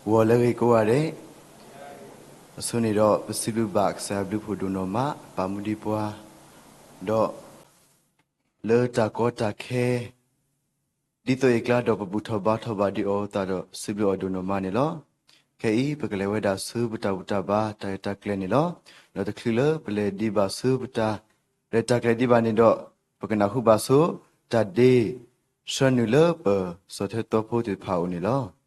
ဂီၤလၢအဂ့ၤကိးဂၤဒဲး, အဆိန့ၣ်ဒီး ပစံးဘျုးဘၣ်ကစၢ်ယွၤဘျုးဖှိၣ်ဒိၣ်နီၢ်မး ပာ်မူဒံးပှၤ, ဒီး လၢတၢ်ကီတၢ်ခဲ ဒ်သိးအကျါဒီးပဘူၣ်ထီၣ်ဘါထီၣ်ဘၣ်ဒံးအီၤအသးဒီး စံးဘျုးအီၤဒိၣ်နီၢ်မးန့ၣ်လီၤ. ခဲအံၤ ပကလဲၤဝဲဒၣ်ဆူပတၢ်ဘူၣ်တၢ်ဘါတၢ်ရဲၣ်တၢ်ကျဲၤန့ၣ်လီၤ. ဒီးတချုးလၢပလဲၤဒံးဘၣ်ဆူပတၢ်ရဲၣ်တၢ်ကျဲၤဒံးဘၣ်န့ၣ်ဒီး ပကနၢ်ဟူဘၣ်ဆိ တၢ်ဒ့ဆှၢနုာ်လၢပစီၤထၢၣ်သီဖိသ့ၣ်တဖၣ်အအိၣ်န့ၣ်လီၤ.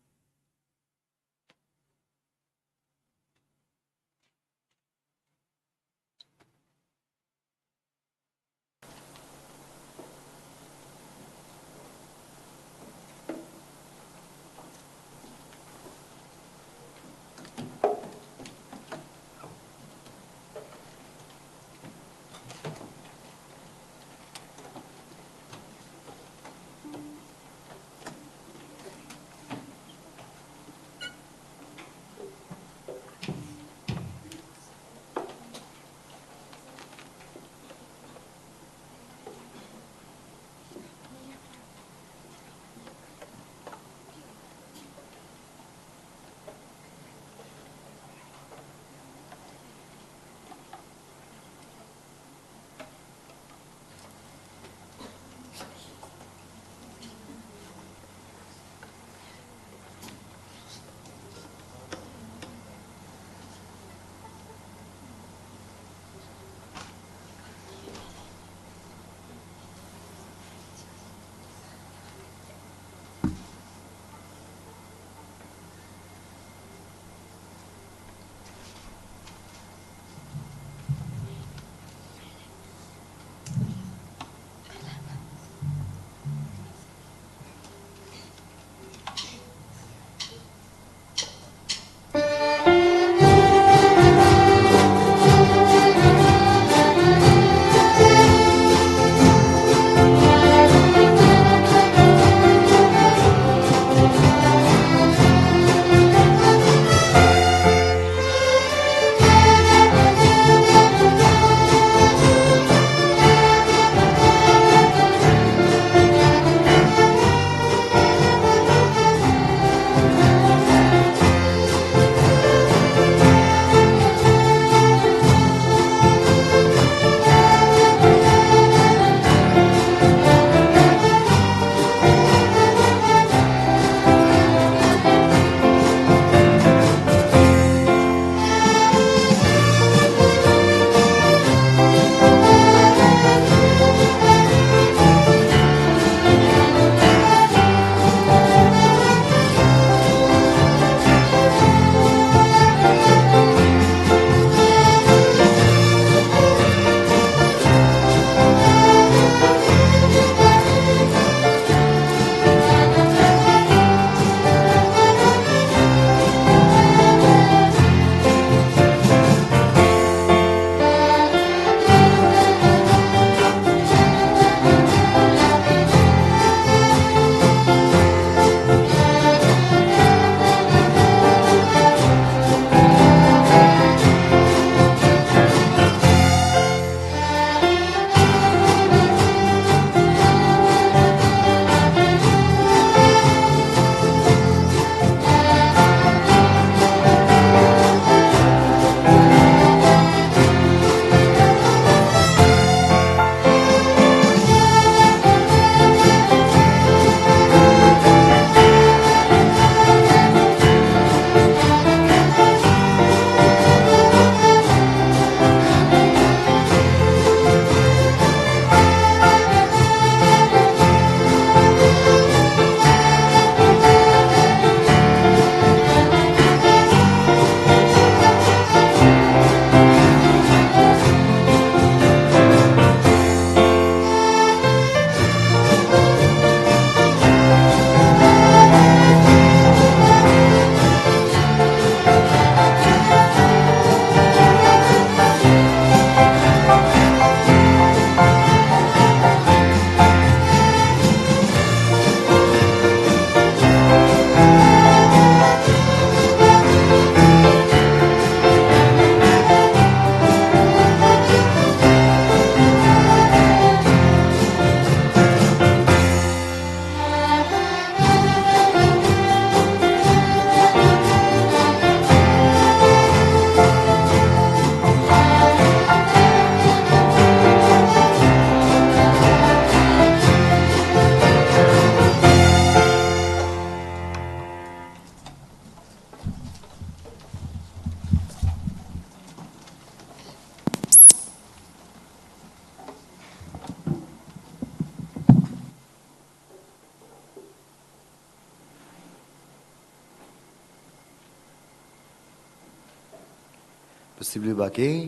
ပစံးဘျုးဘၣ်က့ၤ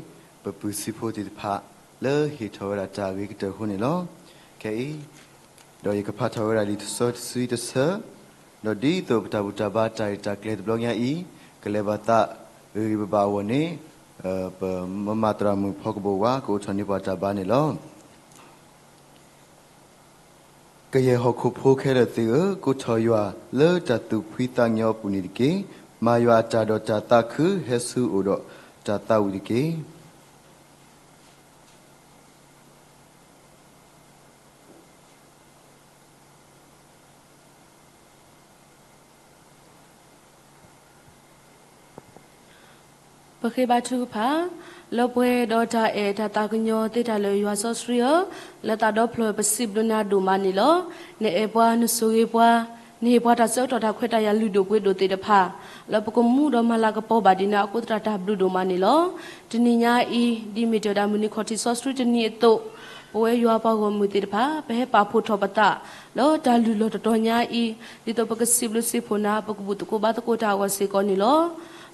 ပပုၢ်စံးဖိသ့ၣ်တဖၣ် လၢဟ့ၣ်ထီၣ်ဝဲဒၣ်တၢ်အဂ့ၤကတၢၢ်အဃိန့ၣ်လီၤ. ခဲအံၤ ဒီးယကဖးထီၣ်ဝဲဒၣ်လံာ်စီဆှံတဆၢ, ဒီးဒ်သိးပတၢ်ဘူၣ်တၢ်ဘါတၢ်ရဲၣ်တၢ်ကျဲၤတဘျီညါအံၤ ကလဲၤဘၣ်သးဂ့ၤဂ့ၤဘၣ်ဘၣ်အဂီၢ်န့ၣ်, ပမမၣ်သရၣ်မုၣ်ဖီကဘိၣ်ဝါ ကအိးထီၣ်န့ၢ်ပှၤတၢ်ဘါန့ၣ်လီၤ. ကယဲၢ်ဟီၣ်ခိၣ်ဖိခဲလၢာ်သ့ၣ်ဧၢ, ကိးထီၣ်ယွၤလၢတၢ်သူၣ်ဖှံသးညီအပူၤန့ၣ်တက့ၢ်. မၤယွၤအတၢ်ဒီးတၢ်သးခု ဟဲဆူအအိၣ်ဒီးတၢ်သးဝံၣ်တက့ၢ်. ပဃ့ဘါထုကဖၣ်, လၢပှဲၤဒီးတၢ်အဲၣ်တၢ်သးကညီၤသ့တၢ်လၢယွၤစီဆှံဧၢ, လၢသးဒီဖျၢၣ်ပစံးဘျုးနၤဒိၣ်မးန့ၣ်လီၤ. နအဲၣ်ပှၤ နဆိၣ်ဂ့ၤပှၤ, နဟ့ၣ်ပှၤတၢ်ဆၢကတီၢ်တၢ်ခွဲးတၢ်ယာ်လုၢ်ဒိၣ်ပှ့ၤဒိၣ်သ့ၣ်တဖၣ်, လၢပကမူဒီးမၤလၤကပီၤဘၣ်ဒံးနၤအဃိသတးတၢ်ဘျုးဒိၣ်မးန့ၣ်လီၤ. တနံၤညါအံၤ ဒ်မ့ၢ်တၢ်ဒၣ်မုၢ်နံၤခီၣ်ထံးစီဆှံတနံၤအသိး, ပဝဲယွၤပှၤဂီၢ်မုၢ်သ့ၣ်တဖၣ် ပဟဲပာ်ဖှိၣ်ထီၣ်ပသး လၢတၢ်လုၢ်လီၢ်တတီၤညါအံၤ, ဒ်သိးပကစံးဘျုးစံးဖှိၣ်နၤ ပကဘူၣ်သကိးဘါသကိးတၢ်အဂီၢ်စ့ၢ်ကီးန့ၣ်လီၤ.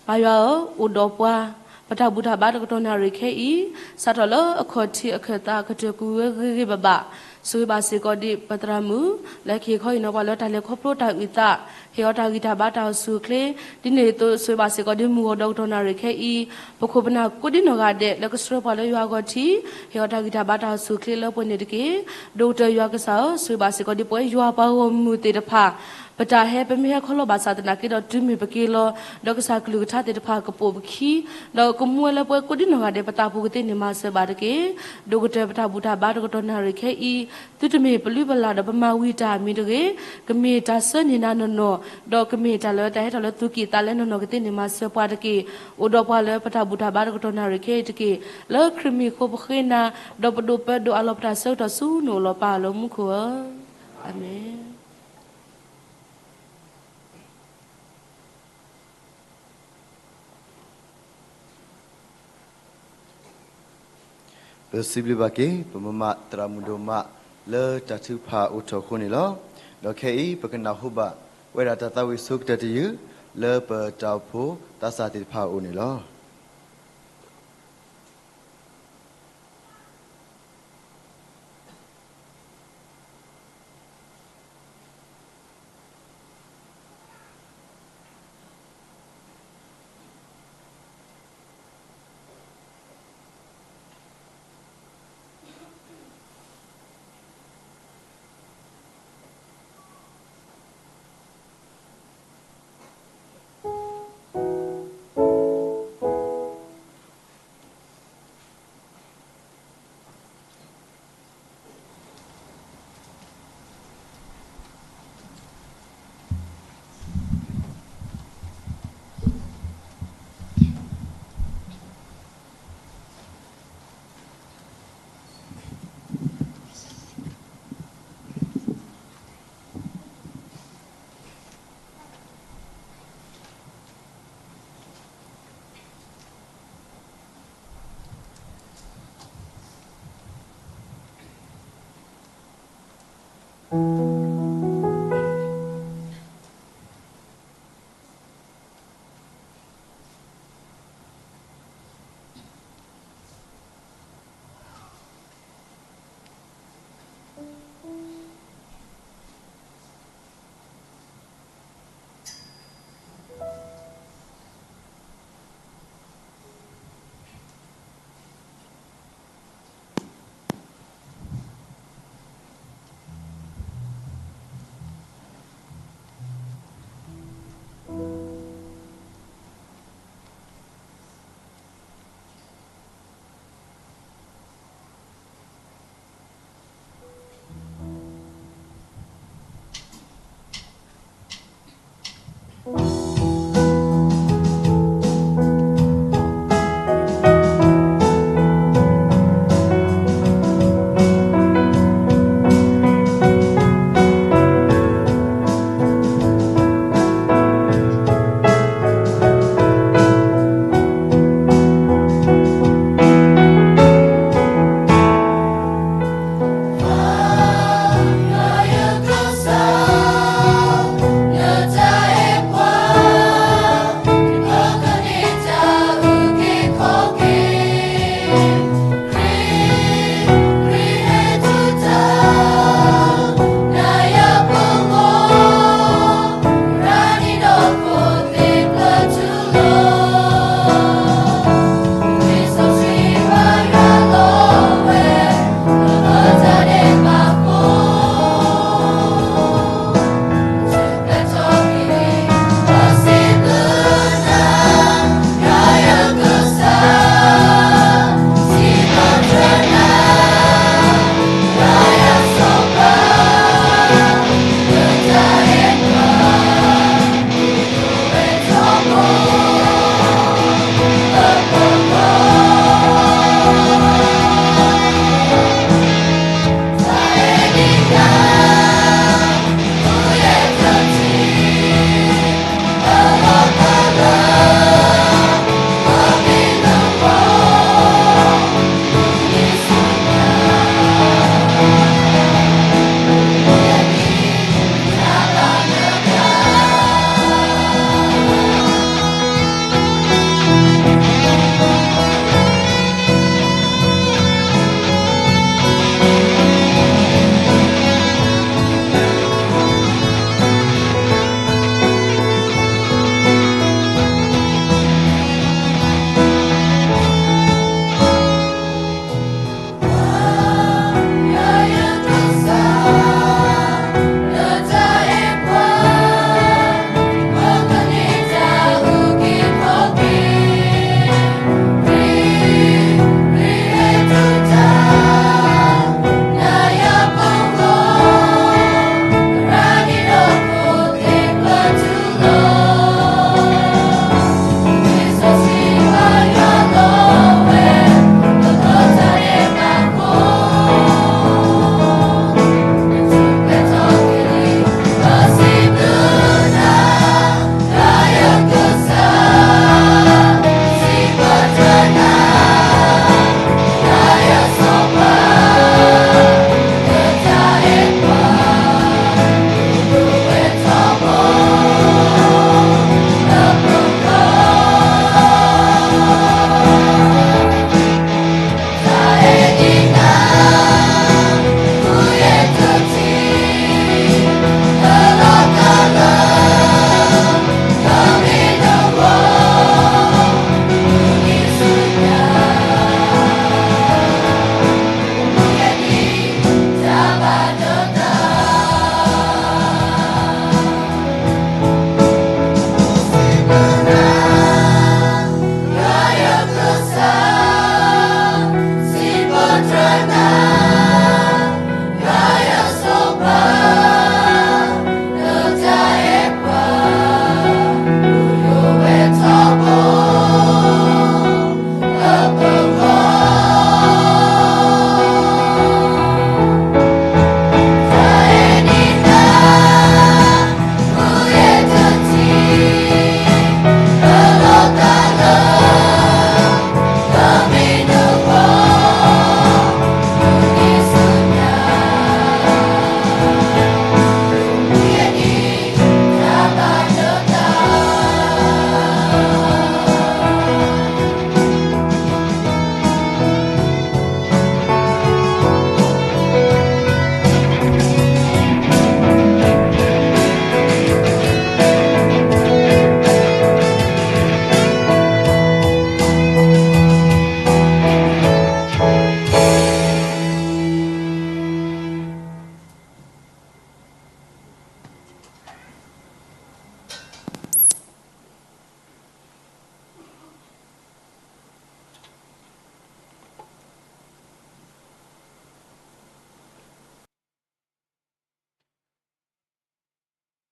ပၢ်ယွၤဧၢ, အိၣ်ဒီးပှၤ ပတၢ်ဘူၣ်တၢ်ဘါတကတီၢ်နၣ်ရံၣ်ခဲအံၤ, စးထီၣ်လၢအခီၣ်ထံးအခၢၣ်သးကတၢၢ်ကွံာ်ဝဲဂ့ၤဂ့ၤဘၣ်ဘၣ်, ဆိၣ်ဂ့ၤဘၣ်စ့ၢ်ကီးဒံးပသရၣ်မုၣ် လၢကဟ့ၣ်ခီဟ့ၣ်နီၤပှၤလၢတၢ်လဲၤခီဖျိတၢ်အုၣ်သး, ဟ့ၣ်အီၤတၢ်ဂံၢ်တၢ်ဘါတၢ်အိၣ်ဆူၣ်အိၣ်ချ့, ဒ်န့ၣ်အသိးဆိၣ်ဂ့ၤဘၣ်စ့ၢ်ကီးဒံးမုၢ်ဂီၤဒီးကတီၢ်နၣ်ရံၣ်ခဲအံၤ, ပခိၣ်ပနၢ်ကိးဒံနီၢ်ဂၤဒဲး လၢကဆှၢပှၤလၢယွၤအဂီၢ်ထံး, ဟ့ၣ်အီၤတၢ်ဂံၢ်တၢ်ဘါတၢ်အိၣ်ဆူၣ်အိၣ်ချ့လၢပှဲၤန့ၣ်တက့ၢ်. ဒီးကတၢၢ်ယွၤကစၢ်ဧၢ, ဆိၣ်ဂ့ၤဘၣ်စ့ၢ်ကီးဒံးပဝဲယွၤပှၤဂီၢ်မုၢ်သ့ၣ်တဖၣ်, ပတၢ်ဟဲပမ့ၢ်ဟဲခီလီၤဘၣ်ဆၣ်သနာ်က့ဒီးတုၤမ့ၢ်ပက့ၤလီၤ, ဒီးကစၢ်ကလုၢ်ကထါသ့ၣ်တဖၣ်ကပိာ်ပခံ, ဒီးကမူဝဲလၢပဝဲကိးဒံနီၢ်ဂၤဒဲးပသးပူၤကသ့န့ၣ်မၤစၢၤဘၣ်တက့ၢ်. ဒီးကတၢၢ်ပတၢ်ဘူၣ်တၢ်ဘါတကတီၢ်နၣ်ရံၣ်ခဲအံၤ, သုတမ့ၢ်ပလုၢ်ပလၢ်ဒီးပမၤဝံၤတၢ်မ့ၢ်တဂ့ၤ, ကမ့ၢ်တၢ်ဆှၢန့ၢ်နၤနီၢ်နီၢ်, ဒီးကမ့ၢ်တၢ်လၢတၢ်ဟဲထီၣ်လၢသူၣ်ကံၢ်သးလဲနီၢ်နီၢ်ကသ့န့ၣ်မၤစၢၤပှၤတက့ၢ်. အိၣ်ဒီးပှၤလၢပတၢ်ဘူၣ်တၢ်ဘါတကတီၢ်နၣ်ရံၣ်ခဲအံၤတက့ၢ်. လၢခရံာ်မံၤအဃိပဃ့နၤ, ဒီးပဒိးပၢဒိးအးလီၤပတၢ်ဆၢကတီၢ်ဆူနအိၣ်လီၤပၢ်လၢမူခိၣ်ဧၢ. အၤမ့ၣ်. ပစံးဘျုးဘၣ်က့ၤ ပမမၣ်သရၣ်မုၣ်ဒိၣ်မး လၢတၢ်ထုကဖၣ်အိၣ်ထီၣ်အဃိန့ၣ်လီၤ. ဒီးခဲအံၤ ပကနၢ်ဟူဘၣ်ဝဲဒၣ်တၢ်သးဝံၣ်ဆိကတၢၢ်တယုၢ် လၢပတၢ်အိၣ်ဖှိၣ်သးစၢ်သ့ၣ်တဖၣ်အအိၣ်န့ၣ်လီၤ.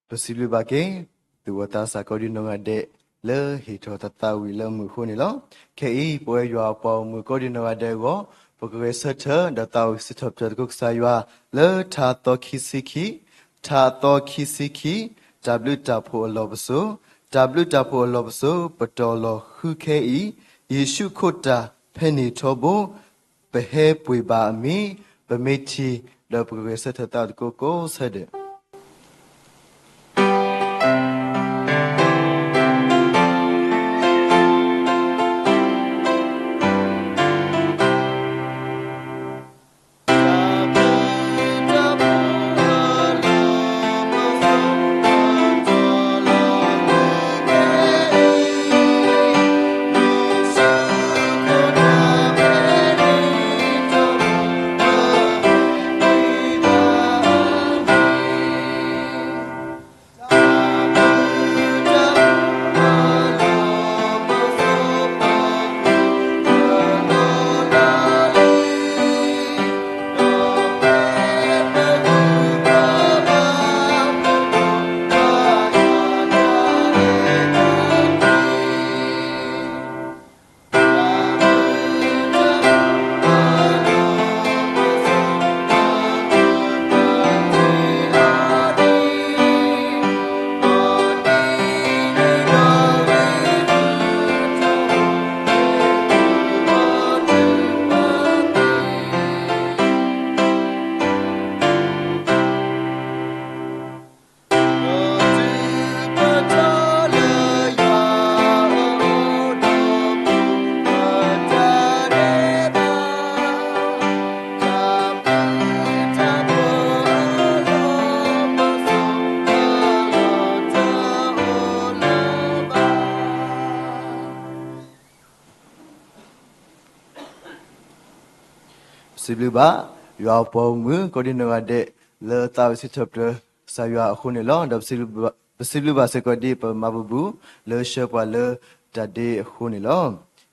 ပစံးဘျုးဘၣ်က့ၤ သူၣ်ဝဲသးစၢ်ကိးဒံနီၢ်ဂၤဒဲး လၢဟ့ၣ်ထီၣ်တၢ်သးဝံၣ်လၢမုၢ်အဃိန့ၣ်လီၤ. ခဲအံၤ ပဝဲယွၤအပှၤဂီၢ်မုၢ်ကိးဒံနီၢ်ဂၤဒဲးအဂီၢ် ပကဂဲၤဆၢထၢၣ် ဒီးသးဝံၣ်စံးထီၣ်ပတြၢၤသကိးကစၢ်ယွၤ လၢထါသီခံဆံခံ, ထါသီခံဆံခံ, တၢ်ဘျုးတၢ်ဖှိၣ်အလီၢ်ပစိာ်, တၢ်ဘျုးတၢ်ဖှိၣ်အလီၢ်ပစိာ် ပတီၢ်လီၤဃုခဲအံၤ, ယ့ၣ်ၡူးခိၣ်တၢ်ဖဲန့ၣ်ထီဘိ ပဟဲပှ့ၤဘၣ်အမ့ၢ် ပမ့ၢ်ထံၣ် ဒီးပကဂဲၤဆၢထၢၣ်သးဝံၣ်သကိးကိးဆၢဒဲး. ပစံးဘျုးဘၣ် ယွၤအပှၤဂီၢ်မုၢ်ကိးဒံနီၢ်ဂၤဒဲး လၢသးဝံၣ်စံးထီၣ်ပတြၢၤကစၢ်ယွၤအဃိန့ၣ်လီၤ. ဒီးပစံးဘျုးဘၣ်စ့ၢ်ကီးဒ်ပမၤပူၤဘၣ် လၢဆှၢပှၤလၢတၢ်ဒ့အဃိန့ၣ်လီၤ.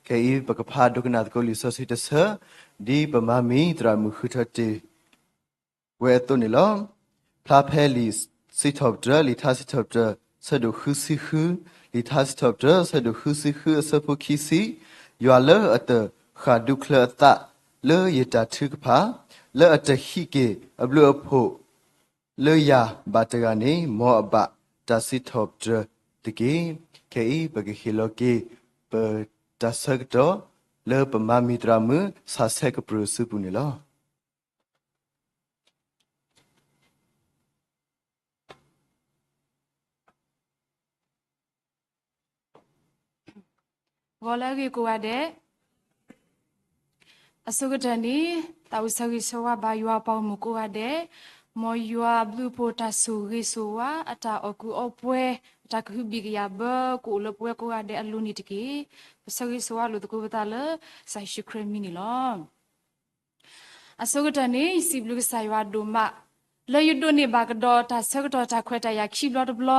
ခဲအံၤ ပကဖးဒိကနၣ်သကိးလံာ်စီဆှံတဆၢ ဒ်ပမၤမံၤသရၣ်မုၣ်ဃုထၢတ့ၢ် ဝဲအသိးန့ၣ်လီၤ. ဖျါဖဲလံာ်စံးထီၣ်ပတြၢၤ လံာ်ထါစံးထီၣ်ပတြၢၤ ဆၢဒိၣ်ဃုဆံဃု, လံာ်ထါစံးထီၣ်ပတြၢၤ ဆၢဒိၣ်ဃုဆံဃု အဆၢဖိခံဆံ, ယွၤလၢအတဃၣ်ဒူချၢအသး လၢယတၢ်ထုကဖၣ်, လၢအတဟံးက့ၤအဘျုးအဖှိၣ် လၢယၤဘၣ်တဂၤန့ၣ် မ်အဘၣ်တၢ်စံးထီၣ်ပတြၢၤတက့ၢ်. ခဲအံၤ ပကဟ့ၣ်လီၤက့ၤ ပတၢ်ဆၢကတီၢ် လၢပမၤမံၤသရၣ်မုၣ် ဆၣ်ဆဲးကပြုၢ်စုပူၤန့ၣ်လီၤ. ဂီၤလၢအဂ့ၤကိးဂၤဒဲး, အဆိကတၢၢ်န့ၣ် သးဝံၣ်ဆၢဂ့ၤဆၢဝါဘၣ်ယွၤအပှၤဂီၢ်မုၢ်ကိးဂၤဒဲး, မ်ယွၤအဘျုးအဖှိၣ်တၢ်ဆိၣ်ဂ့ၤဆိၣ်ဝါ အတၢ်အီၣ်ကုးအီပှဲၤ အတၢ်ကဟုဘံၣ်ကယာ်ဘၢ ကအိၣ်လၢပဝဲကိးဂၤဒဲးအလိၤန့ၣ်တက့ၢ်. ပဆၢဂ့ၤဆိၣ်ဝါလိာ်သကိးပသးလၢ ကစၢ်ယ့ၣ်ၡူးခရံာ်မံၤန့ၣ်လီၤ. အဆိကတၢၢ်န့ၣ် ယစံးဘျုးကစၢ်ယွၤဒိၣ်မး လၢယဒိးန့ၢ်ဘၣ်ကဒီးတၢ်ဆၢကတီၢ်တၢ်ခွဲးတၢ်ယာ်ခံဘျီတဘျီ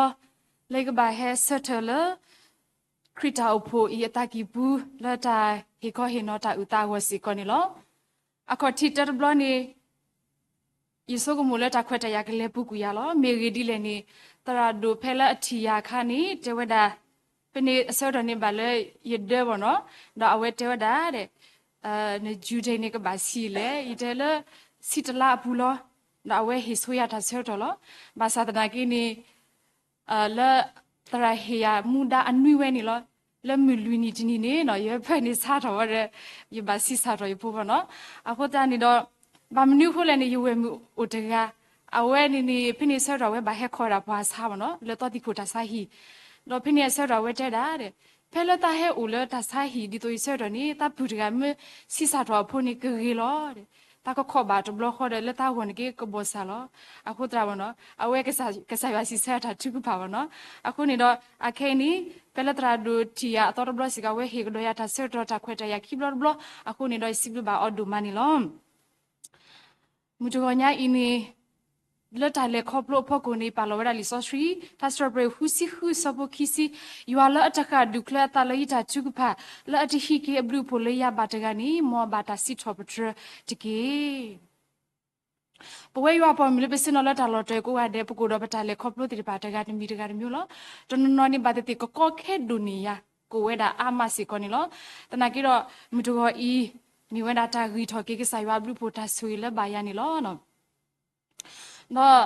လၢယကဘၣ်ဟဲဆၢထၢၣ်လၢ ခရံာ်တၢ်အိၣ်ဖှိၣ်အံၤအသးကံၢ်ပူၤ လၢတၢ်ဟ့ၣ်ခီဟ့ၣ်နီၤတၢ်အုၣ်သးအဂီၢ်စ့ၢ်ကီးန့ၣ်လီၤ. အခီၣ်ထံးတၢတဘျီန့ၣ် ယဆိကမိၣ်လၢတၢ်ခွဲးတၢ်ယာ်ကလဲၤပူၤကွံာ်ယၤလီၤ. မ့ၢ်ဂ့ၢ်ဒ်လဲၣ်န့ၣ် သရၣ်ဒိၣ်ဖဲလၢအထံၣ်ယၤအခါန့ၣ် တဲဝဲဒၣ်, ဖဲန့ၣ်အဆၢကတီၢ်န့ၣ်ဘၣ်လၢယဒၢဘၣ်နီၤ, ဒီးအဝဲတဲဝဲဒၣ်, န due date န့ၣ်ကဘၣ်ဆံးလဲၣ်, ယတဲလၢ ဆံတလါအပူၤလီၤ. ဒီးအဝဲဟ့ၣ်ဆိယၤတၢ်ဆၢကတီၢ်လီၤ. ဘၣ်ဆၣ်သနာ်က့န့ၣ် လၢသရၣ်ဟ့ၣ်ယၤမူဒါအနွံဝဲန့ၣ်လီၤ. လၢမုၢ်လွံၢ်နံၣ်တနံၣ်န့ၣ်နီၤ ယဖၢၣ်န့ၣ်ဆါထီၣ်ဝဲဒီး ယဘၣ်ဆံးစၢ်ထီၣ်ယဖိဘၣ်နီၤ. အဃိသတးန့ၣ်ဒီး ဘၣ်မနုၤအဃိလဲၣ်န့ၣ် ယဝဲၢ်မုၣ်အိၣ်တဂၤ, အဝဲန့ၣ်န့ၣ် ဖဲန့ၣ်အဆၢကတီၢ်အဝဲဘၣ်ဟဲခီဒၣ်ပှၤဆါဘၣ်နီၤ လၢသီသံၣ်ခိၣ်တၢ်ဆါဟံၣ်, ဒီးဖဲန့ၣ်အဆၢကတီၢ်အဝဲတဲဒၣ်, ဖဲလၢတၢ်ဟဲအိၣ်လၢတၢ်ဆါဟံၣ်ဒ်သိးအံၤအဆၢကတီၢ်န့ၣ် တၢ်ပုၢ်တဂၤမ့ၢ်ဆံးစၢ်ထီၣ်အဖိန့ၣ်ကဂ့ၤလီၤ. တၢ်ကခီၣ်ဘၣ်တဘျီဃီဒီး လၢတၢ်ဂီၢ်န့ၣ်က့ကဘီၣ်စၢ်လီၤ. အဃိသတးဘၣ်နီၤ အဝဲကစၢ်ယွၤစံးဆၢတၢ်ထုကဖၣ်ဘၣ်နီၤ. အဃိန့ၣ်ဒီး အခဲအံၤန့ၣ် ဖဲလၢသရၣ်ဒိၣ်ထံၣ်ယၤအသီတဘျီစ့ၢ်ကီး အဝဲဟ့ၣ်ကဒီးယၤတၢ်ဆၢကတီၢ်တၢ်ခွဲးတၢ်ယာ်ခံဘျီတဘျီ, အဃိန့ၣ်ဒီး ယစံးဘျုးဘၣ်အီၤဒိၣ်မးန့ၣ်လီၤ. မုၢ်တဂီၤညါအံၤန့ၣ် လၢတၢ်လဲၤခီဖျိအဖီခိၣ်န့ၣ် ပာ်လီၤဝဲဒၣ်လံာ်စီဆှံ ထါစံးပတြၢၤ ဃုဆံဃု ဆၢဖိခံဆံ, ယွၤလၢအတဃၣ်ဒူၣ်ချၢအသးလၢယတၢ်ထုကဖၣ်, လၢအတဟံးက့ၤအဘျုးအဖှိၣ်လၢယၤဘၣ်တဂၤန့ၣ် မ်အဘၣ်တၢ်စံးထီၣ်ပတြၢၤတက့ၢ်. ပဝဲယွၤပှၤမုၢ်လၢပဆ့ၣ်နီၤလၢတၢ်လီၢ်တၢၢ်ကိးဂၤဒဲး ပကအိၣ်ဒီးပတၢ်လဲၤခီဖျိသ့ၣ်တဖၣ်တဂၤတမံၤတဂၤတမံၤလီၤ. တနီၤနီၤန့ၣ်ဘၣ်သ့ၣ်သ့ၣ်ကကီခဲဒိၣ်န့ၢ်ယၤ ကအိၣ်ဝဲဒၣ်အါမးစ့ၢ်ကီးန့ၣ်လီၤ. သနာ်က့ဒီး မုၢ်တဂီၤအံၤ မ့ၢ်ဝဲဒၣ်တၢ်ဂံၢ်ထီၣ်က့ၤကစၢ်ယွၤအဘျုးအဖှိၣ်တၢ်ဆိၣ်ဂ့ၤလၢဘၣ်ယၤန့ၣ်လီၤ. ဒီး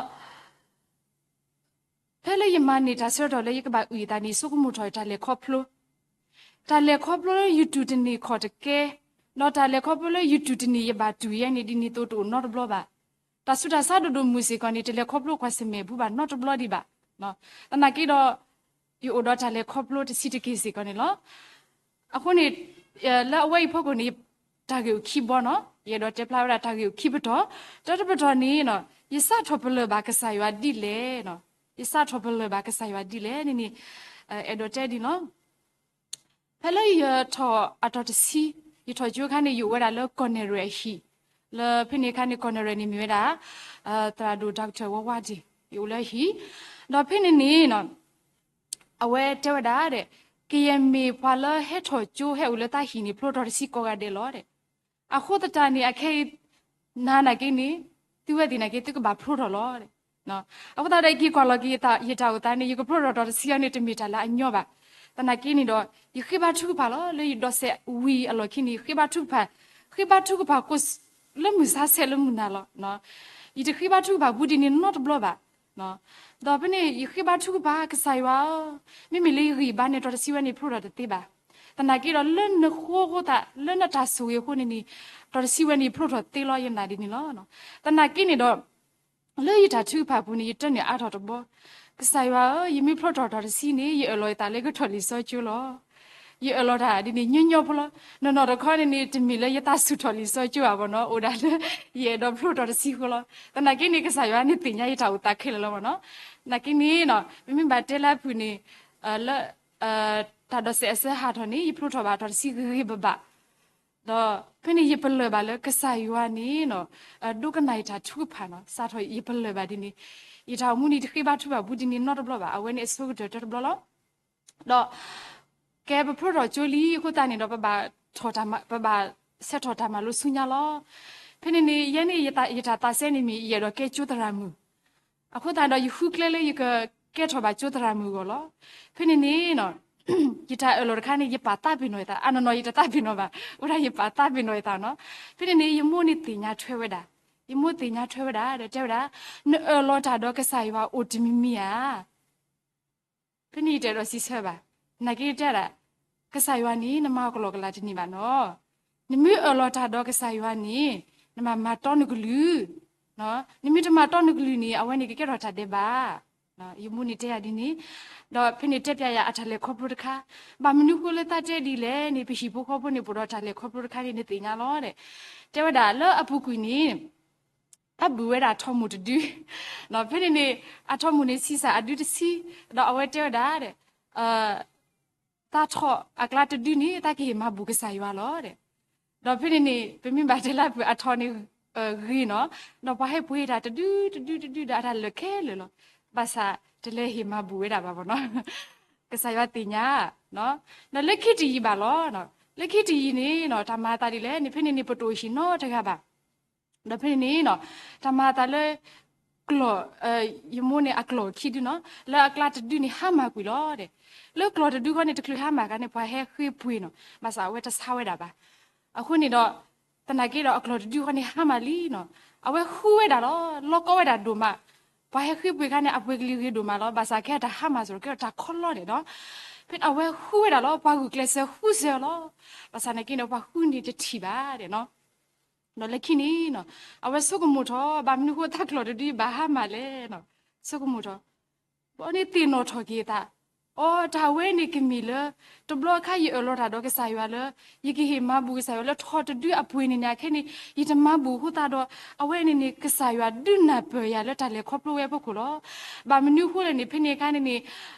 ဖဲလၢယမၤန့ၢ်တၢ်ဆၢကတီၢ်လၢယကဘၣ်အုၣ်အသးန့ၣ် ယဆိကမိၣ်ထီၣ်တၢ်လဲၤခီဖျိ, တၢ်လဲၤခီဖျိလၢယတူၢ်တန့ၢ်ခီၣ်တကဲ, ဒီးတၢ်လဲၤခီဖျိလၢယတူၢ်တန့ၢ်ယဘၣ်တူၢ်ယဲန့ၣ် ဒ်န့ၣ်အသိးတအိၣ်နီတဘျီဘၣ်. တၢ်ဆူးတၢ်ဆါဒိၣ်ဒိၣ်မုၢ်စ့ၢ်ကီးန့ၣ် တလဲၤခီဖျိကွၢ်ဆၢၣ်မဲာ်ဘူးဘၣ်နီတဘျီဒံးဘၣ်. သနာ်က့ဒီး ယအိၣ်ဒီးတၢ်လဲၤခီဖျိတဆံးတက့ၢ်စ့ၢ်ကီးန့ၣ်လီၤ. အဃိန့ၣ် လၢအဝဲအံၤဖီခိၣ်န့ၣ် တၢ်ဂ့ၢ်အိၣ်ခံဘီနီၤ, ယအဲၣ်ဒိးတဲဖျါဝဲဒၣ်တၢ်ဂ့ၢ်အိၣ်ခံပတီၢ်, တၢတပတီၢ်န့ၣ် ယစးထီၣ်ပလၢၢ်ဘၣ်ကစၢ်ယွၤဒ်လဲၣ်, ယစးထီၣ်ပလၢၢ်ဘၣ်ကစၢ်ယွၤဒ်လဲၣ်န့ၣ်န့ၣ် အဲၣ်ဒိးတဲဒ်န့ၣ်လီၤ. ဖဲလၢယထီၣ်အတီၤတဆံ, ယထီၣ်ကၠိအခါန့ၣ် ယအိၣ်ဝဲဒၣ်လၢကီၢ်နဲၣ်ရွဲၣ်အဟံၣ်, လၢဖဲန့ၣ်အခါန့ၣ် ကီၢ်နဲၣ်ရွဲၣ်န့ၣ်မ့ၢ်ဝဲဒၣ် သရၣ်ဒိၣ် Doctor ဝါဝါဒ့ၣ် ယအိၣ်လၢအဟံၣ်, ဒီးဖဲန့ၣ်န့ၣ် အဝဲတဲဝဲဒၣ်, ကယဲၢ်မ့ၢ်ပှၤလၢဟဲထီၣ်ကၠိဟဲအိၣ်လၢတၢ်ဟံၣ်န့ၣ် ဖျိထီၣ်တဆံကိးဂၤဒဲးလီၤ. အဃိသတးန့ၣ် အခဲအံၤ နၤနာ်က့န့ၣ် သုဝဲသ့ၣ်နာ်က့ သုကဘၣ်ဖျိထီၣ်လီၤ. အဃိသတးဒီး ယက့ၤကွၢ်လီၤက့ၤယတၢ်အိၣ်သးန့ၣ် ယကဖျိထီၣ်တီၤတဆံအံၤန့ၣ် တမ့ၢ်တၢ်လၢအညီဘၣ်. သနာ်က့န့ၣ်ဒီး ယဃ့ဘါထုကဖၣ်လီၤ. လၢယဒိးစဲးဝံၤအလီၢ်ခံန့ၣ် ယဃ့ဘါထုကဖၣ်, ဃ့ဘါထုကဖၣ်ကိး လၢမုၢ်ဆါဆဲးလၢမုၢ်နၤလီၤ. ယတဃ့ဘါထုကဖၣ်ဘူးဒ်န့ၣ်နီတဘျီဘၣ်. ဒီးဖဲန့ၣ် ယဃ့ဘါထုကဖၣ် ကစၢ်ယွၤဧၢ, မ့မ့ၢ်လၢယဂံၢ်ယဘါန့ၣ် တီၤတဆံဝဲန့ၣ် ဖျိထီၣ်တသ့ဘၣ်. သနာ်က့ဒီး လၢနဃိအဃိသတး လၢနတၢ်ဆိၣ်ဂ့ၤအဃိန့ၣ်န့ၣ် တီၤတဆံဝဲန့ၣ် ဖျိထီၣ်သ့လီၤ ယနာ်ဒ်န့ၣ်လီၤ. သနာ်က့န့ၣ်ဒီး လၢယတၢ်ထုကဖၣ်ပူၤန့ၣ် ယတၢ်န့ၣ်အါထီၣ်တဘျီ, ကစၢ်ယွၤဧၢ, ယမ့ၢ်ဖျိထီၣ်တီၤတဆံန့ၣ် ယအၢၣ်လီၤယသးလၢကထီၣ်လံာ်စီဆှံလီၤ. ယအၢၣ်လီၤတၢ်ဒ်န့ၣ်ညီညီဖိလီၤ. နီၢ်နီၢ်တခီန့ၣ်န့ၣ် တမ့ၢ်လၢယသးဆူၣ်ထီၣ်လံာ်စီဆှံဧါဘၣ်နီၤ, အိၣ်ဒၣ်လၢ ယအဲၣ်ဒိးဖျိထီၣ်တဆံဃိလီၤ. သနာ်က့န့ၣ် ကစၢ်ယွၤန့ၣ်သ့ၣ်ညါယတၢ်အိၣ်သးခဲလၢာ်လီၤဘၣ်နီၤ. သနာ်က့န့ၣ် ပမ့ၢ်ဘၣ်တဲလၢအဖုၣ်န့ၣ် လၢ တၢ်ဒိးစဲးအစၢဟးထီၣ်န့ၣ် ယဖျိထီၣ်ဘၣ်တီၤတဆံဂ့ၤဂ့ၤဘၣ်ဘၣ်. ဒီးဖဲန့ၣ်ယပလၢၢ်ဘၣ်လၢကစၢ်ယွၤန့ၣ် ဒိကနၣ်ယတၢ်ထုကဖၣ်နီၤ, စးထီၣ်ယပလၢၢ်ဘၣ်ဒ်န့ၣ်, ယတၢ်အိၣ်မူန့ၣ် တဃ့ဘါထုကဖၣ်ဘူးဒ်န့ၣ်နီတဘျီဘၣ်, အဝဲန့ၣ်အဆိကတၢၢ်တဘျီလီၤ. ဒီး ကဲပဖျိထီၣ်ကၠိလံအဃိသတးန့ၣ်ဒီး ပဘၣ်ဆဲးထီၣ်တၢ်မၤလိဆူညါလီၤ. ဖဲန့ၣ်န့ၣ် ယဲန့ၣ် ယတၢ်သးစဲန့ၣ်မ့ၢ် ယအဲၣ်ဒိးကဲကၠိသရၣ်မုၣ် အဃိသတးဒီး ယဃုကျဲလၢယကကဲထီၣ်ဘၣ်ကၠိသရၣ်မုၣ်အဂီၢ်လီၤ. ဖဲန့ၣ်န့ၣ် ယတၢ်အၢၣ်လီၤတခါန့ၣ် ယပာ်သးပ့ၤနီၣ်ယသး, အနီၢ်နီၢ်ယတသးပ့ၤနီၣ်ဘၣ်, အိၣ်ဒၣ်ယပာ်သးပ့ၤနီၣ်ယသးနီၤ. ဖဲန့ၣ်န့ၣ် ယမိၢ်န့ၣ်သ့ၣ်ညါထွဲဝဲဒၣ်, ယမိၢ်သ့ၣ်ညါထွဲဝဲဒၣ်ဒီးတဲဝဲဒၣ်, နအၢၣ်လီၤတၢ်ဒီးကစၢ်ယွၤအိၣ်တမံၤမံၤဧါ. ဖဲန့ၣ်ယတအဲၣ်ဒိးစံးဆၢဘၣ်. သနာ်က့တဲဒၣ်, ကစၢ်ယွၤန့ၣ် နမၤအီၤကလီကလီတန့ၢ်ဘၣ်နီၤ. နမ့ၢ်အၢၣ်လီၤတၢ်ဒီးကစၢ်ယွၤန့ၣ် နဘၣ်မၤတီနကလုၢ်, နမ့ၢ်တမၤတီနကလုၢ်န့ၣ် အဝဲန့ၣ်ကကဲထီၣ်တၢ်ဒဲးဘး. ယမိၢ်န့ၣ်တဲယၤဒ်န့ၣ်, ဒီးဖဲန့ၣ်တဲပျးယၤအတၢ်လဲၤခီဖျိတခါ, ဘၣ်မနုၤဃိလၢသးတဲဒ်လဲၣ်န့ၣ် ပဟံၣ်ဖိဃီဖိန့ၣ် ပအိၣ်ဒီးတၢ်လဲၤခီဖျိတခါန့ၣ် နသ့ၣ်ညါလီၤ. တဲဝဲဒၣ်လၢအပူၤကွံာ်န့ၣ် အဘုၣ်ဝဲဒၣ်အထီမိၣ်တဒု, ဖဲန့ၣ်န့ၣ် အထီမိၣ်န့ၣ်ဆံးစၢ်အဒုတဆံ, ဒီးအဝဲတဲဝဲဒၣ်, သးထီၣ်အကျါတဒုန့ၣ် သးကဟ့ၣ်မၤဘူၣ်ကစၢ်ယွၤလီၤ. ဒီးဖဲန့ၣ်န့ၣ် ပမ့ၢ်ဘၣ်တဲလၢအပူၤအထီန့ၣ် ဂ့ၤနီၤ, ဒီးပှၤဟဲပှ့ၤတၢ်တဒုတဒုတဒုဒီး အတၢ်လၢာ်ခဲလၢာ်လီၤ. ဘၣ်ဆၣ်တလဲၤဟ့ၣ်မၤဘူၣ်ဝဲဒၣ်ဘၣ်ဘၣ်နီၤ. ကစၢ်ယွၤသ့ၣ်ညါ, ဒီးလၢခံတယံာ်ဘၣ်လီၤ. လၢခံတယံာ်န့ၣ် တၢ်မၤအသးဒ်လဲၣ်န့ၣ် ဖဲန့ၣ်န့ၣ် ပတအိၣ်ဟံၣ်နီတဂၤဘၣ်. ဒီးဖဲန့ၣ်န့ၣ်နီၤ, တၢ်မၤအသးလၢ ကျီၢ်, ယမိၢ်န့ၣ်အကျီၢ်ခံဒုနီၤ, လၢအကျါတဒုန့ၣ်ဟါမၢ်ကွံာ်လီၤဒီး, လၢကျီၢ်တဒုဃီန့ၣ် တချုးဟါမၢ်ခါန့ၣ် ပှၤဟဲဃ့ပှ့ၤနီၤ, ဘၣ်ဆၣ်အဝဲတဆါဝဲဒၣ်ဘၣ်. အဃိန့ၣ်ဒီး သနာ်က့ဒီးအကျီၢ်တဒုဃီန့ၣ်ဟါမၢ်လံနီၤ, အဝဲဃုဝဲဒၣ်လီၤ, လီၤကီဝဲဒၣ်ဒိၣ်မး, ပှၤဟဲဃ့ပှ့ၤခါန့ၣ် အပှ့ၤကလံၤဂ့ၤဒိၣ်မးလီၤ, ဘၣ်ဆၣ်ခဲအတၢ်ဟါမၢ်စ့ၢ်ကီး ကဲထီၣ်တၢ်ခီလီန့ၣ်နီၤ, ဖဲအဝဲဃုဝဲဒၣ်လီၤ, ပှၤဂုာ်ကျဲးစၢးဃုစၢၤလီၤ, ဘၣ်ဆၣ်သနာ်က့န့ၣ် ပှၤဃုန့ၣ်တထံၣ်ဘၣ်ဒီးနီၤ ဒီးလၢခံန့ၣ်နီၤ, အဝဲဆိကမိၣ်ထီၣ်, ဘၣ်မနုၤဃိသးကျီၢ်တဒုဘၣ်ဟါမၢ်လဲၣ်နီၤ, ဆိကမိၣ်ထီၣ်, ဘီန့ၣ်သ့ၣ်နီၣ်ထီၣ်က့ၤအသး, အိ တၢ်ဝဲန့ၣ်ကမ့ၢ်လၢ တဘျီအခါယအၢၣ်လီၤတၢ်ဒီးကစၢ်ယွၤလၢ ယကဟ့ၣ်မၤဘူၣ်ကစၢ်ယွၤလၢထီၣ်တဒုအပှ့ၤန့ၣ်န့ၣ် အခဲန့ၣ် ယတမၤဘူၣ်အဃိသတးဒီး အဝဲန့ၣ်န့ၣ် ကစၢ်ယွၤဒုးနၢ်ပၢၢ်ယၤလၢတၢ်လဲၤခီဖျိဝဲအဖီခိၣ်လီၤ. ဘၣ်မနုၤအဃိလဲၣ်န့ၣ် ဖဲန့ၣ်အခါန့ၣ်န့ၣ်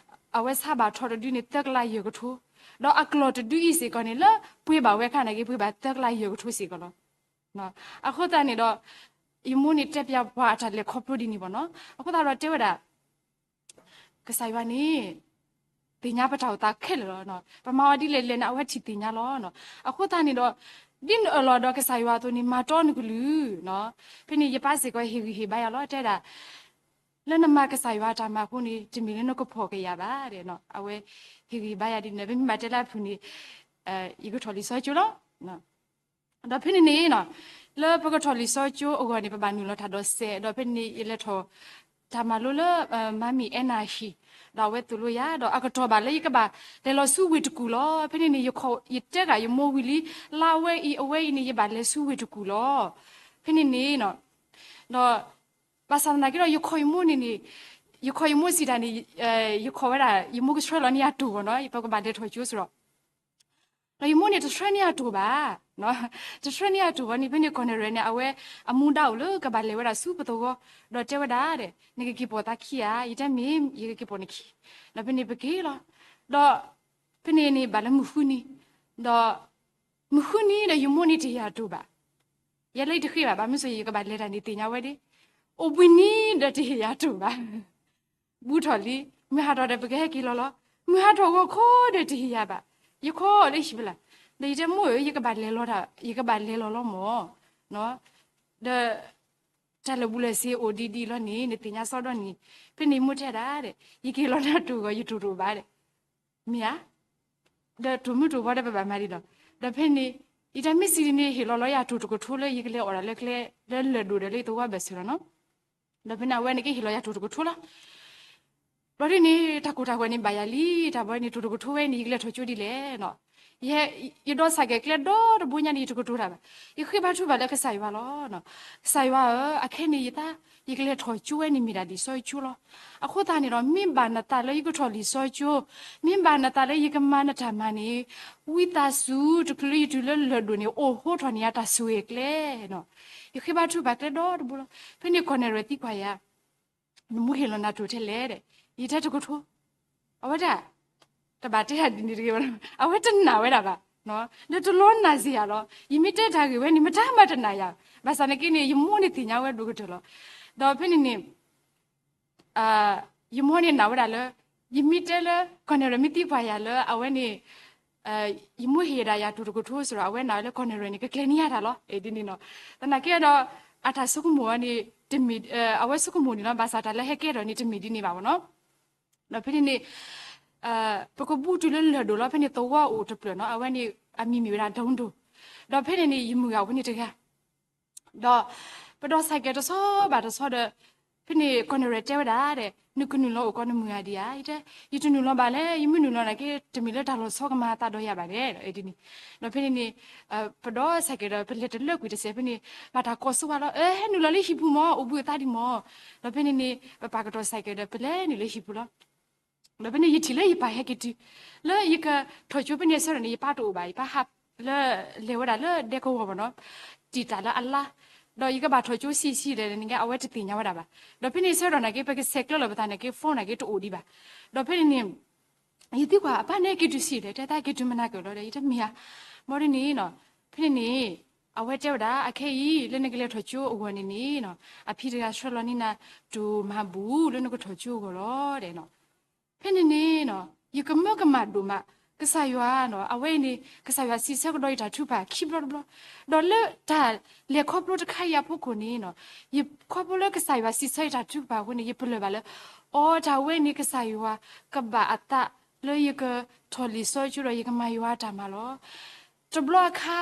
အဝဲဆါဘၣ်ထီၣ်တဒုန့ၣ် သၢကလးယဲၢ်ကထိ, ဒီးအကျီၢ်တဒုအံၤစ့ၢ်ကီးန့ၣ် လၢပှ့ၤဘၣ်ဝဲအခါန့ၣ်က့ ပှ့ၤဘၣ်သၢကလးယဲၢ်ကထိစ့ၢ်ကီးလီၤ. အဃိသတးန့ၣ်ဒီး ယမိၢ်န့ၣ်တဲပျးပှၤအတၢ်လဲၤခီဖျိဒ်န့ၣ်ဘၣ်နီၤ, အဃိသတးဒီးတဲဝဲဒၣ် ကစၢ်ယွၤန့ၣ် သ့ၣ်ညါပတၢ်အိၣ်သးခဲလၢာ်လီၤ. ပမၤအီၤဒ်လဲၣ်လဲၣ်န့ၣ် အဝဲထံၣ်သ့ၣ်ညါလီၤ. အဃိသတးန့ၣ်ဒီး ဒ်နအၢၣ်လီၤဒီးကစၢ်ယွၤအသိးန့ၣ် မၤတီနကလုၢ်. ဖဲန့ၣ်ယပၢ်စ့ၢ်ကီးဟ့ၣ်ဂံၢ်ဟ့ၣ်ဘါယၤလီၤ, တဲဒၣ် လၢနမၤကစၢ်ယွၤတၢ်မၤအဃိန့ၣ် တမ့ၢ်လၢနကဖှီၣ်ကယာ်ဘၣ်. အဝဲဟ့ၣ်ဂံၢ်ဟ့ၣ်ဘါယၤဒ်န့ၣ် ပမ့ၢ်ဘၣ်တဲလၢအဖုၣ်န့ၣ် ယကထီၣ်လံာ်စီဆှံကၠိလီၤ. ဒီးဖဲန့ၣ်န့ၣ် လၢပကထီၣ်လံာ်စီဆှံကၠိအဂီၢ်န့ၣ် ပဘၣ်နုာ်လီၤတၢ်ဒီးစဲး, ဒီးဖဲန့ၣ် ယလဲၤထီၣ်တၢ်မၤလိလၢ မၤမံၤအဲနၢ်ဟံၣ်, ဒီးအဝဲသိၣ်လိယၤ, ဒီးအကတီၢ်ဘၣ်လၢယကဘၣ်လဲၤလီၤဆူဝ့ၢ်တကူၣ်လီၤ. ဖဲန့ၣ်န့ၣ် ယတဲဂ့ၤယမိၢ်ဝံၤလံ, လါဝဲအံၤ အဝဲအံၤန့ၣ် ယဘၣ်လဲၤဆူဝ့ၢ်တကူၣ်လီၤ. ဖဲန့ၣ်န့ၣ် ဒီး ဘၣ်ဆၣ်သနာ်က့ဒီး ယခီၣ်ယမိၢ်န့ၣ်န့ၣ်, ယခီၣ်ယမိၢ်စံးတၢ်န့ၣ်, ယခီၣ်ဝဲဒၣ် ယမိၢ်ကဆှၢလီၤန့ၢ်ယၤတိၢ်ဘၣ်နီၤ, ပကဘၣ်လဲၤထီၣ်ကၠိစ့ၢ်ဒီး ဒီးယမိၢ်န့ၣ်တဆှၢန့ၢ်ယၤတိၢ်ဘၣ်, တဆှၢန့ၢ်ယၤတိၢ်ဘၣ်န့ၣ် ဖဲန့ၣ် ကီၢ်နဲၣ်ရဲၣ်န့ၣ် အဝဲအမူဒါအိၣ်လၢကဘၣ်လဲၤဝဲဒၣ်ဆူပသဝီ, ဒီးတဲဝဲဒၣ်ဒီး နကက့ၤပိာ်သးခံဧါ, ယတဲမ့ၢ် ယကက့ၤပိာ်နခံ, ဒီးဖဲန့ၣ်ပက့ၤလီၤ. ဒီး ဖဲန့ၣ်န့ၣ်ဘၣ်လၢမုၢ်ဃုနံၤ, ဒီး မုၢ်ဃုနံၤဒီးယမိၢ်န့ၣ်တဟ့ၣ်ယၤတိၢ်ဘၣ်, ယဲလၢယတဃ့ဘၣ်, ဘၣ်မနုၤဃိ ယကဘၣ်လဲၤတၢ်န့ၣ်သ့ၣ်ညါဝဲဒၣ်, အိၣ်ဘှံးနံၤဒီးတဟ့ၣ်ယၤတိၢ်ဘၣ် ဘူးထီၣ်လံ, မုၢ်ဟးထီၣ်ဒီးပကဟဲက့ၤလီၤလီၤ, မုၢ်ဟးထီၣ်ဂီၤခီဒီးတဟ့ၣ်ယၤဘၣ်, ယခီလၢဟံၣ်ဖဲလဲၣ်, ဒီးယတဲမိၢ်ဧၢ ယကဘၣ်လဲၤလီၤ, ယကဘၣ်လဲၤလီၤလီၤမၢ်, ဒီး တၢ်လၢာ်ဘူၣ်လၢာ်စ့အိၣ်ဒ်ဒ်လီၤန့ၣ် နသ့ၣ်ညါစီဒီန့ၣ်, ဖဲန့ၣ်မိၢ်တဲဒၣ်ဒီး ယကဟ့ၣ်လီၤနၤတိၢ်ဂီၤ ယတိၢ်တိၢ်ဘၣ်ဒီး, မ့ၢ်ဧါ, ဒီးတိၢ်မုၢ်တိၢ်ဘီဒီးပဘၣ်မၤဒ်လီၤ, ဒီးဖဲန့ၣ် ယတၢ်မ့ၢ်စံးဒ်န့ၣ် ဟ့ၣ်လီၤလီၤယၤတိၢ်တကထိလၢယကလဲၤအီၣ်ဒၣ်လၢကျဲ လၢလၢၢ်ဒိၣ်ဒီးလၢယသဝီဘၢၣ်စၢၤလီၤနီၤ, ဒီးဖဲန့ၣ် အဝဲန့ၣ်ကဟ့ၣ်လီၤယၤတိၢ်တကထိလီၤ ဘျီဒ်န့ၣ် တၢ်ကိၢ်တၢ်ဂီၤန့ၣ်ဘၣ်ယၤလံ, တၢ်ဘီန့ၣ် တိၢ်တကထိဝဲန့ၣ် ယကလဲၤထီၣ်ကၠိဒ်လဲၣ်နီၤ, ယ ယဒိးစၢ်ကဲၤကျဲဒီတဘိညါန့ၣ် ယတကတိၤတၢ်ဘၣ်, ယဃ့ဘါထုကဖၣ်လၢကစၢ်ယွၤလီၤ. ကစၢ်ယွၤဧၢ, အခဲန့ၣ်ယသး ယကလဲၤထီၣ်ကၠိဝဲန့ၣ်မ့ၢ်ဒၣ်လံာ်စီဆှံကၠိလီၤ. အဃိသတးန့ၣ်ဒီး မ့ၢ်ဘၣ်နသးလၢယကထီၣ်လံာ်စီဆှံကၠိ, မ့ၢ်ဘၣ်နသးလၢယကမၤနတၢ်မၤန့ၣ် ဝံသးစူၤ တချုးလၢယတုၤလၢလၢၢ်ဒိၣ်န့ၣ် အိၣ်ဟိထီၣ်န့ၢ်ယၤတၢ်ဆိၣ်ဂ့ၤကျဲနီၤ. ယဃ့ဘါထုကဖၣ်ကျဲဒီတဘိလီၤ. ဖဲန့ၣ်ကီၢ်နဲၣ်ရဲၣ်သံကွၢ်ယၤ နမိၢ်ဟ့ၣ်လီၤနၤတိၢ်ထဲလဲၣ်ဒီး ယတဲတကထိ, အဝဲဒၣ် တဘၣ်တဲဒ်န့ၣ်တဂ့ၤဘၣ်, အဝဲတနာ်ဝဲဒၣ်ဘၣ်, ဒီးတလီၤနာ်စ့ၢ်ယၤလီၤ. ယမ့ၢ်တဲတၢ်ဂ့ၢ်ဝဲန့ၣ် မတၤမးတနာ်ယၤ, ဘၣ်ဆၣ်သနာ်က့န့ၣ် ယမိၢ်န့ၣ်သ့ၣ်ညါဝဲဒိၣ်ကတၢၢ်လီၤ. ဒီးဖဲန့ၣ်န့ၣ် ယမိၢ်န့ၣ်နာ်ဝဲဒၣ်လၢ ယမ့ၢ်တဲလၢ ကီၢ်နဲၣ်ရဲၣ်မ့ၢ်သံကွၢ်ယၤလၢအဝဲန့ၣ် ယမိၢ်ဟ့ၣ်ဒၣ်ယၤတိၢ်တကထိစ့ၢ်ဒီး အဝဲနာ်ဝဲလၢကီၢ်နဲၣ်ရဲၣ်န့ၣ် ကကျဲၤန့ၢ်ယၤတၢ်လီၤ. ဒ်န့ၣ်နီၤ, သနာ်က့ဒီး အတၢ်ဆိကမိၣ်ဝဲန့ၣ် တမ့ၢ် အဝဲဆိကမိၣ်န့ၣ်လီၤ, ဘၣ်ဆၣ်တၢ်လၢဟဲကဲထီၣ်န့ၣ် တမ့ၢ်ဒ်န့ၣ်ဘၣ်နီၤ. ဒီးဖဲန့ၣ်န့ၣ် ပကဘူးတုၤလၢလၢၢ်ဒိၣ်လီၤ. ဖဲန့ၣ်သဝီအိၣ်တဖျၢၣ်နီၤ, အဝဲန့ၣ်အမံၤမ့ၢ်ဝဲဒၣ် ဒိၣ်ဒိၣ်, ဒီးဖဲန့ၣ်န့ၣ် ယမုၢ်ဂၤအိၣ်ဖဲန့ၣ်တဂၤ ဒီးပဒိးစဲးကဲးတဆီဘၣ်တဆီဒီး ဖဲန့ၣ်ကီၢ်နဲၣ်ရဲၣ်တဲဝဲဒၣ်ဒီး နကနုာ်လီၤအိၣ်ကီးနမုၢ်ဂၤဒံးဧါ, ယတဲ ယတနုာ်လီၤဘၣ်လဲၣ်, ယမ့ၢ်နုာ်လီၤနာ်က့ တမ့ၢ်လၢတၢ်လီၤဆီကမၤအသးဒီးယၤဘၣ်န့ၣ် ဒ်န့ၣ်, ဒီးဖဲန့ၣ်န့ၣ် ပဒိးစဲးကဲးဒီး ပလဲၤတလၢကွံာ်တစဲး ဖဲန့ၣ် ဘၣ်တၢ်ကိးဆိဝဲလီၤ, အဲ ဟဲနုာ်လီၤလၢဟံၣ်ပူၤမၢ် အိၣ်ဘှံးအသးဒံးမၢ်, ဒီးဖဲန့ၣ်န့ၣ် ပပာ်ကတီၤစဲးကဲးဒီး ပလဲၤနုာ်လၢဟံၣ်ပူၤလီၤ. ဒီးဖဲန့ၣ် ယထံၣ်လၢယပၢ်ဟဲက့ၤတုၤ, လၢယကထီၣ်ကၠိဖဲန့ၣ်အဆၢထၢၣ်န့ၣ် ယပၢ်တအိၣ်ဘၣ်, ယပၢ်ဟးလၢ လဲၤဝဲဒၣ်လၢဒဲကဝီၤမၢ်နီၤ, တံာ်တာ်လၢအလါ, ဒီးယကဘၣ်ထီၣ်ကၠိဆံးဆံးလဲၣ်န့ၣ် အဝဲတသ့ၣ်ညါဝဲဒၣ်ဘၣ်. ဒီးဖဲန့ၣ်အဆၢထၢၣ်နာ်က့ ပကဆဲးကျၢလီၤပသးနာ်က့ phone နာ်က့တအိၣ်ဒံးဘၣ်. ဒီးဖဲန့ၣ်န့ၣ် ယသံကွၢ် အပၢ်န့ၣ်က့ၤတုၤဆံးလဲၣ်, တဲသးက့ၤတုၤမနၤကၢၢ်လီၤဒီး ယတမ့ၢ်ဧါ. ဘၣ်ဒ်န့ၣ်နီၤ, ဖဲန့ၣ်န့ၣ် အဝဲတဲဝဲဒၣ် အခဲအံၤ လၢနကလဲၤထီၣ်ကၠိအဂီၢ်န့ၣ်န့ၣ်နီၤ, အဖံတဂၤဆှၢလီၤန့ၢ်နၤ တိၢ်မၤဘူၣ်လၢနကထီၣ်ကၠိအဂီၢ်လီၤ တဲနီၤ. ဖဲန့ၣ်န့ၣ်နီၤ ယကမၢကမၣ်ဒိၣ်မး, ကစၢ်ယွၤနီၤ အဝဲအံၤန့ၣ် ကစၢ်ယွၤစံးဆၢကဒီးယတၢ်ထုကဖၣ်ခံဘျီတဘျီ, ဒီးလၢတၢ်လဲၤခီဖျိတခါအံၤအဖီခိၣ်န့ၣ်နီၤ ယခီဖျိလၢကစၢ်ယွၤစံးဆၢယတၢ်ထုကဖၣ်အဃိန့ၣ် ယပလၢၢ်ဘၣ်လၢ အိ တၢ်ဝဲန့ၣ်ကစၢ်ယွၤကဘၣ်အသးလၢယကထီၣ်လံာ်စီဆှံကၠိဒီးယကမၤယွၤအတၢ်မၤလီၤ. တဘျီအခါ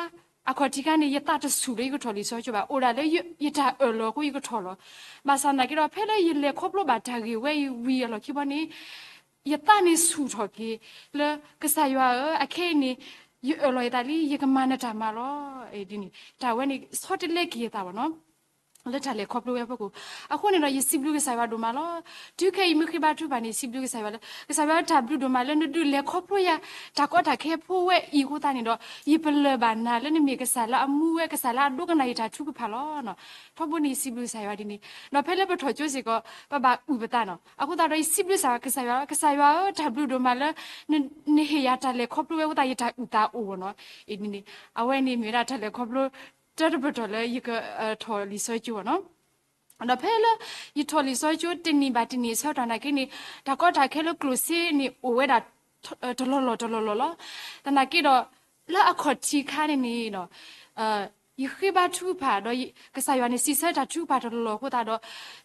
အခီၣ်ထံးခါန့ၣ် ယသးတဆူၣ်လၢယကထီၣ်လံာ်စီဆှံကၠိဘၣ်, အိၣ်ဒၣ်လၢယတၢ်အၢၣ်လီၤအဃိယကထီၣ်လီၤ. ဘၣ်ဆၣ်သနာ်က့ဒီး ဖဲလၢယလဲၤခီဖျိဘၣ်တၢ်ဂ့ၢ်ဝဲအံၤဝံၤအလီၢ်ခံဘီန့ၣ် ယသးန့ၣ်ဆူၣ်ထီၣ်က့ၤ လၢကစၢ်ယွၤဧၢ, အခဲအံၤန့ၣ် ယအၢၣ်လီၤယသးလံ, ယကမၤနတၢ်မၤလီၤ. ဒ်န့ၣ် တၢ်ဝဲန့ၣ်ဆီတလဲက့ၤယသးဘၣ်နီၤ လၢတၢ်လဲၤခီဖျိဝဲအဖီခိၣ်. အဃိန့ၣ်ဒီး ယစံးဘျုးကစၢ်ယွၤဒိၣ်မးလီၤ. တုၤခဲအံၤမ့ၢ်ဃ့ဘါထုကဖၣ်န့ၣ် စံးဘျုးကစၢ်ယွၤလၢ ကစၢ်ယွၤတၢ်ဘျုးဒိၣ်မးလၢနဒုးလဲၤခီဖျိယၤ တၢ်ကီတၢ်ခဲဖိဝဲအံၤအဃိသတးန့ၣ်ဒီး ယပလၢၢ်ဘၣ်နၤလၢနမ့ၢ်ကစၢ်လၢအမူဝဲ ကစၢ်လၢအဒိကနၣ်ယတၢ်ထုကဖၣ်လီၤ. ထီဘိန့ၣ်ယစံးဘျုးကစၢ်ယွၤဒ်န့ၣ် ဒီးဖဲလၢပထီၣ်ကၠိစ့ၢ်ကီး ပဘၣ်အုၣ်ပသးနီၤ. အဃိသတးဒီးယစံးဘျုးကစၢ်ယွၤ, ကစၢ်ယွၤဧၢ, တၢ်ဘျုးဒိၣ်မးလၢ နဟ့ၣ်ယၤတၢ်လဲၤခီဖျိဝဲအဃိသတး ယတၢ်အုၣ်သးအိၣ်ဘၣ်နီၤ. အဝဲန့ၣ်မ့ၢ်ဝဲဒၣ်တၢ်လဲၤခီဖျိ တၢတပတီၢ်လၢယကထီၣ်လံာ်စီဆှံကၠိဘၣ်နီၤ. ဒီးဖဲလၢယထီၣ်လံာ်စီဆှံကၠိတနံၤဘၣ်တနံၤအဆၢကတီၢ်နာ်က့န့ၣ် တၢ်ကီတၢ်ခဲလၢကျိၣ်စ့န့ၣ်အိၣ်ဝဲဒၣ် တလီၢ်လီၢ်တလီၢ်လီၢ်လီၤ. သနာ်က့ဒီး လၢအခီၣ်ထံးခါန့ၣ်န့ၣ် ယဃ့ဘါထုကဖၣ်ဒီး ကစၢ်ယွၤန့ၣ်စံးဆၢတၢ်ထုကဖၣ်တလီၢ်လီၢ်အဃိသတးဒီး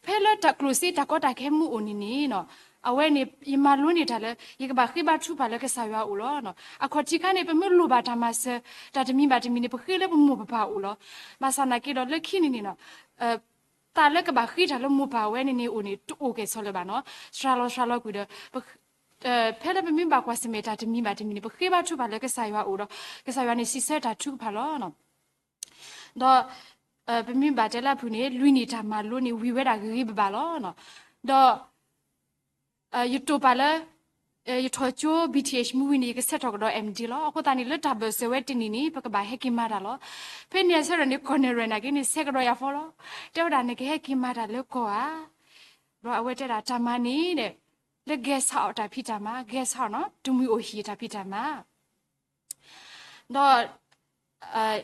ဖဲလၢတၢ်ကျိၣ်စ့တၢ်ကီတၢ်ခဲမ့ၢ်အိၣ်န့ၣ်န့ၣ် အဝဲန့ၣ် ယမၤလိန့ၢ်တၢ်လၢ ယကဘၣ်ဃ့ဘါထုကဖၣ်လၢကစၢ်ယွၤအအိၣ်လီၤ. အခီၣ်ထံးခါန့ၣ် ပမ့ၢ်လိၣ်ဘၣ်တၢ်မၤစၢၤ တၢ်တမံၤဘၣ်တမံၤန့ၣ် ပဃ့လၢပမိၢ်ပပၢ်အအိၣ်လီၤ. ဘၣ်ဆၣ်သနာ်က့ဒီးလၢခံန့ၣ်န့ၣ် သးလၢကဘၣ်ဃ့တၢ်လၢမိၢ်ပၢ်ဝဲန့ၣ်န့ၣ်အိၣ်န့ၣ် တအိၣ်ကဲၣ်ဆိးလၢၤဘၣ်နီၤ. စှၤလီၤစှၤလီၤကွံာ်ဒီး ဖဲလၢပမ့ၢ်ဘၣ်ကွၢ်ဆၢၣ်မဲာ်တၢ်တမံၤဘၣ်တမံၤန့ၣ် ပဃ့ဘါထုကဖၣ်လၢကစၢ်ယွၤအအိၣ်ဒီး ကစၢ်ယွၤန့ၣ်စံးဆၢတၢ်ထုကဖၣ်လီၤ. ဒီး ပမ့ၢ်ဘၣ်တဲလၢအဖုၣ်န့ၣ် လွံၢ်နံၣ်တၢ်မၤလိန့ၣ် ဝံၤဝဲဒၣ်ဂ့ၤဂ့ၤဘၣ်ဘၣ်လီၤ. ဒီး ယတိာ်ပာ်လၢ ယထီၣ်ကၠိ ဘံၣ်ထံၣ်အဲၣ်ၣ် မ့ၢ်ဝံၤန့ၣ် ယကဆဲးထီၣ်ကဒီး M.Div လီၤ. အဃိသတးန့ၣ် လၢတၢ်ဘၢၣ်စၢၤဝဲတနံၤန့ၣ် ပကဘၣ်ဟဲက့ၤမၤတၢ်လီၤ. ဖဲန့ၣ်အဆၢကတီၢ်န့ၣ် ကီၢ်နဲၣ်ရဲၣ်နာ်က့န့ၣ် ဆဲးကဒီးယၤဖီလီၤ. တဲဝဲဒၣ် နကဟဲက့ၤမၤတၢ်လၢကီၢ်ဧါ. ဒီးအဝဲတဲဒၣ် တၢ်မၤန့ၣ် လၢ guest house အတၢ်ဖံးတၢ်မၤ guest house နီၤ တမှံၤအိၣ်ဟံၣ်အတၢ်ဖံးတၢ်မၤ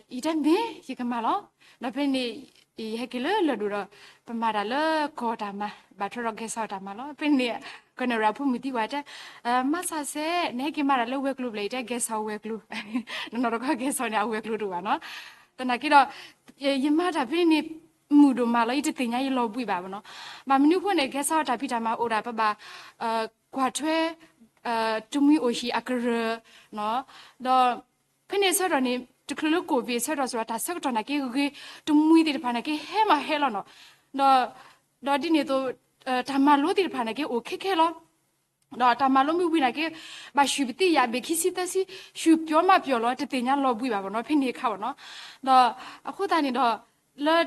ဒီး ယတဲမ့ၢ် ယကမၤလီၤ. ဒီးဖဲန့ၣ် ယဟဲက့ၤလၢလၢၢ်ဒိၣ်ဒီး ပမၤတၢ်လၢကီၢ်တၢ်မၤ ဘၣ်ထွဲဒီး guest house တၢ်မၤလီၤ. ဖဲန့ၣ် ကီၢ်နဲၣ်ရဲၣ်အဖိမုၣ်သံကွၢ်တဲ မါဆၣ်စဲး နဟဲက့ၤမၤတၢ်လၢဝဲၤကျိၤဖျၢၣ် ယတဲ guest house ဝဲၤကျိၤ နီၢ်နီၢ်တခီ guest house န့ၣ် အဝဲၤကျိၤတအိၣ်ဘၣ်နီၤ. သနာ်က့ဒီး ယမၤတၢ်ဖဲန့ၣ် မုာ်ဒိၣ်မးလီၤ ယတသ့ၣ်ညါယလီၤဘှံးဘၣ်ဘၣ်နီၤ. ဘၣ်မနုၤအဃိန့ၣ် guest house တၢ်ဖံးတၢ်မၤအိၣ်ဒၣ် ပဘၣ် ကွၢ်ထွဲ တမှံၤအိၣ်ဟံၣ်အကရၢၢ် ဒီး ဖဲန့ၣ်အဆၢကတီၢ်န့ၣ် တချုးလၢ COVID အဆၢကတီၢ်စ့ၢ်ကီး တၢ်ဆၢကတီၢ်နာ်က့ဂ့ၤ တမှံၤသ့ၣ်တဖၣ်နာ်က့ဟဲမးဟဲလီၤနီၤ. ဒီး ဒီးဒ်န့ၣ်အသိး တၢ်မၤလိသ့ၣ်တဖၣ်နာ်က့အိၣ်ခဲခဲလီၤ. ဒီးတၢ်မၤလိမ့ၢ်ဝံၤနာ်က့ ဘၣ်ဆူၣ်ပသံယာ်ဘ့ၣ်ခံဆံသၢဆံ ဆူၣ်ပျီမးပျီလီၤ တသ့ၣ်ညါလီၤဘှံးဘၣ်ဘၣ်နီၤ ဖဲန့ၣ်အခါဘၣ်နီၤ. ဒီးအဃိသတးန့ၣ်ဒီး လၢ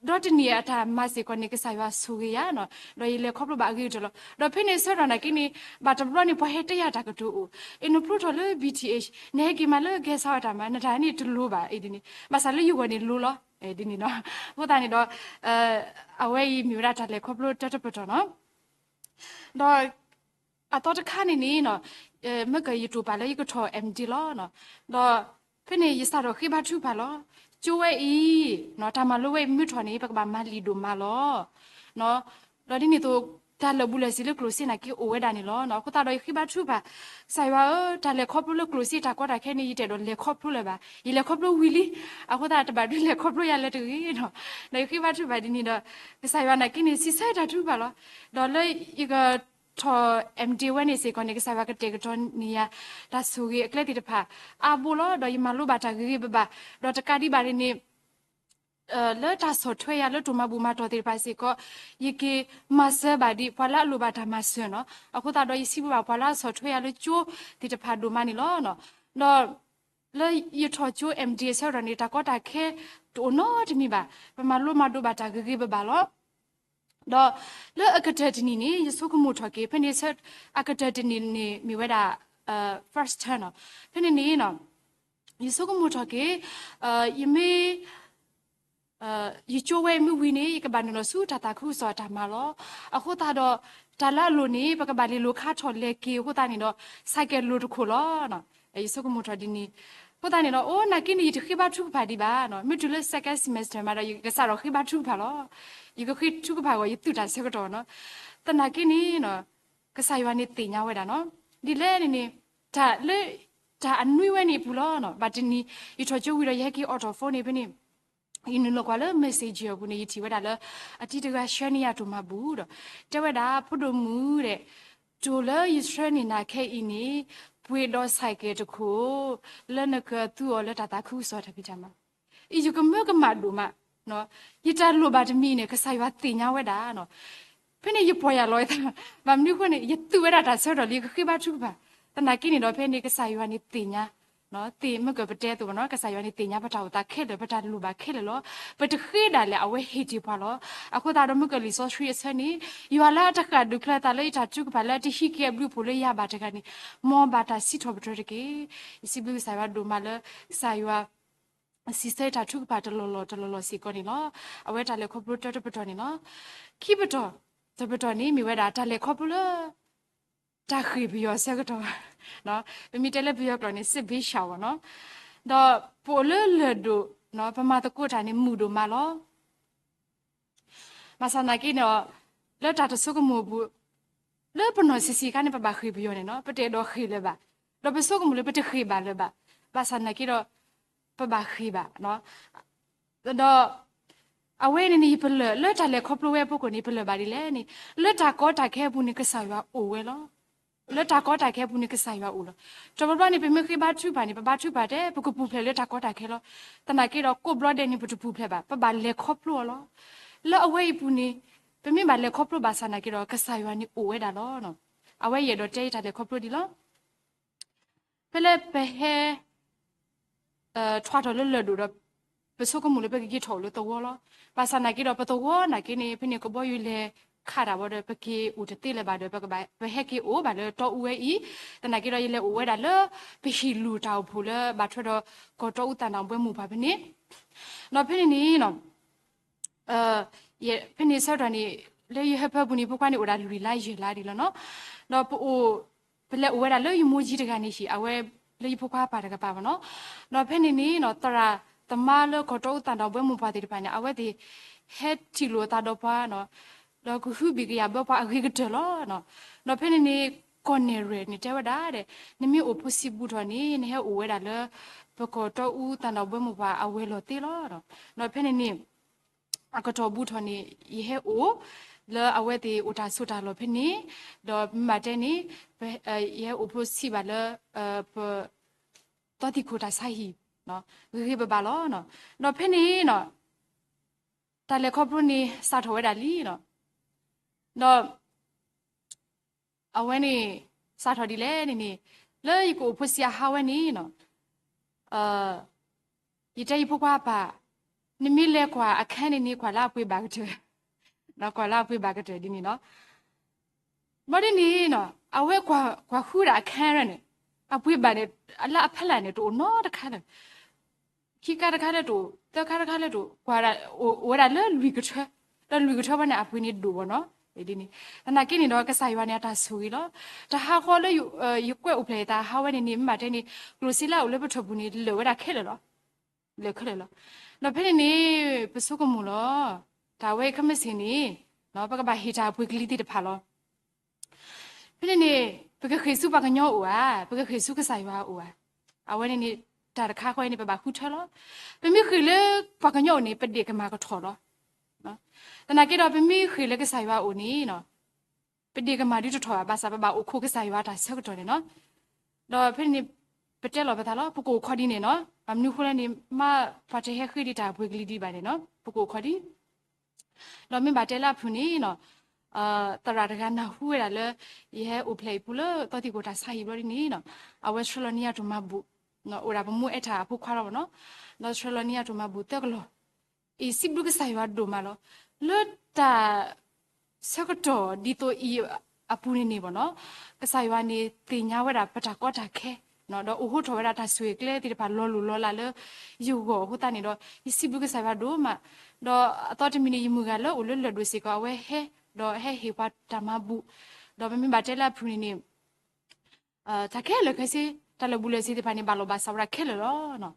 ဒီတနံၣ်အတၢ်မၤစ့ၢ်ကီးန့ၣ် ကစၢ်ယွၤဆိၣ်ဂ့ၤယၤနီၤ ဒီးယလဲၤခီဖျိဘၣ်အဂ့ၤကတၢၢ်လီၤ. ဒီးဖဲန့ၣ်အဆၢကတီၢ်နာ်က့န့ၣ် ဘၣ်တဘျီန့ၣ် ပှၤဟဲတဲယၤတၢ်ကတိၤအိၣ် အ့ၣ် နဖျိထီၣ်လၢ ဘံၣ်ထံၣ်အဲၣ်ၣ် နဟဲက့ၤမၤလၢ guest house တၢ်မၤ နတၢ်န့ၣ်တလိၤဘၣ် အ့ၣ် ဒ်န့ၣ် ဘၣ်ဆၣ်လၢယဂီၢ်န့ၣ်လိၤလီၤ ဒ်န့ၣ်နီၤ. အဃိသတးန့ၣ်ဒီး အဝဲအံၤမ့ၢ်ဝဲဒၣ်တၢ်လဲၤခီဖျိတၢတပတီၢ်နီၤ. ဒီး အသီတခါန့ၣ်န့ၣ်နီၤ မ့ၢ်ကယတိာ်ပာ်လၢယကထီၣ် M.Div လီၤ. ဒီး ဖဲန့ၣ်ယစးထီၣ်ဃ့ဘါထုကဖၣ်လီၤ. ကၠိဝဲအံၤ တၢ်မၤလိဝဲအံၤမ့ၢ်ထီၣ်န့ၣ် ပကဘၣ်မၤလံာ်ဒိၣ်မးလီၤ. ဒီးဒ်န့ၣ်အသိး တၢ်လၢာ်ဘူၣ်လၢာ်စ့ၤလၢကျိၣ်စ့နာ်က့အိၣ်ဝဲဒၣ်န့ၣ်လီၤ. အဃိသတးဒီးယဃ့ဘါထုကဖၣ် ကစၢ်ယွၤဧၢ တၢ်လဲၤခီဖျိလၢကျိၣ်စ့တၢ်ကီတၢ်ခဲန့ၣ် ယတအဲၣ်ဒိးလဲၤခီဖျိလၢၤဘၣ်. ယလဲၤခီဖျိဝံၤလံ. အဃိသတးတဘၣ်ဒုးလဲၤခီဖျိယၤလၢၤတဂ့ၤနီၤ. ဒီးယဃ့ဘါထုကဖၣ်ဒ်န့ၣ်ဒီး ကစၢ်ယွၤနာ်က့န့ၣ် စံးဆၢတၢ်ထုကဖၣ်လီၤ. ဒီးလၢယက ထီၣ် M.Div ဝဲန့ၣ်စ့ၢ်ကီးန့ၣ် ကစၢ်ယွၤကတဲာ်ကတီၤန့ၢ်ယၤ တၢ်ဆိၣ်ဂ့ၤအကျဲသ့ၣ်တဖၣ် အါဘိလီၤ. ဒီးယမၤလိဘၣ်တၢ်ဂ့ၤဂ့ၤဘၣ်ဘၣ်. ဒီးတကးဒံးဘၣ်န့ၣ်န့ၣ် လၢတၢ်ဆီၣ်ထွဲယၤလၢတိၢ်မၤဘူၣ်မၤတီၢ်သ့ၣ်တဖၣ်စ့ၢ်ကီး ယက့ၤမၤစၢၤဘၣ်ဒံးပှၤလၢအလိၣ်ဘၣ်တၢ်မၤစၢၤနီၤ. အဃိသတးဒီးယစံးဘျုးဘၣ်ပှၤလၢအဆီၣ်ထွဲယၤလၢကၠိသ့ၣ်တဖၣ်ဒိၣ်မးန့ၣ်လီၤ. ဒီး လၢယထီၣ်ကၠိ M.Div အဆၢကတီၢ်န့ၣ် တၢ်ကီတၢ်ခဲတအိၣ်နီတမံၤဘၣ်. ပမၤလိမၤဒိးဘၣ်တၢ်ဂ့ၤဂ့ၤဘၣ်ဘၣ်လီၤ. ဒီးလၢအကတၢၢ်တနံၤန့ၣ် ယဆိကမိၣ်ထီၣ်က့ၤ ဖဲန့ၣ်ဆၢ အကတၢၢ်တနံၤန့ၣ်မ့ၢ်ဝဲဒၣ် first term နီၤ. ဖဲန့ၣ်န့ၣ် ယဆိကမိၣ်ထီၣ်က့ၤ ယမ့ၢ် ယကၠိဝဲမ့ၢ်ဝံၤန့ၣ် ယကဘၣ်နုာ်လီၤဆူတၢ်သးခုကစီၣ်အတၢ်မၤလီၤ. အဃိသတးဒီး တၢ်လၢအလိၤန့ၣ် ပကဘၣ်လဲၤလိာ်ခါထီၣ်လဲၤက့ၤအဃိသတးန့ၣ်ဒီး ဆိုင်ကယ်လိၤတခိၣ်လီၤ. ယဆိကမိၣ်ထီၣ်ဒ်န့ၣ် အဃိသတးန့ၣ်ဒီး အိၣ်နာ်က့န့ၣ် ယတဃ့ဘါထုကဖၣ်ဒံးဘၣ်. မ့ၢ်တုၤလၢ second semester မးဒီး ယကစးထီၣ်ဃ့ဘါထုကဖၣ်လီၤ. ယကဃ့ထုကဖၣ်ဂီၢ် ယသူၣ်တၢ်ဆၢကတီၢ်နီၤ. သနာ်က့န့ၣ် ကစၢ်ယွၤန့ၣ်သ့ၣ်ညါဝဲဒၣ်နီၤ. ဒ်လဲၣ်န့ၣ်န့ၣ် တၢ်လၢ တၢ်အနွံဝဲန့ၣ်အပူၤလီၤ. ဘၣ်တနံၤ ယထီၣ်ကၠိဝံၤဒီး ယဟဲက့ၤအိးထီၣ် phone န့ၣ်ဖဲန့ၣ် ယနုာ်လီၤကွၢ်လၢ Messenger အပူၤန့ၣ် ယထံၣ်ဝဲဒၣ်လၢ အတံၤတဂၤဆှၢန့ၢ်ယၤတိၢ်မၤဘူၣ်ဒီး တဲဝဲဒၣ် ဖိဒိၣ်မုၣ်ဒီး တိၢ်လၢယဆှၢန့ၢ်နၤခဲအံၤန့ၣ် ပှ့ၤဒီး cycle တခိၣ် လၢနကသူအီၤလၢတၢ်သးခုကစီၣ်တၢ်ဖံးတၢ်မၤ ယကမၢကမၣ်ဒိၣ်မး, ယတၢ်လိၣ်ဘၣ်တမံၤန့ၣ် ကစၢ်ယွၤသ့ၣ်ညါဝဲဒၣ်. ဖဲန့ၣ်ယပီၢ်ယၢ်လီၤအသး, ဘၣ်မနုၤအဃိန့ၣ် ယသူဝဲဒၣ်တၢ်ဆၢကတီၢ်လံ ယကဃ့ဘါထုကဖၣ်, သနာ်က့န့ၣ်ဒီး ဖဲန့ၣ်ကစၢ်ယွၤန့ၣ်သ့ၣ်ညါ, သ့ၣ်မ့ၢ်ကပတဲအသိးဘၣ်နီၤ ကစၢ်ယွၤန့ၣ်သ့ၣ်ညါပတၢ်အိၣ်သးခဲလၢာ် ပတၢ်လိၣ်ဘၣ်ခဲလၢာ်လီၤ. ပတဃ့ဒၣ်လဲာ် အဝဲဟ့ၣ်တ့ၢ်ပှၤလီၤ. အဃိသတးဒီး မ့ၢ်ကလံာ်စီဆှံအဆၢန့ၣ် ယွၤလၢအတဃၣ်ဒုးချၢအသးလၢယတၢ်ထုကဖၣ် လၢအတဟံးက့ၤအဘျုးအဖှိၣ်လၢယၤဘၣ်တဂၤန့ၣ် မ်ဘၣ်တၢ်စံးထီၣ်ပတြၢၤတက့ၢ်. ယစံးဘျုးကစၢ်ယွၤဒိၣ်မးလၢ ကစၢ်ယွၤ စံးဆၢတၢ်ထုကဖၣ်တလီၢ်လီၢ်တလီၢ်လီၢ်စ့ၢ်ကီးန့ၣ်လီၤ. အဝဲတၢ်လဲၤခီဖျိတၢတပတီၢ်န့ၣ်လီၤ. ခံပတီၢ်, တပတီၢ်န့ၣ် မ့ၢ်ဝဲဒၣ်တၢ်လဲၤခီဖျိလၢ တၢ်ဃ့ၢ်ပယီၤအဆၢကတီၢ်, ပမ့ၢ်တဲလၢပယီၤကျိာ်န့ၣ် စစ်ဘေးရှောင် ဘၣ်နီၤ, ဒီးပအိၣ်လၢလၢၢ်ဒိၣ်, ပမၤသကိးတၢ်န့ၣ် မုာ်ဒိၣ်မးလီၤ. ဘၣ်ဆၣ်သနာ်က့ဒီး လၢတၢ်တဆိကမိၣ်အပူၤ လၢပနီၢ်ဆံးဆံးအခါန့ၣ် ပဘၣ်ဃ့ၢ်ပယီၤန့ၣ်နီၤ, ပတအဲၣ်ဒိးဃ့ၢ်လၢၤဘၣ်, ဒီးပဆိကမိၣ်လၢပတဃ့ၢ်ဘၣ်လၢၤဘၣ်, ဘၣ်ဆၣ်သနာ်က့ဒီး ပဘၣ်ဃ့ၢ်ဘၣ်. ဒီး အဝဲန့ၣ်န့ၣ် ယပလၢၢ်လၢတၢ်လဲၤခီဖျိဝဲအဖီခိၣ်န့ၣ် ပလၢၢ်ဘၣ်ဒ်လဲၣ်န့ၣ်, လၢတၢ်ကီတၢ်ခဲအပူၤန့ၣ် ကစၢ်ယွၤအိၣ်ဝဲလီၤ. လၢတၢ်ကီတၢ်ခဲအပူၤန့ၣ် ကစၢ်ယွၤအိၣ်လီၤ. တဘျီဘျီန့ၣ် ပမ့ၢ်ဃ့ဘါထုကဖၣ်န့ၣ် ပဘါထုကဖၣ်တဲ ပကပူၤဖျဲးလၢတၢ်ကီတၢ်ခဲလီၤ. သနာ်က့ဒီး ကိးဘျီဒဲးန့ၣ် ပတပူၤဖျဲးဘၣ်, ပဘၣ်လဲၤခီဖျိအီၤလီၤ. လၢအဝဲအံၤပူၤန့ၣ် ပမ့ၢ်ဘၣ်လဲၤခီဖျိဘၣ်ဆၣ်သနာ်က့ဒီး ကစၢ်ယွၤန့ၣ်အိၣ်ဝဲဒၣ်လီၤ. အဝဲယအဲၣ်ဒိးတဲယတၢ်လဲၤခီဖျိဒ်လီၤ. ဖဲလၢပဟဲ ထွါထီၣ်လၢလၢၢ်ဒိၣ်ဒီး ပဆိကမိၣ်လၢပကက့ၤထီၣ်အိၣ်လၢသဝီလီၤ. ဘၣ်ဆၣ်သနာ်က့ဒီး ပသဝီနာ်က့န့ၣ် ဖဲန့ၣ်ကဘီယူၤလဲၤခးတၢ်ဝဲဒီး ပက့ၤအိၣ်တသ့လၢၤဘၣ်ဒီး ပဟဲက့ၤအိၣ်ဘၣ်လၢတီအူဝဲအံၤ, သနာ်က့ဒီး ယလဲၤအိၣ်ဝဲဒၣ်လၢ ပဟံၣ်လူၢ်တၢ်အိၣ်ဖှိၣ်လၢဘၣ်ထွဲဒီး ကီၢ်တီအူသၣ်နၢ်ဘှဲမိၢ်ပှၢ်ဖဲန့ၣ်, ဒီးဖဲန့ၣ်န့ၣ် ဖဲန့ၣ်ဆၢကတီၢ်န့ၣ် လၢယဟၢဖၢပူၤန့ၣ် ဖိခွါန့ၣ် အိၣ်ဒၣ်လွံၢ်လါယဲၢ်လါဒ်လီၤနီၤ. ဒီးပအိၣ် ပလဲၤအိၣ်ဝဲဒၣ်လၢယမိၢ်ကၠံတဂၤန့ၣ်ဟံၣ်, အဝဲလၢယဖိခွါအပၢ်တကပၤဘၣ်နီၤ. ဒီးဖဲန့ၣ်န့ၣ် သရၣ်သမါလၢကီၢ်တီအူသၣ်နၢ်ဘှဲမိၢ်ပှၢ်သ့ၣ်တဖၣ်န့ၣ် အဝဲသ့ၣ်ဟဲထံၣ်လိာ်အသးဒီးပှၤနီၤ, ဒီးကဟုဘံၣ်ကယာ်ဘၢပှၤအဂ့ၤကတၢၢ်လီၤ. ဒီးဖဲန့ၣ်န့ၣ် ကီၢ်နဲၣ်ရွဲၣ်န့ၣ်တဲဝဲဒၣ်ဒီး နမ့ၢ်အိၣ်ဖိဆံးဘူးထီၣ်န့ၣ် နဟဲအိၣ်ဝဲဒၣ်လၢ ပကီၢ်တီအူသၣ်နၢ်ဘှဲမိၢ်ပှၢ်အဝဲၤလီၢ်သ့လီၤ. ဒီးဖဲန့ၣ်န့ၣ် အကတီၢ်ဘူးထီၣ်န့ၣ် ယဟဲအိၣ် လၢအဝဲသ့ၣ်အိၣ်တၢ်ဆိးတၢ်လီၢ်ဖဲန့ၣ်, ဒီးမ့ၢ်ဘၣ်တဲန့ၣ် ယဟဲအိၣ်ဖိဆံးဘၣ်လၢ ပ သီသံၣ်ခိၣ်တၢ်ဆါဟံၣ် ဂ့ၤဂ့ၤဘၣ်ဘၣ်လီၤ. ဒီးဖဲန့ၣ်နီၤ တၢ်လဲၤခီဖျိန့ၣ် စးထီၣ်ဝဲဒၣ်လံနီၤ. ဒီး အဝဲန့ၣ် စးထီၣ်ဒ်လဲၣ်န့ၣ်န့ၣ် လၢယကအိၣ်ဖိဆံးအဟးဝဲန့ၣ်နီၤ ယတဲယဖိခွါအပၢ်, နမ့ၢ်လဲၤကွၢ်အခန်းန့ၣ်န့ၣ် ကွၢ်လၢအပှ့ၤဘၣ်ကတၢၢ်, ကွၢ်လၢအပှ့ၤဘၣ်ကတၢၢ်ဒ်န့ၣ်နီၤ. ဘျီဒ်န့ၣ်နီၤ အဝဲကွၢ်ဃုဒၣ်အခန်းန့ၣ် အပှ့ၤဘၣ်န့ၣ် လၢအဖီလာ်န့ၣ် တအိၣ်နီတခါလၢၤ ခံခါတခါလၢတအိၣ်, သၢခါတခါလၢတအိၣ်, ကွၢ်ဒၣ်အိၣ်ဝဲဒၣ်လၢလွံၢ်ကထၢ, ဒီးလွံၢ်ကထၢဝဲန့ၣ် အပှ့ၤန့ၣ်ဒိၣ်ဘၣ်နီၤ. သနာ်က့န့ၣ်ဒီး ကစၢ်ယွၤန့ၣ် အတၢ်ဆိၣ်ဂ့ၤလီၤ. တဟးဃီလၢ ယကွဲးအိၣ်ဖျဲၣ်ယသးဟးဝဲန့ၣ်န့ၣ် မ့ၢ်ဘၣ်တဲန့ၣ် ကျိၣ်စ့လၢအအိၣ်လၢပထၢၣ်ပူၤန့ၣ် လၢာ်ဝဲဒၣ်ခဲလၢာ်လီၤ. လၢာ်ခဲလၢာ်လီၤ. ဒီးဖဲန့ၣ်န့ၣ် ပဆိကမိၣ်လီၤ. တၢ်ဝဲခဲမုၢ်ဆ့ၣ်န့ၣ် ပကဘၣ်ဟ့ၣ်တၢ်အပှ့ၤကလံၤသ့ၣ်တဖၣ်လီၤ. ဖဲန့ၣ်န့ၣ် ပကဃ့ၢ်ဆူပှၤကညီအိၣ်ဧါ, ပကဃ့ၢ်ဆူကစၢ်ယွၤအအိၣ်ဧါ. အဝဲန့ၣ်န့ၣ် တၢ်တခါဃီန့ၣ် ပဘၣ်ဃုထၢလီၤ. ပမ့ၢ်ဃ့ၢ်လၢပှၤကညီအိၣ်န့ၣ် ပဒ့ၣ်ကမၣ်ကထီၣ်လီၤ. သနာ်က့ဒီး ပမ့ၢ်ဃ့ၢ်လၢကစၢ်ယွၤအအိၣ်န့ၣ် ပဒ့ၣ်ကမၣ်ဒုးတထီၣ်ဘၣ်, ဘၣ်ဆၣ်ပဘၣ်အိၣ်ခိးကစၢ်ယွၤတၢ်ဆၢကတီၢ်န့ၣ်နီၤ. ဒီးဖဲန့ၣ်န့ၣ် ပတဲလီၤပသးလီၤ, ပကအိၣ်ခိးဒ်န့ၣ်နီၤ. ဘၣ်မနုၤအဃိလဲၣ်န့ၣ် မ့ၢ်ပှၤတဟဲဃ့ဒံးတၢ်အပှ့ၤကလံၤဒံးဘၣ်န့ၣ်နီၤ, ပကအိၣ်ခိးဒံး. ဒီးမ့ၢ်ဘၣ်တဲလၢအဖုၣ်န့ၣ်နီၤ, သရၣ်တဂၤနၢ်ဟူဝဲဒၣ်လၢ ယဟဲအိၣ်ဖျဲၣ်အံၤပူၤလၢသီသံၣ်ခိၣ်တၢ်ဆါဟံၣ်ဘျီဒ်န့ၣ်နီၤ, အဝဲဆှၢလီၤန့ၢ်ယၤတိၢ်မၤဘူၣ်, အိၣ်ဒၣ်ပမိၢ်အဲၣ်တၢ်အဖိခွါလီၤဘၣ်နီၤ. ဒီးဆှၢလီၤန့ၢ်ယၤတိၢ်မၤဘူၣ်သၢကလီၢ် အံၤစံးဘျုးကစၢ်ယွၤဒိၣ်မးလီၤ. လၢတၢ်ဆၢကတီၢ်ဒ်သိးအံၤအပူၤန့ၣ်န့ၣ်ဘၣ်နီၤ, ကစၢ်ယွၤန့ၣ်သ့ၣ်ညါဝဲဒၣ်ပတၢ်ကီတၢ်ခဲ, ဒီးအိၣ်ဟိထီၣ်ဝဲဒၣ်တၢ်ဆိၣ်ဂ့ၤကျဲသ့ၣ်တဖၣ်လီၤလိၢ်လီၤလးလၢယဂီၢ်အဃိသတးန့ၣ်ဒီး ယစံးဘျုးကစၢ်ယွၤဒိၣ်မး, ဒီးအသီတမံၤန့ၣ် ယမုၢ်ဂၤလၢအိၣ်လၢလၢၢ်ဒိၣ်စ့ၢ်ကီး အဝဲဟဲ, ဒီးဟဲဟ့ၣ်ပှၤတၢ်မၤဘူၣ်, ဒီးပမ့ၢ်ဘၣ်တဲလၢအဖုၣ်န့ၣ်န့ၣ် တၢ်ခဲလၢာ်ခဲဆ့, တၢ်လၢာ်ဘူၣ်လၢာ်စ့ၤသ့ၣ်တဖၣ်န့ၣ် ဘၣ်လီၤဘၣ်စးဝဲဒၣ်ခဲလၢာ်လီၤ.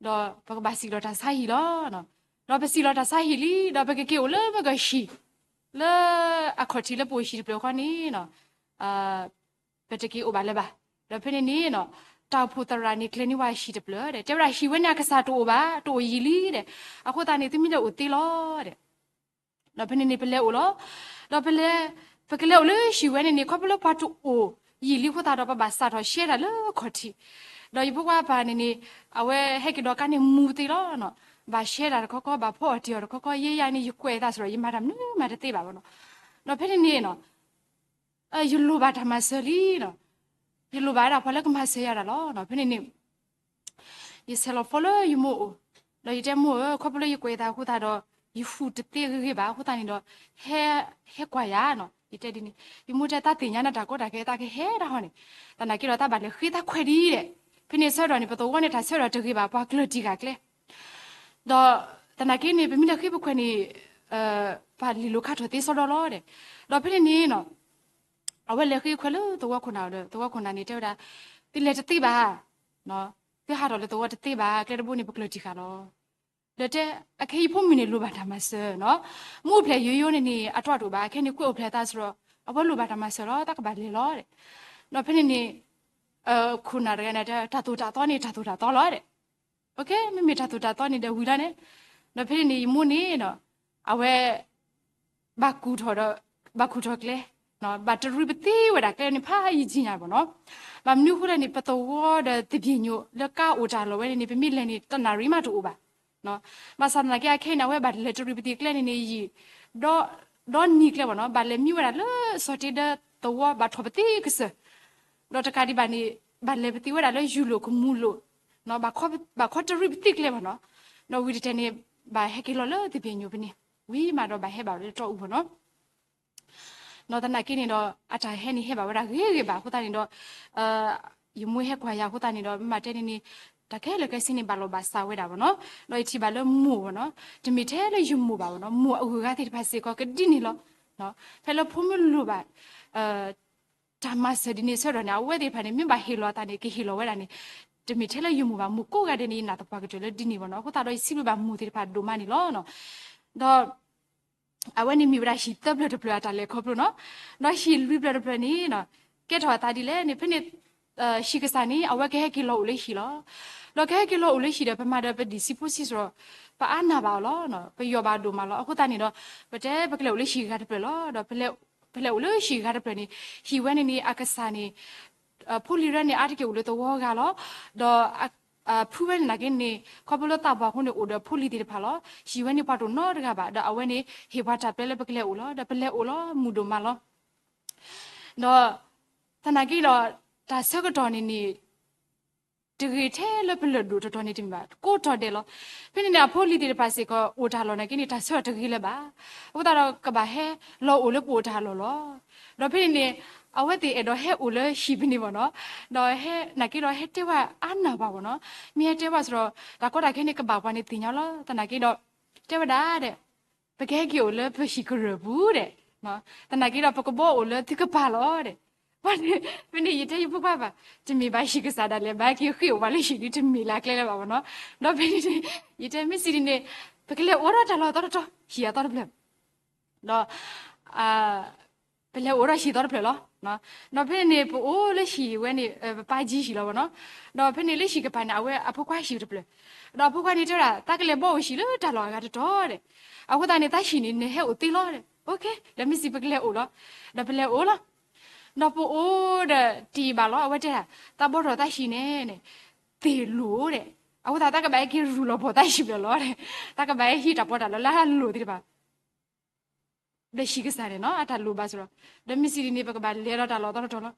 ဒီးပကဘၣ်စံၣ်လီၤတၢ်ဆါဟံၣ်လီၤ. ဒီးပစံၣ်လီၤတၢ်ဆါဟံၣ်လံ, ဒီးပကက့ၤအိၣ်လၢမ့ၢ်ကီၢ်ဟံၣ်, လၢအခီၣ်ထံးလၢပအိၣ်ဟံၣ်တဖျၢၣ်ဃီန့ၣ်, ပတက့ၤအိၣ်ဘၣ်လၢၤဘၣ်. ဒီးဖဲန့ၣ်န့ၣ်နီၤ, တၢ်အိၣ်ဖှိၣ်သရၣ်န့ၣ် ကျဲၤန့ၢ်ဝဲဟံၣ်တဖျၢၣ်ဒီး တဲဝဲဒၣ်ဟံၣ်ဝဲန့ၣ်အကစၢ်တအိၣ်ဘၣ်, တအိၣ်ယံာ်လံဒီး, အဃိသတးန့ၣ် သုမ့ၢ်လဲၤအိၣ်သ့လီၤဒီး, ဒီးဖဲန့ၣ်န့ၣ် ပလဲၤအိၣ်လီၤ. ဒီးပလဲၤ, ပကလဲၤအိၣ်လၢဟံၣ်ဝဲန့ၣ်န့ၣ် ခီဖျိလၢပှၤတအိၣ်ယံာ်လံအဃိသတးဒီး ပဘၣ်စးထီၣ်ရှဲတၢ်လၢခီၣ်ထံး, ဒီးယဖိခွါပၢ်န့ၣ်န့ၣ် အဝဲဟဲက့ၤဒီးကါန့ၣ်မူသ့လီၤ. ဘၣ်ရှဲတၢ်တခီခီ, ဘၣ်ဖီအီၣ်တ့ၢ်အီၤတခီခီ, ယဲယၤန့ၣ် ယကွဲးအသးစ့ၢ်ဒီး ယမၤတၢ်မနုၤမၤတသ့ဘၣ်ဘၣ်နီၤ. ဒီးဖဲန့ၣ်န့ၣ်နီၤ ယလိၣ်ဘၣ်တၢ်မၤစၢၤလံနီၤ. ယလိၣ်ဘၣ်ဝဲဒၣ်ပှၤလၢကမၤစၢၤယၤတၢ်လီၤ. ဖဲန့ၣ်န့ၣ် ယဆဲးလီၤ phone လၢယမိၢ်အိၣ်, ဒီးယတဲမိၢ်ဧၢ, ခီဖျိလၢယကွဲးအသးအဃိသတးဒီး ယဟူးတသ့ဂ့ၤဂ့ၤဘၣ်အဃိသတးန့ၣ်ဒီး ဟဲ, ဟဲကွၢ်ယၤနီၤ, ယတဲဒ်န့ၣ်. ယမိၢ်တဲ တၢ်သ့ၣ်ညါနၤတၢ်ကီတၢ်ခဲ တၢ်ကဟဲဒၣ်ဟီန့ၣ်, သနာ်က့ဒီးတၢ်ဘၣ်လဲၤဃ့တၢ်ခွဲးဒ်အံၤဒီး, ဖဲန့ၣ်ဆၢကတီၢ်န့ၣ် ပသဝီန့ၣ် တၢ်ဆၢကတီၢ်တဂ့ၤဘၣ်, ပှၤကျၢၤတံၢ်ဂၤကျဲ ဒီးသနာ်က့န့ၣ် ပမ့ၢ်လဲၤဃ့ပခွဲးန့ၣ် ပှၤလံာ်လိၤခါထီၣ်သ့စီဒီလီၤဒီး, ဒီးဖဲန့ၣ်န့ၣ်နီၤ အဝဲလဲၤဃ့ခွဲးလၢသဝီခိၣ်နၢ်ဒီး သဝီခိၣ်နၢ်န့ၣ် တဲဝဲဒၣ် သုလဲၤတသ့ဘၣ်, သုဟးထီၣ်လၢသဝီတသ့ဘၣ်, ကျဲတဘိန့ၣ် ပကျၢၤတံၢ်ဃာ်လီၤ. ဒီးတဲ အခဲအံၤဖိမုၣ်န့ၣ် လိၣ်ဘၣ်တၢ်မၤစၢၤနီၤ, မ့ၢ်အိၣ်ဖျဲၣ်ယိယိန့ၣ်န့ၣ် အတီတအိၣ်ဘၣ်, အခဲန့ၣ် ကွဲးအိၣ်ဖျဲၣ်အသးစ့ၢ်ဒီး အဝဲလိၣ်ဘၣ်တၢ်မၤစၢၤလီၤ, တၢ်ကဘၣ်လဲၤလီၤဒီး, ဒီးဖဲန့ၣ်န့ၣ် ခိၣ်နၢ်တဂၤန့ၣ် တၢ်သိၣ်တၢ်သီန့ၣ် တၢ်သိၣ်တၢ်သီလီၤဒီး, မ့မ့ၢ်တၢ်သိၣ်တၢ်သီန့ၣ်ဒီးဝံၤလီၤန့ၣ်, ဒီးဖဲန့ၣ်န့ၣ် ယမိၢ်န့ၣ်ဒီး အဝဲ ဘၣ်ကူၣ်ထီၣ်ဒီး ဘၣ်ကူၣ်ထီၣ်ကျဲ, ဘၣ်တရံးပသ့ဝဲဒၣ်ကျဲန့ၣ် ဖးယံာ်ကံညါဘၣ်နီၤ. ဘၣ်မနုၤအဃိလဲၣ်န့ၣ် ပသဝီဒီးသဘံၣ်ညိၣ်လၢကါအိၣ်တၢ်လီၢ်ဝဲန့ၣ်န့ၣ် ပမ့ၢ်လဲၤန့ၣ် တနၣ်ရံၣ်မးတအိၣ်ဘၣ်. ဘၣ်ဆၣ်သနာ်က့ အခဲအံၤန့ၣ် အဝဲဘၣ်လဲၤတရံးပသ့ကျဲန့ၣ်န့ၣ် ယံာ် ဒီနံၤကျဲဘၣ်နီၤ, ဘၣ်လဲၤမံဝဲဒၣ်လၢစီၤတ့ဒီသဝီ ဘၣ်ထီၣ်ပသ့ကစၢၢ်, ဒီးတကးဒံးဘၣ်န့ၣ် ဘၣ်လဲၤပသ့ဝဲဒၣ်လၢယူၤလိာ်ကမူလိာ်, ဘၣ်ခီတရံးပသ့ကျဲဘၣ်နီၤ. ဒီးဝံၤတတဲာ်န့ၣ် ဘၣ်ဟဲက့ၤလီၤလၢသဘံၣ်ညိၣ်ဖဲန့ၣ်, ဝံၤမးဒီးဘၣ်ဟဲဘၣ်ဝဲလၢတီအူဘၣ်နီၤ. ဒီးသနာ်က့န့ၣ်ဒီး အတၢ်ဟဲန့ၣ်ဟဲဘၣ်ဝဲဒၣ်ဂ့ၤဂ့ၤဘၣ်အဃိသတးန့ၣ်ဒီး ယမိၢ်ဟဲကွၢ်ယၤအဃိသတးန့ၣ်ဒီး မ့ၢ်တဲန့ၣ်န့ၣ် တၢ်ခဲလၢာ်ခဲဆ့န့ၣ် ဘၣ်လီၢ်ဘၣ်စးဝဲဒၣ်ဘၣ်နီၤ. ဒီးယထံၣ်ဘၣ်လၢမိၢ်ဘၣ်နီၤ, တမ့ၢ်ထဲလၢယမိၢ်ဘၣ်ဘၣ်နီၤ, မိၢ်အဂုၤအဂၤသ့ၣ်တဖၣ်စ့ၢ်ကီးကဒ်န့ၣ်လီၤ. ဖဲလၢဖိမုၣ်လိၣ်ဘၣ် တၢ်မၤစၢၤဒ်န့ၣ်ဆၢကတီၢ်န့ၣ် အဝဲသ့ၣ်တဖၣ်န့ၣ် မ့ၢ်ဘၣ်ဟ့ၣ်လီၤအသးန့ၣ် ကဟ့ၣ်လီၤဝဲဒၣ်န့ၣ်, တမ့ၢ်ထဲလၢယမိၢ်ဘၣ်, မိၢ်ကိးဂၤဒဲးန့ၣ် ယနာ်သပှၢ်ကတၢၢ်လၢဒ်န့ၣ်ဘၣ်နီၤ. အဃိသတးဒီးယစံးဘျုးဘၣ်မိၢ်သ့ၣ်တဖၣ်ဒိၣ်မးန့ၣ်လီၤ. ဒီး အဝဲန့ၣ်မ့ၢ်ဝဲဒၣ်ဟံၣ်သၢဖျၢၣ်တဖျၢၣ်အတၢ်လဲၤခီဖျိနီၤ. ဒီးဟံၣ်လွံၢ်ဖျၢၣ်တဖျၢၣ်န့ၣ် ကဲထီၣ်အသးဒ်လဲၣ်န့ၣ် ဖဲန့ၣ် ဟံၣ်ကစၢ်န့ၣ် အဝဲကဟဲက့ၤလီၤအိၣ်လၢဟံၣ်လီၤ. ဒီးကဟဲက့ၤလီၤအိၣ်လၢဟံၣ်ဒီး ပမၤဒီးပဒံၣ်စံဖိစံစရီ, ပအါနၢ်ဘၣ်အီၤလီၤ. ပယီၢ်ဘၣ်ဒိၣ်မးလီၤ. အဃိသတးန့ၣ်ဒီး ပတဲပကလဲၤအိၣ်လၢဟံၣ်ဂၤတဖျၢၣ်လီၤ. ဒီး ပလဲၤအိၣ်လၢဟံၣ်ဂၤတဖျၢၣ်န့ၣ် ဟံၣ်ဝဲန့ၣ်န့ၣ် အကစၢ်န့ၣ် ဖိလံၤရဲန့ၣ် အါတက့ၢ်အိၣ်လၢသဝီဂၤလီၤ. ဒီး ဖုဝဲန့ၣ်နာ်က့န့ၣ် ခီဖျိလၢသးပှၢ်အဃိန့ၣ် အိၣ်ဒီးဖိလံၤသ့ၣ်တဖၣ်လီၤ. ဟံၣ်ဝဲန့ၣ်ပှၤတအိၣ်နီတဂၤဘၣ်. ဒီးအဝဲန့ၣ် ဟ့ၣ်ပှၤတၢ်ပျဲလၢပကလဲၤအိၣ်လီၤ. ဒီးပလဲၤအိၣ်လီၤ မုာ်ဒိၣ်မးလီၤ. ဒီး သနာ်က့ဒီး တၢ်ဆၢကတီၢ်န့ၣ်န့ၣ် တဂ့ၤထဲလၢပလၢၢ်ဒိၣ်တတီၤန့ၣ်တမ့ၢ်ဘၣ်, ကိးတီၤဒဲးလီၤ. ဖဲန့ၣ်န့ၣ် အဖိလံၤသ့ၣ်တဖၣ်စ့ၢ်ကီး အိၣ်တၢ်လီၢ်နာ်က့န့ၣ် တၢ်ဆၢကတီၢ်တဂ့ၤလၢၤဘၣ်. အဃိသတးဒီး ကဘၣ်ဟဲလီၤအိၣ်လၢပအိၣ်တၢ်လီၢ်လီၤ. ဒီးဖဲန့ၣ်န့ၣ် အဝဲသ့ၣ်အဲၣ်ဒိးဟဲအိၣ်လၢဟံၣ်ဖဲန့ၣ်ဘၣ်နီၤ. ဒီးဟဲနာ်က့ဒီး ဟဲတဲဝဲအါနၢ်ဘၣ်ဘၣ်နီၤ. မ့ၢ်ဟဲတဲဝဲစ့ၢ်ဒီး တၢ်ကီတၢ်ခဲန့ၣ် ကဘၣ်ပှၤန့ၣ်သ့ၣ်ညါလီၤ. သနာ်က့ဒီး တဲဝဲဒၣ်ဒီး ပကဟဲက့ၤအိၣ်လၢပဟံၣ်ကရၢၢ်ပူၤဒီး, သနာ်က့ဒီး ပကဘီအိၣ်လၢသုကပၤလီၤဒီး. ဖဲန့ၣ် ယတဲယဖိခွါဘၣ်, တမ့ၢ်ဘၣ်ဟံၣ်ကစၢ်ဒၣ်လဲာ် ဘၣ်က့ၤဃ့ၢ်အိၣ်ဘၣ်လၢဟံၣ်ဒ်တမ့ၢ်လၢအကျဲလၢၤဘၣ်ဘၣ်နီၤ. ဒီးဖဲန့ၣ် ယတဲမ့ၢ်စံးဒ်န့ၣ် ပကလဲၤအိးထီၣ်တၢ်လီၢ်အသီတတီၤ, ဟံၣ်အသီတဖျၢၣ် ဒီး ပလဲၤအိးထီၣ်ဟံၣ်သီတဖျၢၣ်လီၤ. ဒီးဖဲန့ၣ်န့ၣ် ပအိၣ်လၢဟံၣ်ဝဲန့ၣ် ပပၢ်ကံဟံၣ်လီၤဘၣ်နီၤ. ဒီးဖဲန့ၣ်လၢဟံၣ်ကပၤန့ၣ် အဝဲအဖိခွါဟံၣ်တဖျၢၣ်, ဒီးအဖိခွါန့ၣ်တဲဝဲဒၣ် သးကလဲၤဘီအိၣ်ဟံၣ်လၢတၢ်လီၢ်အဂၤတတီၤဒီး, အဃိသတးန့ၣ် သးဟံၣ်န့ၣ် နဟဲအိၣ်သ့လီၤဒီး, အိၣ်ခ့ ဒီးမ့ၢ်စံးပကလဲၤအိၣ်လီၤ. ဒီးပလဲၤအိၣ်လီၤ. ဒီးပအိၣ်ဒီးတံၢ်ဘၣ်လီၤ. အဝဲတဲဒၣ် သးဘီထီၣ်သးဟံၣ်န့ၣ် သ့ၣ်လိၣ်ဒီး, အဃိသတး သးကဘၣ်ဟဲက့ၤရူၢ်လီၤပီၢ်သးဟံၣ်ဖျၢၣ်လီၤဒီး, သးကဘၣ်ဟဲဟံးတၢ်ပီးတၢ်လီလၢအလိၣ်သ့ၣ်တဖၣ် ဒီးဟံၣ်ကစၢ်န့ၣ်နီၤ အတၢ်လိၣ်ဘၣ်စ့ၢ်ဒီး, ဒီးမ့ၢ်စံးဒ်န့ၣ် ပကဘၣ်လဲၤဒီးတၢ်လီၢ်သီတတီၤလီၤ.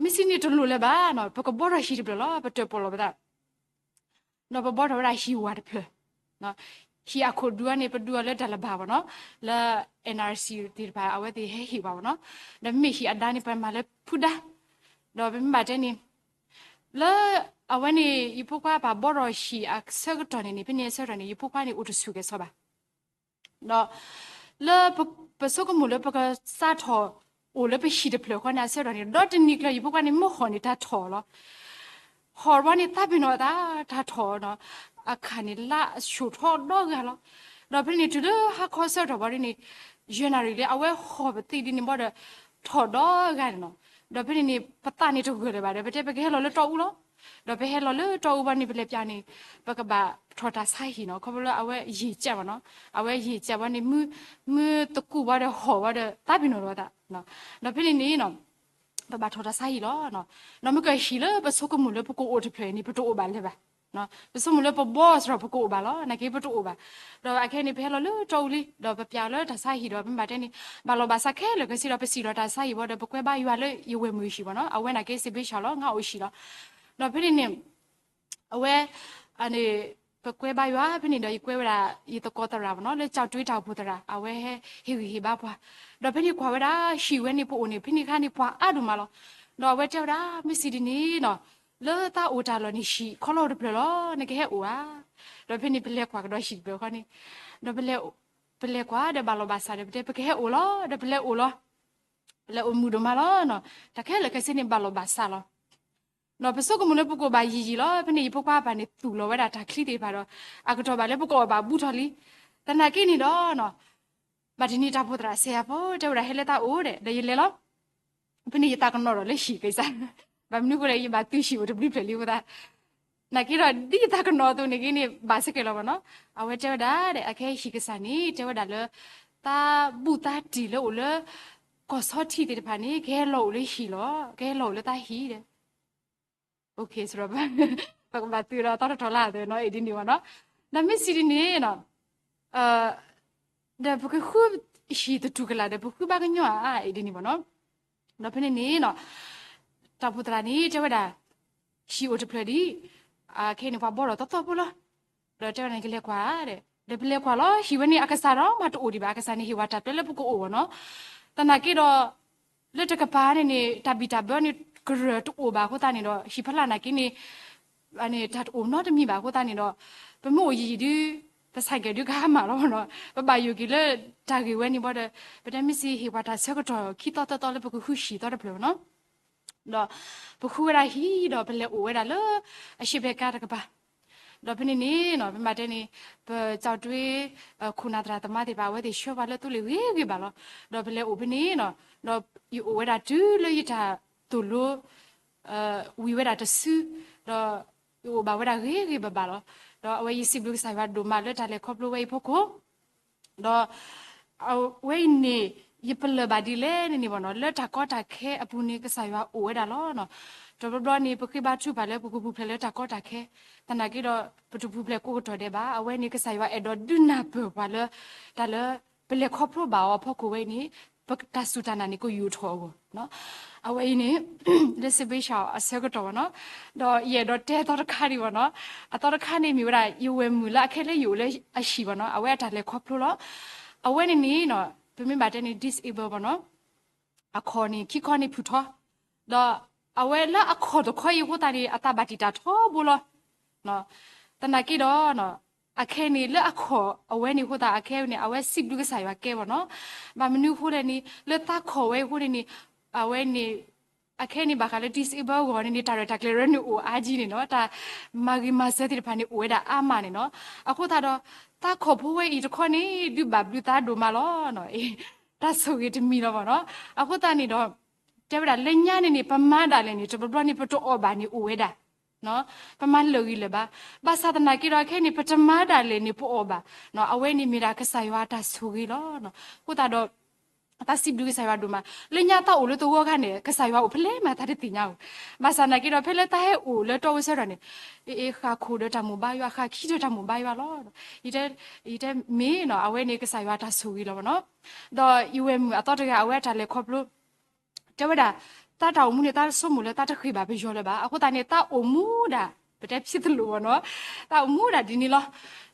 မ့ၢ်စံးန့ၣ်တလိၣ်လၢၤဘၣ်နီၤ, ပကဘီထီၣ်ဟံၣ်တဖျၢၣ်လီၤ, ပတၢၣ်ပီၣ်လီၤပသး, ဒီးပဘီထီၣ်ဝဲဒၣ်ဟံၣ်ဝၢ်တဖျၢၣ်, ဟံၣ်အခိၣ်ဒူန့ၣ် ပဒူအီၤလၢတၢ်လၢၤဘၣ်ဘၣ်နီၤ, လၢ NRC သ့ၣ်တဖၣ် အဝဲသ့ၣ်ဟဲဟ့ၣ်ဝဲဘၣ်နီၤ, ဒီးမ့ၢ်ဟံၣ်အဒါန့ၣ် ပမၤလၢဖုဒါ, ဒီးပမ့ၢ်ဘၣ်တဲန့ၣ် လၢအဝဲန့ၣ် ယဖိခွါပာ်ဘီထီၣ်ဟံၣ်အဆၢကတီၢ်န့ၣ်န့ၣ် ဖဲန့ၣ်အဆၢကတီၢ်န့ၣ် ယဖိခွါန့ၣ်အိၣ်တဆူၣ်ကဲၤဆီဘၣ်. ဒီး လၢပ, ပဆိကမိၣ်လၢပကစးထီၣ်အိၣ်လၢပဟံၣ်တဖျၢၣ်ဃီန့ၣ် အဆၢကတီၢ်န့ၣ် ဒီတနံၤကျၢၤ ယဖိခွါန့ၣ်မ့ၢ်ဟီၣ်န့ၣ် တၢ်ထီၣ်လီၤ. ဟီၣ်ဘီန့ၣ် သးပ့ၤနီၣ်အသး တၢ်ထီၣ်နီၤ, အခၣ်န့ၣ် လါအဆူၣ်ထီၣ်ဒီဂၤလီၤ. ဒီးဖဲန့ၣ် တုၤလၢဟါခီဆၢကတီၢ်ဘီဒ်န့ၣ် ယနၣ်ရံၣ်လံ အဝဲဟီၣ်ပသံးဒ်န့ၣ်ဘီဒီး ထီၣ်ဒီဂၤန့ၣ်နီၤ. ဒီးဖဲန့ၣ်န့ၣ် ပသးန့ၣ်တဂၢၢ်လၢၤဘၣ်ဒီး ပတဲပကဟဲလီၤလၢတီအူလီၤ. ဒီးပဟဲလီၤလၢတီအူဘၣ်န့ၣ် ပလဲၤပၠးန့ၣ် ပကဘၣ်ထီၣ်တၢ်ဆါဟံၣ်နီၤ, ခီဖျိလၢအဝဲယံာ်ကဲးဘၣ်နီၤ, အဝဲယံာ်ကဲးဘၣ်န့ၣ် မုၢ်သကူၣ်ဘၣ်ဒီးဟီၣ်ဘၣ်ဒီး သးပ့ၤနီၣ်လိာ်သး, ဒီးဖဲန့ၣ်န့ၣ်နီၤ ပဘၣ်ထီၣ်တၢ်ဆါဟံၣ်လီၤ. ဒီးမ့ၢ်ကဟံၣ်လၢပဆိကမိၣ်လၢပကအိၣ်တဖျၢၣ်န့ၣ် ပတအိၣ်ဘၣ်လၢၤဘၣ်. ပဆိကမိၣ်လၢပဘီစရီပကအိၣ်ဘၣ်လီၤ, နာ်က့ပတအိၣ်ဘၣ်. ဒီးအခဲန့ၣ် ပဟဲလီၤလၢတီအူလံ, ဒီးပပၠးလၢတၢ်ဆါဟံၣ်ဒီး မ့ၢ်ဘၣ်တဲန့ၣ် ဘၣ်လီၤဘၣ်စးခဲလၢာ်ခဲဆ့ဒီး ပစံၣ်လီၤတၢ်ဆါဟံၣ်ဘၣ်ဒီး ပကွဲဘါယွၤလၢယဝဲၢ်မုၣ်ဟံၣ်ဘၣ်နီၤ, အဝဲနာ်က့စံးဘ့ၣ်ဆၣ်လီၤ, ငါအိၣ်ဟံၣ်လီၤ. ဒီးဖဲန့ၣ်န့ၣ် အဝဲ န့ၣ် ပကွဲဘါယွၤဖဲန့ၣ်ဒီး ယကွဲဝဲဒၣ် ယသကိးသရၣ်ဘၣ်နီၤ, လၢကၠီၣ်တွ့တၢ်အိၣ်ဖှိၣ်သရၣ် အဝဲဟဲဟ့ၣ်ဂံၢ်ဟ့ၣ်ဘါပှၤ, ဒီးဖဲန့ၣ်ကွၢ်ဝဲဒၣ် ဟံၣ်ဝဲန့ၣ် ပအိၣ်န့ၣ် ဖဲန့ၣ်ခါန့ၣ် ပှၤအါဒိၣ်မးလီၤ. ဒီးအဝဲတဲဝဲဒၣ် မ့ၢ်စံးဒ်န့ၣ်နီၤ လၢသးအိၣ်တၢ်လီၢ်န့ၣ် ဟံၣ်ခီလီၤတဖျၢၣ်လီၤ, နကဟဲအိၣ်ဧါ. ဒီးဖဲန့ၣ်ပလဲၤကွၢ်ကဒီးဟံၣ်တဖျၢၣ်ဃီန့ၣ်, ဒီးပလဲၤကွၢ်ဒီးဘၣ်လီၤဘၣ်စးဒီး ပတဲ ပကဟဲအိၣ်လီၤ, ဒီးပလဲၤအိၣ်လီၤ. ပလဲၤအိၣ်မုာ်ဒိၣ်မးလီၤနီၤ, တၢ်ခဲလၢာ်ခဲဆ့န့ၣ် ဘၣ်လီၤဘၣ်စးလီၤ. ဒီးပဆိကမိၣ်လၢပကအိၣ်ဘၣ်ယံာ်ယံာ်လီၤ, ဖဲန့ၣ်ယဖိခွါအပၢ်န့ၣ် သူၣ်လီၤဝဲဒၣ်တၢ်ချံသ့ၣ်တဖၣ်ဒီး အကတီၢ်ဘၣ်လၢပကအီၣ်ဘၣ်ဘူးထီၣ်လံ. သနာ်က့န့ၣ်ဒီး ဘၣ်တနံၤတၢ်အိၣ်ဖှိၣ်သရၣ်စဲးယၤဖိ တဲဝဲဒၣ်ဟဲလၢသးအိၣ်ဒီး ဒီးယလဲၤလီၤ. ဖဲန့ၣ်ယသးကနီၤဒီးလၢဟံၣ်ကစၢ်, ဘၣ်မနုၤအဃိလဲၣ် ယဘၣ်သုဟံၣ်အိၣ်တဘျုးဖျၢၣ်လံအဃိသတး, နာ်က့ဒီးဒ်ယသးကနီၤအသိးန့ၣ်က့န့ၣ် ဘၣ်စဲကဲလီၤဘၣ်နီၤ. အဝဲတဲဝဲဒၣ်ဒီး အခဲဟံၣ်ကစၢ်န့ၣ် တဲဝဲဒၣ်လၢ သးဘူးသးတံၢ်လၢအိၣ်လၢ ကီၢ်ဆီထံးသ့ၣ်တဖၣ်န့ၣ် ကဟဲလီၤအိၣ်လၢဟံၣ်လီၤ, ကဟဲလီၤအိၣ်လၢသးဟံၣ်ဒီး ပကဘၣ်သုးဒီးသီတထီၣ်လၢအသိးနီၤ, အံၤဒ်န့ၣ်ဘၣ်နီၤ. ဒီးမ့ၢ်စံးဒ်န့ၣ်နီၤ ဒီးပကဃုဟံၣ်တတူၢ်ကလာ်ဒီး ပဃုဘၣ်ကညီဧါ, အံၤဒ်န့ၣ်ဘၣ်နီၤ. ဒီးဖဲန့ၣ်န့ၣ်နီၤ တၢ်အိၣ်ဖှိၣ်သရၣ်န့ၣ် တဲဝဲဒၣ် ဟံၣ်အိၣ်တဖျၢၣ်ဒံး, အခဲအံၤန့ၣ် ပှၤဘီထီၣ်သီသီဖိလီၤ. ဒီးတဲဝဲဒၣ် နကလဲၤကွၢ်ဧါဒီး, ဒီးပလဲၤကွၢ်လီၤ. ဟံၣ်ဝဲန့ၣ် အကစၢ်ဒီးမၤတအိၣ်ဒံးဘၣ်, အကစၢ်န့ၣ် ဟ့ၣ်ဝဲတၢ်ပျဲလၢပကအိၣ်ဘၣ်နီၤ. သနာ်က့ဒီး လၢတကပၤန့ၣ်န့ၣ် တၢ်ဘံၣ်တၢ်ဘၢန့ၣ် ကရၢၢ်တအိၣ်ဘၣ်အဃိသတးန့ၣ်ဒီး ဟံၣ်ဖီလာ်နာ်က့န့ၣ် တၢ်တအိၣ်နီတမံၤဘၣ်အဃိသတးန့ၣ်ဒီး ပမ့ၢ်အိၣ်ယံာ်ယံာ်ဒုး ပဆဲးကဲးဒုးကဟါမၢ်လီၤနီၤ, ပဘၣ်ယိၣ်က့ၤလၢတၢ်ဂ့ၢ်ဝဲန့ၣ်ဘၣ်ဒီး ပတဲမ့ၢ်စ့ၢ်ဟ့ၣ်ပှၤတၢ်ဆၢကတီၢ်ခံသီသၢသီလၢပကဃုဟံၣ်သီတဖျၢၣ်နီၤ. ဒီးပဃုဝဲဒၣ်ဟံၣ်ဒီးပလဲၤအိၣ်ဝဲဒၣ်လၢ အရှေ့ဘက် ကါတကပၤ, ဒီးဖဲန့ၣ်န့ၣ်နီၤ ပမ့ၢ်တဲန့ၣ် ပကၠီၣ်တွ့ ခိၣ်နၢ်သရၣ်သမါသ့ၣ်တဖၣ် အဝဲသ့ၣ်ဆှၢပှၤလၢသိလ့ၣ်ဂ့ၤဂ့ၤဘၣ်လီၤ. ဒီးပလဲၤအိၣ်ဖဲန့ၣ်နီၤ ဒီးယအိၣ်ဝဲဒၣ်တုၤလၢယတၢ်သိၣ်လိ ဝံၤဝဲဒၣ်တစု, ဒီးယအိၣ်ဘၣ်ဝဲဒၣ်ဂ့ၤဂ့ၤဘၣ်ဘၣ်လီၤ. ဒီးအဝဲယစံးဘျုးကစၢ်ယွၤဒိၣ်မးလၢတၢ်လဲၤခီဖျိဝဲအံၤအဖီခိၣ်, ဒီး အဝဲအံၤန့ၣ် ယပလၢၢ်ဘၣ်ဒ်လဲၣ်န့ၣ်န့ၣ်ဘၣ်နီၤ လၢတၢ်ကီတၢ်ခဲအပူၤန့ၣ် ကစၢ်ယွၤအိၣ်ဝဲဒၣ်လီၤ. တဘျီဘျီန့ၣ် ပဃ့ဘါထုကဖၣ်လၢပကပူၤဖျဲးလၢတၢ်ကီတၢ်ခဲ, သနာ်က့ဒီး ပတပူၤဖျဲးကိးကတီၢ်ဒဲးဘၣ်. အဝဲန့ၣ်ကစၢ်ယွၤအဲၣ်ဒိးဒုးနၢ်ပၢၢ်ပှၤလၢ တၢ်လၢ ပလဲၤခီဖျိဘၣ်အီၤအဖီခိၣ်ဝဲအံၤန့ၣ် ပတၢ်စူၢ်တၢ်နာ်န့ၣ် ကယိာ်ထီၣ်အဂီၢ် အဝဲအံၤန့ၣ် လၢစံးဘ့ၣ်ဆၣ်အဆၢကတီၢ်ဘၣ်နီၤ, ဒီးယအဲၣ်ဒိးတဲသီတခါဒံးဘၣ်နီၤ, အသီတခါန့ၣ်မ့ၢ်ဝဲဒၣ် ယဝဲၢ်မုၣ်လၢအခဲလၢယအိၣ်လၢအဟံၣ်ဘၣ်နီၤ, အဝဲအတၢ်လဲၤခီဖျိလီၤ. အဝဲန့ၣ်န့ၣ်နီၤ ပမ့ၢ်ဘၣ်တဲန့ၣ် disable ဘၣ်နီၤ, အခီၣ်န့ၣ် ခံခီန့ၣ်ဖုၣ်ထီ, ဒီးအဝဲလၢအခီၣ်တခီအံၤအဃိသတးန့ၣ် အသးဘၣ်တံာ်တာ်ထီဘိလီၤ. သနာ်က့ဒီး အခဲန့ၣ်လၢအခီၣ်အဝဲန့ၣ်အဃိသတး အခဲန့ၣ် အဝဲစံးဘျုးကစၢ်ယွၤကဲဘၣ်နီၤ, ဘၣ်မနုၤအဃိလဲၣ်န့ၣ် လၢသးခီၣ်ဝဲအဃိန့ၣ်န့ၣ် အဝဲန့ၣ် အခဲန့ၣ် ဘၣ်ဃးလၢ disable အဂီၢ်န့ၣ်န့ၣ် တၢ်ရဲၣ်တၢ်ကျဲၤရၢန့ၣ်အိၣ်အါကံန့ၣ်နီၤ, တၢ်မၤဂ့ၤမၤစၢၤသ့ၣ်တဖၣ်န့ၣ် အိၣ်ဝဲဒၣ်အါမးန့ၣ်နီၤ. အဃိသတးဒီး သးခီၣ်ဖိဝဲအံၤတခီန့ၣ် ဒုးဘၣ်ဘျုးသးဒိၣ်မးလီၤ. တၢ်ဆိၣ်ဂ့ၤတမံၤလီၤဘၣ်နီၤ. အဃိသတးန့ၣ်ဒီး တဲဝဲဒၣ်လၢညါန့ၣ်န့ၣ် ပမၤဒၣ်လဲာ်န့ၣ် တဘျီဘျီန့ၣ် ပတအီၣ်ဘၣ်န့ၣ်အိၣ်ဝဲဒၣ် ပမၤလၢာ်ဂံၢ်လၢာ်ဘါ, ဘၣ်ဆၣ်သနာ်က့ဒီး ခဲအံၤန့ၣ် ပတမၤဒၣ်လဲာ်န့ၣ် ပအီၣ်ဘၣ်, အဝဲန့ၣ်မ့ၢ်ဒၣ်ကစၢ်ယွၤအတၢ်ဆိၣ်ဂ့ၤလီၤ. အဃိသတးဒီး သးစံးဘျုးကစၢ်ယွၤဒိၣ်မး, လၢညါသးအိၣ်လၢသဝီခါန့ၣ် ကစၢ်ယွၤအိၣ်ဖဲလဲၣ်မးသးတသ့ၣ်ညါဧိၤ, ဘၣ်ဆၣ်သနာ်က့ဒီး ဖဲလၢသးဟဲအိၣ်လၢတီအူဆၢကတီၢ်န့ၣ် အ့ ဃၣ်ခိၣ်ဒီးတၢ်မိၣ်ဘါယွၤ, ဃၣ်ခံဒီးတၢ်မိၣ်ဘါယွၤလီၤ. ယတဲမ့ၢ်နီၤ အဝဲန့ၣ်ကစၢ်ယွၤအတၢ်ဆိၣ်ဂ့ၤလီၤဘၣ်နီၤ. ဒီးယဝဲၢ်မုၣ်အသီတဂၤ အဝဲအတၢ်လဲၤခီဖျိ တဲဝဲဒၣ် သးတၢ်အိၣ်မူန့ၣ် သးဆိကမိၣ်လၢသးတဃ့ဘၣ်ပယီၤလၢၤဘၣ်. အဃိသတးန့ၣ် သးအိၣ်မူဒၣ် ပတဲဖျ့သလိာ်ဘၣ်နီၤ, သးအိၣ်မူဒၣ်ဒ်န့ၣ်လီၤ.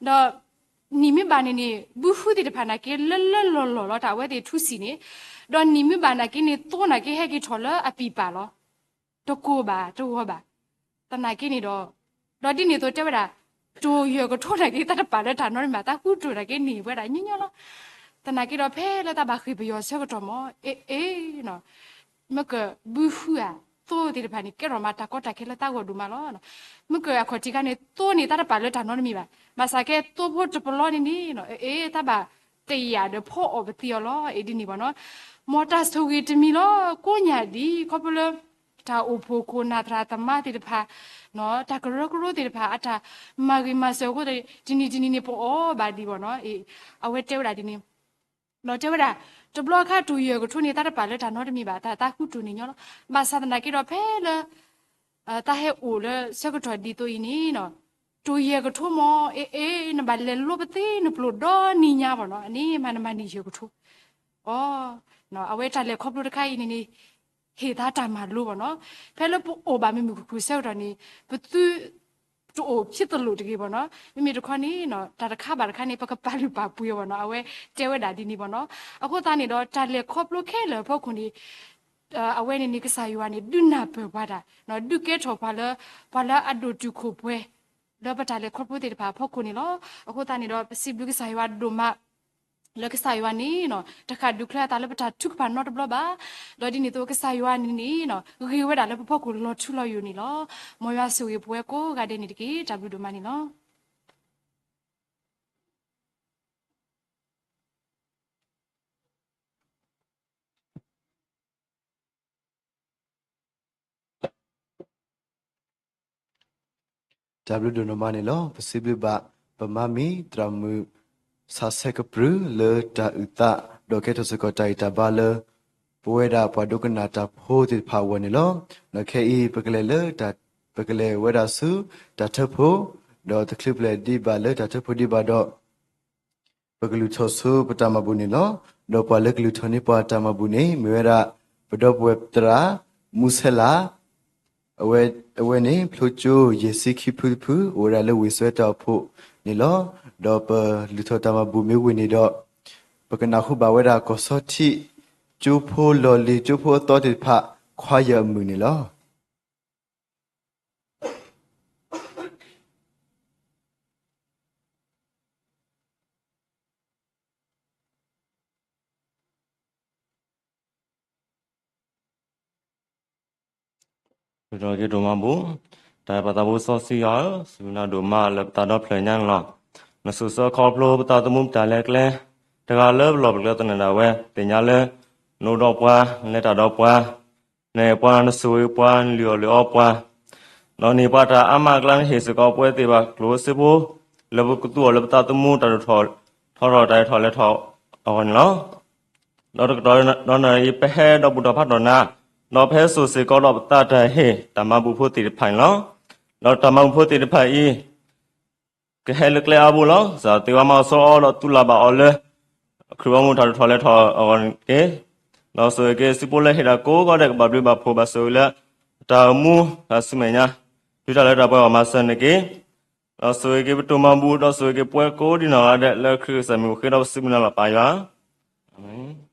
ဒီး နံၣ်မ့ၢ်ဘၣ်န့ၣ်န့ၣ် ဘုဟုသ့ၣ်တဖၣ်နာ်က့ လၢလၢလီၢ်လီၢ်လီၤ တၢ်အဝဲသ့ၣ်ထူစံၣ်န့ၣ်, ဒီးနံၣ်မ့ၢ်ဘၣ်နာ်က့န့ၣ် သိနာ်က့ဟဲက့ၤထီၣ်လၢအပံာ်ပာ်လီၤ. တကိၢ်ဘၣ်တဂီၤဘၣ်. သနာ်က့န့ၣ်ဒီး ဒီးဒ်န့ၣ်အသိးတဲဝဲဒၣ် တိၢ်ယဲၢ်ကထိနာ်က့ သးတပာ်လၢတၢ်နီတမံၤဘၣ်, သးဃုတိၢ်နာ်က့န့ၢ်ဝဲဒၣ်ညီညီလီၤ. သနာ်က့ဒီးဖဲလၢသးဘၣ်ဃ့ၢ်ပယီၤဆၢကတီၢ်မး အ့ အ့ မ့ၢ်ကဘုဟုဧါ, သိသ့ၣ်တဖၣ်န့ၣ် ကဲထီၣ်မးတၢ်ကီတၢ်ခဲလၢသးဂီၢ်ဒိၣ်မးလီၤ. မ့ၢ်ကအခီၣ်ထံးခါန့ၣ် သိန့ၣ်သးတပာ်လၢတၢ်နီတမံၤဘၣ်. ဘၣ်ဆၣ်ကဲသိဖိတပလီန့ၣ်န့ၣ် အ့ သးဘၣ်တယာ်ဒီးဖီအီၣ်ပသံအီၤလီၤ အ့ ဒ်န့ၣ်ဘၣ်နီၤ. မ်တၢ်ဆိၣ်ဂ့ၤတမံၤလီၤ ကိးညၣ်ဒ် ခီဖျိလၢ တၢ်အိၣ်ဖှိၣ်ခိၣ်နၢ်သရၣ်သမါသ့ၣ်တဖၣ်, တၢ်ကရၢကရိသ့ၣ်တဖၣ် အတၢ်မၤဂ့ၤမၤစၢၤအဃိသတးန့ၣ် တနံၤတနံၤန့ၣ် ပအီၣ်ဘၣ်ဒံးဘၣ်နီၤ. အဝဲတဲဝဲဒၣ်ဒ်န့ၣ်, ဒီးတဲဝဲဒၣ် တဘျီအခါတိၤယဲၢ်ကထိန့ၣ် သးတပာ်လၢတၢ်နီတမံၤဘၣ်, သးသးဃုတိၤန့ၣ်ညီလီၤ. ဘၣ်ဆၣ်သနာ်က့ဒီး ဖဲလၢ သးဟဲအိၣ်လၢဆၢကတီၢ်ဒ်သိးအံၤန့ၣ် တိၤယဲၢ်ကထိမ့ၢ် အ့ အ့ နဘၣ်လဲၤလိပသ့နပျိၢ်ဒီနံၤညါဘၣ်နီၤ, အန့ၣ်မးနမၤန့ၢ်ယဲၢ်ကထိ. အ အဝဲတၢ်လဲၤခီဖျိတခါအံၤန့ၣ်န့ၣ် ဟ့ၣ်သးတၢ်မၤလိဘၣ်နီၤ. ဖဲလၢပအိၣ်ဘၣ်မုာ်မုာ်ခုၣ်ခုၣ်ဆၢကတီၢ်န့ၣ် ပသုတအိၣ်ဖျ့သလိၣ်တဂ့ၤဘၣ်နီၤ. မ့မ့ၢ်တခီန့ၣ် တၢ်တခါဘၣ်တခါန့ၣ် ပကပာ်လုၢ်ပာ်ပှ့ၤအီၤဘၣ်နီၤ. အဝဲတဲဝဲဒၣ်ဒ်န့ၣ်ဘၣ်နီၤ. အဃိသတးန့ၣ်ဒီး တၢ်လဲၤခီဖျိခဲလၢာ်အဖီခိၣ်န့ၣ် အဝဲန့ၣ်န့ၣ် ကစၢ်ယွၤန့ၣ် ဒုးနၢ်ပၢၢ်ပှၤတၢ်, ဒုးကဲထီၣ်ပှၤလၢ ပှၤလၢအဒိၣ်တုာ်ခိၣ်ပှဲၤ လၢပတၢ်လဲၤခီဖျိသ့ၣ်တဖၣ်အဖီခိၣ်န့ၣ်လီၤ. အဃိသတးန့ၣ်ဒီး ပစံးဘျုးကစၢ်ယွၤဒိၣ်မး လၢကစၢ်ယွၤန့ၣ် တဃၣ်ဒုးချၢအသးလၢပတၢ်ထုကဖၣ်နီတဘျီဘၣ်. ဒီးဒ်န့ၣ်အသိး ကစၢ်ယွၤန့ၣ်န့ၣ် ဂ့ၤဝဲဒၣ်လၢပဖီခိၣ်လီၤထူလီၤယိာ်န့ၣ်လီၤ. မ်ယွၤဆိၣ်ဂ့ၤပဝဲကိးဂၤဒဲးန့ၣ်တက့ၢ်. တၢ်ဘျုးဒိၣ်မးန့ၣ်လီၤ. တၢ်ဘျုးဒိၣ်ဒိၣ်မးန့ၣ်လီၤ. ပစံးဘျုးဘၣ် ပမါမံၤ သရၣ်မုၣ် ဆးဆဲကပြုၢ် လၢတၢ်အုၣ်သး ဒီးကဲထီၣ်စ့ၢ်ကီးတၢ်ဂံၢ်တၢ်ဘါလၢ ပဝဲဒၣ်ပှၤဒိကနၣ်တၢ်ဖိသ့ၣ်တဖၣ်အဂီၢ်န့ၣ်လီၤ. ဒီးခဲအံၤ ပကလဲၤလၢ ပကလဲၤဝဲဒၣ်ဆူ တၢ်ထၢဖှိၣ်, ဒီးတချုးပလဲၤဒံးဘၣ်လၢတၢ်ထၢဖှိၣ်ဒံးဘၣ်ဒီး ပကလုၢ်ထီၣ်ဆိပတၢ်မၤဘူၣ်န့ၣ်လီၤ. ဒီးပှၤလၢကလုၢ်ထီၣ်န့ၢ်ပှၤတၢ်မၤဘူၣ်န့ၣ် မ့ၢ်ဝဲဒၣ် ပဒီပုၢ်ဝဲၢ်သရၣ် မူဆဲလး, အဝဲန့ၣ် ဖျိကၠိယဲၢ်ဆံခံဖုတဖု အိၣ်ဝဲဒၣ်လၢဝ့ၢ်စွဲတၢ်အိၣ်ဖှိၣ်န့ၣ်လီၤ. ဒီးပလုၢ်ထီၣ်တၢ်မၤဘူၣ်မ့ၢ်ဝံၤန့ၣ်ဒီး ပကနၢ်ဟူဘၣ်ဝဲဒၣ်ကီၢ်ဆီထံး ကၠိဖိလီၢ်လံၤ ကၠိဖိအသီသ့ၣ်တဖၣ် ခွါယၢ်အမုၢ်န့ၣ်လီၤ. ပကဒိးမၤဘူၣ်, တၢ်အဲၣ်ပၢ်သးဘိစီဆှံယွၤဧၢ, စံးဘျုးနၤဒိၣ်မးလၢပသးဒီဖျၢၣ်ညါန့ၣ်လီၤ. နစိၤဆၢခီဖျိပသးသမူပတၢ်လဲၤကျဲ, တဂၤလၢပလီၢ်ပကျဲသနၢၣ်ဒၣ်ဝဲ, သ့ၣ်ညါလၢ နအိၣ်ဒီးပှၤ, နလဲၤတၢ်ဒီးပှၤ, နအဲၣ်ပှၤ နဆိၣ်ဂ့ၤပှၤ နလုၢ်အီၣ်လုၢ်အီပှၤ, ဒီးနဟ့ၣ်ပှၤတၢ်အါမးအကျါ နဟ့ၣ်စ့ၢ်ကီးပဝဲသ့ၣ်ဘၣ်ကျိၣ်စ့ဖိ, လၢပကသူအီၤလၢပသးသမူတၢ်ဒိၣ်ထီၣ်ထီထီၣ် တၢ်အဲၣ်ထီၣ်လဲၤထီၣ်အဂီၢ်န့ၣ်လီၤ. ဒီးတကတီၢ်ဒီးနၣ်ရံၣ်အံၤ ပဟဲဒီးဘူၣ်ထီၣ်ဖးထီၣ်နၤ, ဒီးပဟဲစိာ်စ့ၢ်ကီးဒီးပသးတၢ်ဟ့ၣ်တၢ်မၤဘူၣ်ဖိသ့ၣ်တဖၣ်န့ၣ်လီၤ. ဒီးတၢ်မၤဘူၣ်ဖိသ့ၣ်တဖၣ်အံၤ ကဟဲလၢကျဲအါဘိလီၤ. စးထီၣ်သ့ဝါမၤအီၤဆီအီၤဒီးသူလၢ်ဘၣ်အီၤလၢ ခရံာ်အမူးတၢ်ဒိၣ်ထီၣ်လဲၤထီၣ်အဂီၢ်န့ၣ်တက့ၢ်. ဒီးဆိၣ်ဂ့ၤက့ၤစုဖိလၢဟ့ၣ်တၢ်ကိးဂီၤဒဲး ကဘၣ်ဘျုးဘၣ်ဖှိၣ်ဘၣ်ဆိၣ်ဂ့ၤလၢ တၢ်အိၣ်မူတၢ်ဆူမဲာ်ညါ တုၤတၢ်လၢတၢ်ပှဲၤအဂီၢ်မၤစၢၤန့ၣ်တက့ၢ်. ဒီးဆိၣ်ဂ့ၤက့ၤပတိၢ်မၤဘူၣ် ဒီးဆိၣ်ဂ့ၤက့ၤပဝဲကိးဒံးနီၢ်ဂၤဒဲး လၢခရံာ်ကစၢ်မံၤအိၣ်ဃ့ဒီးပစံးဘျုးနၤလီၤပၢ်ယွၤ. အၤမ့ၣ်.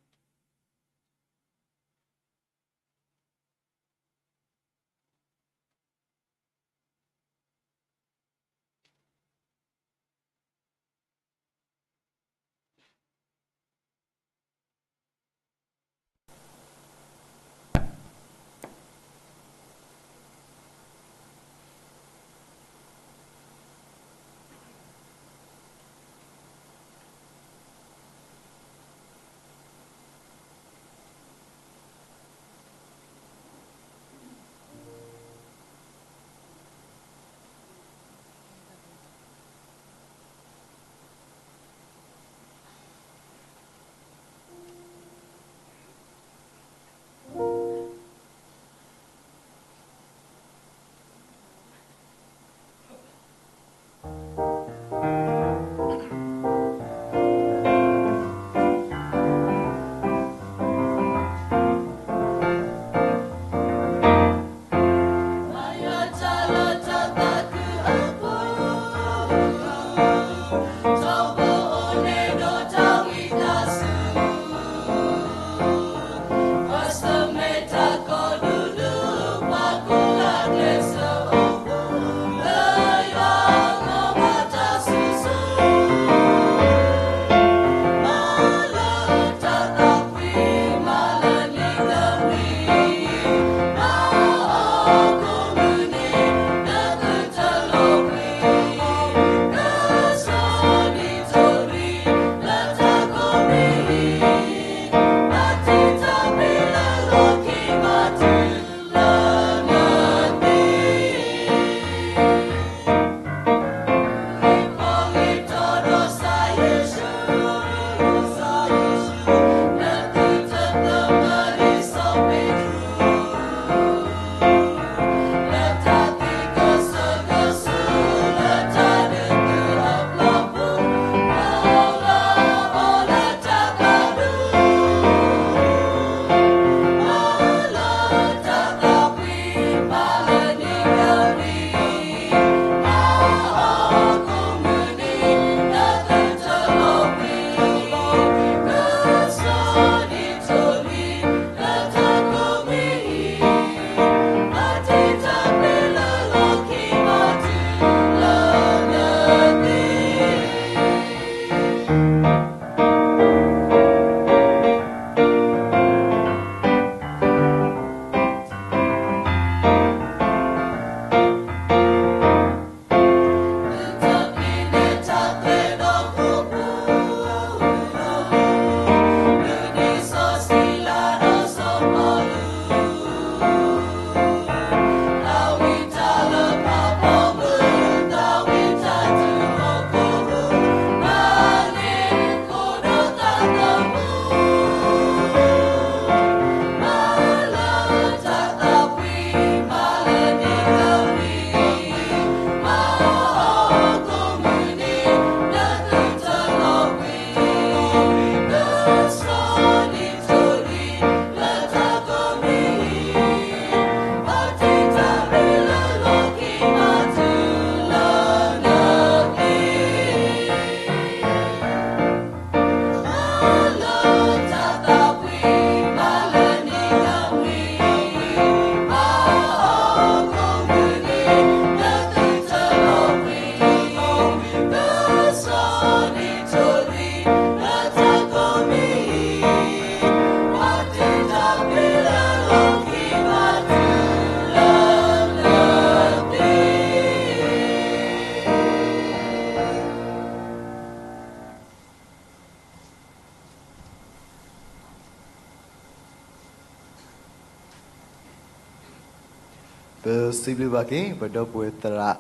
စံးဘျုးဘၣ်က့ၤ ပဒီပုၢ်ဝဲၢ်သရၣ်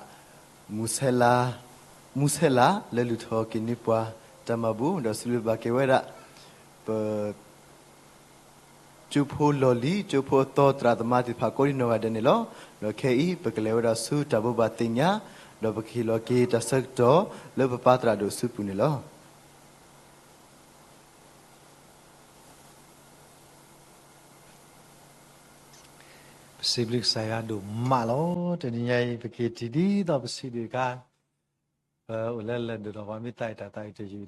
မူ မူဆဲလး လၢလုၢ်ထီၣ်က့ၤန့ၢ်ပှၤတၢ်မၤဘူၣ် ဒီးစံးဘျုးဘၣ်က့ၤဝဲဒၣ် ပ ကၠိဖိလီၢ်လံၤ ကၠိဖိအသီသရၣ်သမါသ့ၣ်တဖၣ်ကိးဒံနီၢ်ဂၤဒဲးန့ၣ်လီၤ. ဒီးခဲအံၤ ပကလဲၤဝဲဒၣ်ဆူတၢ်ဘိးဘၣ်သ့ၣ်ညါ ဒီးပကဟ့ၣ်လီၤက့ၤတၢ်ဆၢကတီၢ်လၢပပၢ်သရၣ်ဒိၣ်အစုပူၤန့ၣ်လီၤ. ပစံးဘျုးကစၢ်ယွၤဒိၣ်မးလီၤ. တနံၤညါအံၤ ပက့ၤထံၣ်ဒ်သိးပစံးဒံးအခါ ပအိၣ်လၢလဲၤဒိၣ်ထီၣ်ပှၤမ့ၢ်သးအံၤတၢ်သးအံၤတယုၢ်ဒီး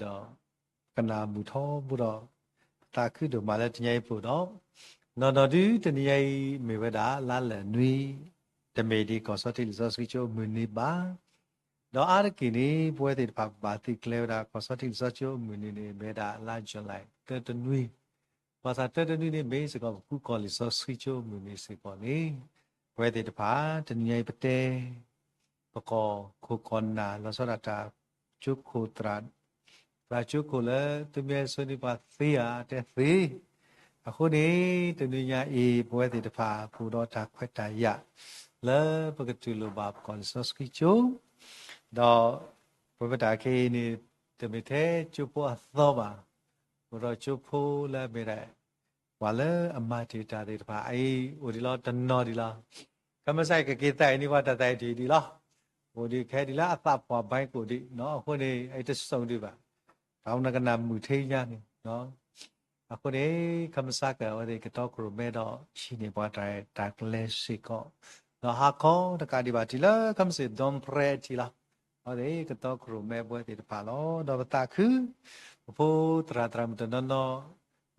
ကနၣ်မုာ်ထီဘိဒီး သးခုဒိၣ်မးလၢတနံၤညါအံၤပအိၣ်ဒီး နီၢ်နီၢ်ဒုတနံၤညါအံၤမ့ၢ်ဝဲဒၣ်လါလဲၢ်နွံ တမ့ၢ်ဒ်ကီၢ်စီထံးလံာ်စီဆှံကၠိအမုၢ်နံၤဘၣ်. ဒီးအါတက့ၢ်န့ၣ် ပဝဲသ့ၣ်တဖၣ်ဘၣ်သ့ၣ်ကျဲဝဲဒၣ် ကီၢ်စီထံးလံာ်စီဆှံကၠိအမုၢ်နံၤန့ၣ် မ့ၢ်ဝဲဒၣ်လါ July သၢတနွံ, ဘၣ်ဆၣ်သၢတနွံန့ၣ် မ့ၢ်စ့ၢ်ကီးပကူကီၢ်လံာ်စီဆှံကၠိအမုၢ်နံၤစ့ၢ်ကီးန့ၣ် ပဝဲသ့ၣ်တဖၣ် တနံၤညါအံၤပတဲ ပကီၢ်ခိၣ်ကီၢ်နၢ် လီၤဆီဒၣ်တၢ်ကၠိခိၣ်သရၣ် သရၣ်ကၠိခိၣ်လၢ သုမ့ၢ်ဆိန့ၢ်ပှၤသ့ဧါ တဲသ့. အဃိန့ၣ် တနံၤညါအံၤ ပဝဲသ့ၣ်တဖၣ် ပအိၣ်ဒီးတၢ်ခွဲးတၢ်ယာ် လၢပကတူၢ်လိာ်ဘၣ်ပကီၢ်လံာ်စီဆှံကၠိ ဒီးပဝဲပတၢ်ခဲအံၤန့ၣ် တမ့ၢ်ထဲကၠိဖိအသီဘၣ်, အိၣ်ဒီးကၠိဖိလၢအမ့ၢ်ဒၣ် ပှၤလၢအမၤတ့ၢ်တၢ်သ့ၣ်တဖၣ် အအံၤအိၣ်ဒံးလီၤ တနီၤဒံးလီၤ. ခမစၢ်ကက့ၤသးအံၤန့ၣ် ပှၤတၢ်သးအံၤတယံာ်ဒံးလီၤ. အိၣ်ဒံးခဲဒံးလၢအသးပှၢ်ဘၣ်ကိၣ်ဒံး, အဃိန့ၣ် အံၤတစိၢ်ဒံးဘၣ်, တၢ်မနုၤကနၣ်မုာ်ထဲညါန့ၣ် အဃိန့ၣ် ခမစၢ်ကဝဲသ့ၣ်ကတီခိၣ်ရိၣ်မဲဒီး ဟံးန့ၢ်ပှၤတၢ်ရဲၣ်တၢ်ကျဲၤစ့ၢ်ကီး, ဒီးဟါခီတကးဒံးဘၣ်တုၤလၢခမစ့ၣ်ဒီပြဲအထံးလီၤ. အဝဲသ့ၣ်ကတီခိၣ်ရိၣ်မဲပဝဲသ့ၣ်တဖၣ်လီၤ. ဒီးပသးခု ပဖိသရၣ်သရၣ်မုၣ်တနီၤနီၤ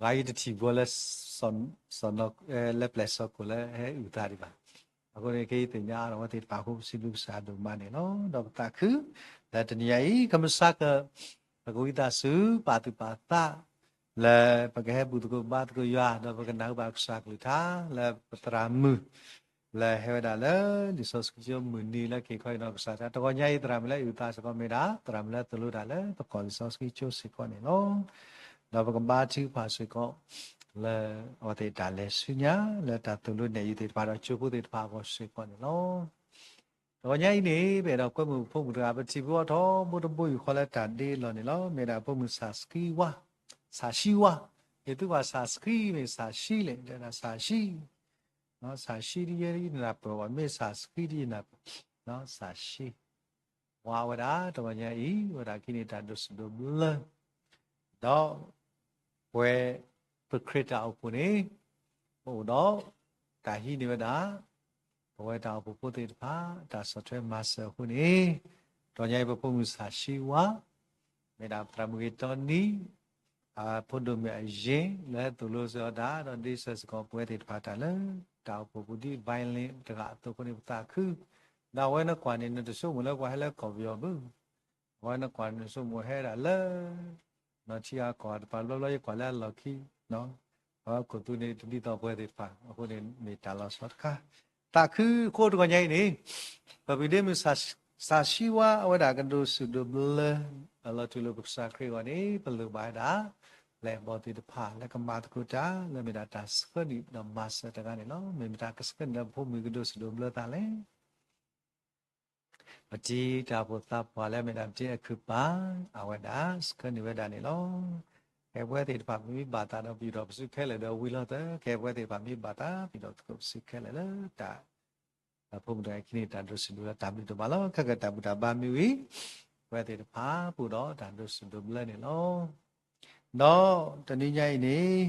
ဂၤယံၤတထံၣ်ဘိလၢ စီၢ်နီၤ လၢပျဲၢ်စီၢ်ခိၣ်လၢဟဲအုၣ်သးဒံးဘၣ်. အဃိန့ၣ် ခဲအံၤသ့ၣ်ညါအါထီၣ်ဝဲသ့ၣ်တဖၣ်အဃိ ပစံးဘျုးကစၢ်ဒိၣ်မးန့ၣ်လီၤ. ဒီးပသးခု လၢတနံၤညါအံၤ ခမစၢ်က ပကဝံသးစူၤ ပာ်သူၣ်ပာ်သး လၢပကဟဲဘူၣ်သကိးဘါသကိးယွၤ ဒီးပကနၢ်ဟူဘၣ်ကစၢ်ကလုၢ်ကထါ လၢပသရၣ်မုၣ် လၢဟဲဝဲဒၣ်လၢ လံာ်စီဆှံကၠိမုၢ်နံၤလၢက့ၤခီအံၤနီၢ်ကစၢ်တၢ် တဂီၤညါအံၤ သရၣ်မုၣ်လၢအုၣ်သးစ့ၢ်ကီးမ့ၢ်ဒၣ် သရၣ်မုၣ်လၢသိၣ်လိတၢ်လၢပကီၢ်လံာ်စီဆှံကၠိစ့ၢ်ကီးန့ၣ်လီၤ. ဒီးပကဘါထုကဖၣ်စ့ၢ်ကီး လၢအဝဲသ့ၣ်တၢ်လဲၤဆူညါ လၢတၢ်သိၣ်လိနဲၣ်ယုာ်သ့ၣ်တဖၣ်ဒီးကၠိဖိသ့ၣ်တဖၣ်အဂီၢ်စ့ၢ်ကီးန့ၣ်လီၤ. တဂီၤညါအံၤန့ၣ် ပအဲၣ်ဒိးကွဲမုာ်ပဖိမုၣ်တဂၤ ပထံၣ်ဘၣ်အီၤထီဘိတဘိယူၢ်ဃီလၢတၢ်ဒ့အလီၢ်န့ၣ်လီၤ. မ့ၢ်ဒၣ်ဖိမုၣ် စၤၡံဝါ, စၤၡံဝါ, ယသူဘၣ်စၤဆှံမ့ၢ်စၤၡံလဲၣ်, တဲဒၣ်စၤၡံ, စၤၡံတယဲၢ်နၢ်ပၢၢ်ဘၣ် မ့ၢ်စၤဆှံတယဲၢ်နၢ်ပၢၢ်, စၤၡံ, ဝါဝဲဒၣ်တဂီၤညါအံၤ ဝဲဒၣ်ကဟံးန့ၢ်တၢ်ဒိးစံးဒိးဘျၢ ဒီး ပဝဲ ပခရံာ်တၢ်အိၣ်ဖှိၣ်န့ၣ် ပအိၣ်ဒီး တၢ်ဟံးန့ၢ်ဝဲဒၣ် ပဝဲတၢ်အိၣ်ဖှိၣ်ဖိသ့ၣ်တဖၣ် တၢ်ဆီၣ်ထွဲမၤစၢၤအဃိန့ၣ် တဂီၤညါအံၤ ပဖိမုၣ်စၤၡံဝါ မ့ၢ်ဒၣ်သရၣ်မုၣ်ဂ့ၤတီနံ အဖိဒိၣ်မုၣ်အယ့ၢ် လၢသိၣ်လိစ့ၢ်ကီးတၢ် ဒီးဒ့စၢၤစ့ၢ်ကီးပဝဲသ့ၣ်တဖၣ်တၢ်လၢ တၢ်အိၣ်ဖှိၣ်ပူၤဒ် violin တဂၤအသိးအဃိန့ၣ် ပသးခု ဒီးအဝဲနကွၢ်န့ၣ် နတဆိကမိၣ်လၢပှၤဟဲလၢကီၢ်ပယီၤဘၣ် အဝဲနကွၢ်န့ၣ် နဆိကမိၣ်ဟဲဒၣ်လၢ နီၢ်ထံအကီၢ်တပၤ ဘျီဘျီယကွၢ်လၢအလီၢ်ခံ အဝဲခိၣ်သူန့ၣ် တဒ်သိးပဝဲသ့ၣ်တဖၣ် အဃိန့ၣ် မ့ၢ်တၢ်လီၤဆီတခါ သးခုအဃိတဂီၤညါအံၤန့ၣ် ပပှၤဒ့မုၣ် စၤၡံဝါ အဝဲဒၣ်ကဒိးစံးဒိးဘျၢ အလီၤတူၢ်လိာ်ပကစၢ်ခရံာ်အဂီၢ်န့ၣ် ပလိၣ်ဘၣ်ဝဲဒၣ် ပျဲၢ်ဘီၣ်သ့ၣ်တဖၣ်လၢကမၤသကိးတၢ် လၢမ့ၢ်ဒၣ်တၢ်ဆှၢနုာ်ဒီးမၤစၢၤတဂၤန့ၣ်လီၤ. မ့ၢ်မတၤကဆှၢနုာ်လၢပဖိမုၣ်ကဒိးစံးဒိးဘျၢသးလဲၣ် ပတံၤတၢ်အိၣ်ဖှိၣ်သးပှၢ်လၢအမ့ၢ်ဒၣ် ပတံၤအခုၣ်ပၤ အဝဲဒၣ်ဆှၢနုာ်ဝဲဒၣ်န့ၣ်လီၤ. ကဲပဝဲသ့ၣ်တဖၣ်မ့ၢ်ဘၣ်သးဒီးပယူၢ်ထီၣ်ပစုခဲလၢာ်ဒီးဝံၤလီၤသၢ, ကဲပဝဲသ့ၣ်တဖၣ်မ့ၢ်ဘၣ်သး ပယူၢ်ထီၣ်သကိးပစုခဲလၢာ်လၢတၢ် အဖိမုၣ်တဂၤခံန့ၣ် တၢ်ဒိးစံးဒိးလၢတၢ်ဘျုးဒိၣ်မးလီၤ. ခဲကတၢၢ်တၢ်ဘူၣ်တၢ်ဘါမ့ၢ်ဝံၤ ပဝဲသ့ၣ်တဖၣ်ပအိၣ်ဒီးတၢ်ဒိးစံးဒိးဘျၢန့ၣ်လီၤ. ဒီးတနံၤညါအံၤန့ၣ်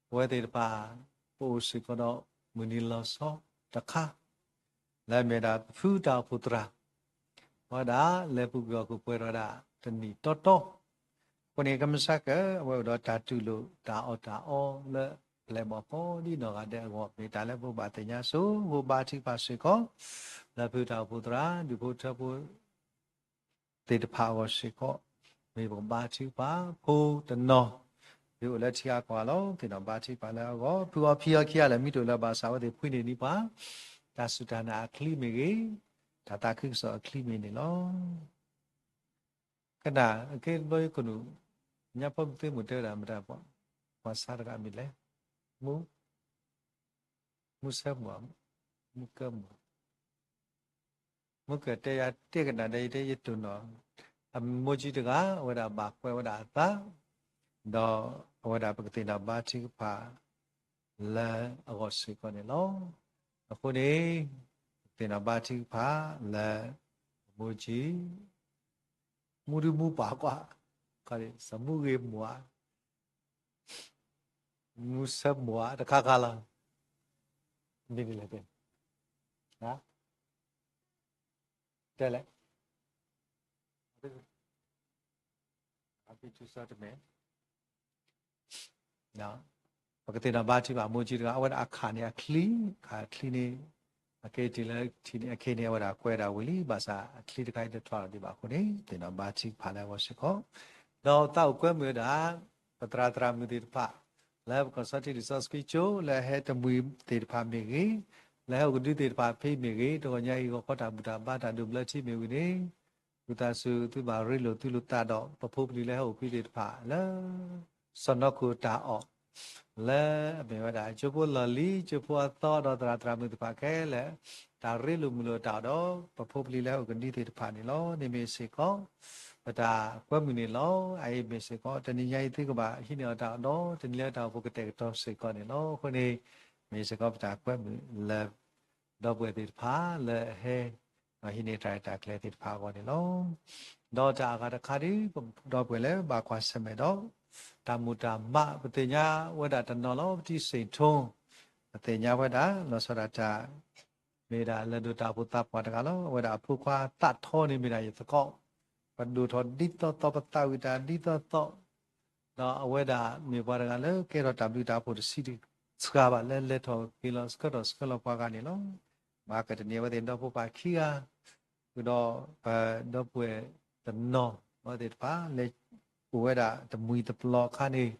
ပဝဲသ့ၣ်တဖၣ် ပအိၣ်စ့ၢ်ကီးဒီးမုၢ်နံၤလီၤဆီတခါ လၢအမ့ၢ်ဒၣ်ပဖုတၢ်အိၣ်ဖှိၣ်သရၣ် အဝဲဒၣ်လဲၤပူၤကွံာ်အီၤကပှဲၤထီၣ်ဝဲဒၣ်တနံၣ်တီတီ, အဃိန့ၣ် ကမ့ၢ်စ့ၢ်ကီး အဝဲအိၣ်ဒီးတၢ်တူၢ်လိာ်တၢ်အီၣ်တၢ်အီလၢပျဲၢ်ဘီၣ်ကိးဒံနီၢ်ဂၤဒဲးအဂီၢ် မ့ၢ်တၢ်လၢပဘၣ်သ့ၣ်ညါဆိ ပဘါထုကဖၣ်စ့ၢ်ကီး လၢဖုတၢ်အိၣ်ဖှိၣ်သရၣ် ဒူၣ်ဖိထၢဖိ သ့ၣ်တဖၣ်အဂီၢ်စ့ၢ်ကီး မ့ၢ်ပကဘါထုကဖၣ်ဖိတနီၤ ဒ်အိၣ်လၢထံဂၤကီၢ်ဂၤလီၤ. က့ၤဒီးဘါထုကဖၣ်လၢအဂီၢ် ဖုအီဖံအီခံဂၤလၢာ် မ့ၢ်တအိၣ်လၢၤဘၣ်ဆၣ် အဝဲသ့ၣ်ဖှံန့ၢ်န့ၢ်ပှၤ တၢ်စူၢ်တၢ်နာ်အချံမ့ၢ်ဂ့ၤ, တၢ်သးခုကစီၣ်အချံမ့ၢ်န့ၣ်လီၤ. ကနၣ် အက့တဘျီယခိၣ်နူာ် ညါဖီမုၢ်သ့မိၢ်တဲဝဲဒၣ်မတၤ ပှၤဆါတဂၤမ့ၢ်လဲၣ်, မူ မူဆဲမိၢ်, မူ မုၢ်ကၢၢ်မုၢ်, မုၢ်ကၢၢ်တဲယၤတဲကနၣ်ဒီး ယတဲယတိၢ်နီၣ်, အမိၢ်ကၠံတဂၤ အဝဲဒၣ်ဘၣ်ကွဲးဝဲဒၣ်အသး, ဒီးအဝဲဒၣ်ပကသ့ၣ်နီၣ်ဘါထုကဖၣ် လၢအဂီၢ်စ့ၢ်ကီးန့ၣ်လီၤ. အဃိန့ၣ် ပကသ့ၣ်နီၣ်ဘါထုကဖၣ်လၢ အမိၢ်ကၠံ မူဒုမူပာ်ကွၢ်, စီၤမူဂ့ၤမူၤဧါ, မူဆၢမူၤဧါ တခါခါလီၤ. မ့ၢ်ဒ်လဲၣ်, တဲလဲၣ်, ပကသ့ၣ်နီၣ်ဘါထုကဖၣ် အမိၢ်ကၠံတဂၤ အဝဲဒၣ်အခးန့ၣ်အချံ, အခးချံန့ၣ် အကဲထံၣ်လၢထံၣ်န့ၣ် အခ့န့ၣ် အဝဲဒၣ်ကွဲးဒၣ်ဝံၤလံ ဘၣ်ဆၣ်အချံတခါအံၤတထီၣ်လီၤဒံးဘၣ်အဃိန့ၣ် သ့ၣ်နီၣ်ဘါထုကဖၣ်လၢအဂီၢ်စ့ၢ်ကီး, ဒီးသးအိၣ်ကွဲမုာ်ဝဲဒၣ် ပသရၣ်သရၣ်မုၣ်သ့ၣ်တဖၣ် လၢပကီၢ်စီထံလံာ်စီဆှံကၠိ လၢအဟဲတမှံၤသ့ၣ်တဖၣ်မ့ၢ်ဂ့ၤ, လၢဟဲအိၣ်ကဒုသ့ၣ်တဖၣ်ဖဲအံၤမ့ၢ်ဂ့ၤ, တဂီၤညါအံၤ ဂီၤခီတၢ်ဘူၣ်တၢ်ဘါတၢ်ဒိးဘျၢထံမ့ၢ်ဝံၤန့ၣ် ဝံသးစူၤသုဘၣ်ရ့လိာ်သုလိာ်သးဒီး ပဖိပလံၤလၢဟဲအိၣ်ဖဲသ့ၣ်တဖၣ်လၢ စီၢ်နီၤခိၣ်တၢ်အီၣ် လၢအမ့ၢ်ဝဲဒၣ် ကၠိဖိလီၢ်လံၤ ကၠိဖိအသီ ဒီးသရၣ်သရၣ်မုၣ်သ့ၣ်တဖၣ်ခဲလၢာ် တၢ်ရ့လိာ်မုာ်လိာ်တၢ်အီၣ်ဒီး ပဖိပလံၤလၢဟဲအိၣ်ကဒုသ့ၣ်တဖၣ်န့ၣ်လီၤ. န့ၣ်မ့ၢ်စ့ၢ်ကီး ပတၢ်ကွဲမုာ်န့ၣ်လီၤ. အအံၤမ့ၢ်စ့ၢ်ကီး တနံၤညါအံၤသုကဘၣ်ဟံးန့ၢ်အီၣ်တၢ်အီၣ်ဒီး တနံၤလၢတၢ်အိၣ်ဖှိၣ်ကတဲာ်ကတီၤစ့ၢ်ကီးန့ၣ်လီၤ. အဃိန့ၣ် မ့ၢ်စ့ၢ်ကီးပတၢ်ကွဲမုာ်လၢ ဒီပုၢ်ဝဲၢ်သ့ၣ်တဖၣ်လၢအဟဲ ဒီးဟံးန့ၢ်တၢ်ရဲၣ်တၢ်ကျဲၤသ့ၣ်တဖၣ်အဂီၢ်န့ၣ်လီၤ. ဒီးတၢ်အဂၤတခါဒ် ဒီပုၢ်ဝဲၢ်လၢဘၣ်ကွၢ်ဆၢၣ်မဲာ်ဒီး တၢ်မုၢ်တၢ်မး ပသ့ၣ်ညါဝဲဒၣ်တနီၤလီၤ ပတံစ့ၣ်ထိ ပသ့ၣ်ညါဝဲဒၣ် လီၤဆီဒၣ်တၢ် မ့ၢ်ဒၣ်လၢဒိၣ်တၢ်အိၣ်ဖှိၣ်သးပှၢ်တဂၤလီၤ. အဝဲဒၣ်အဖိခွါသးထီန့ၣ်မ့ၢ်ဒၣ်ယသကိး ပဒိၣ်ထီၣ်ဒ်သိးသိး ပသးဝံၣ်တၢ်ဒ်သိးသိး ဒီးအဝဲဒၣ်မ့ၢ်ပှၤတဂၤလၢကဲထီၣ်တၢ်ဘျုးတၢ်ဖှိၣ်တဆံးတစှၤဘၣ် လၢလဲၤထီၣ်က့ၤလီၤဆှၢထီၣ်ဆှၢလီၤပှၤဂၤန့ၣ်လီၤ. ဘၣ်ကတနံၤအဝဲသ့ၣ်ဒီဖိပၢ်ခံဂၤ ဃုာ်ဒီးပဒီပုၢ်ဝဲၢ်တနီၤ အဝဲသ့ၣ်တဖၣ် လဲၤအိၣ်ဝဲဒၣ်တမှံၤတပျီအခါန့ၣ်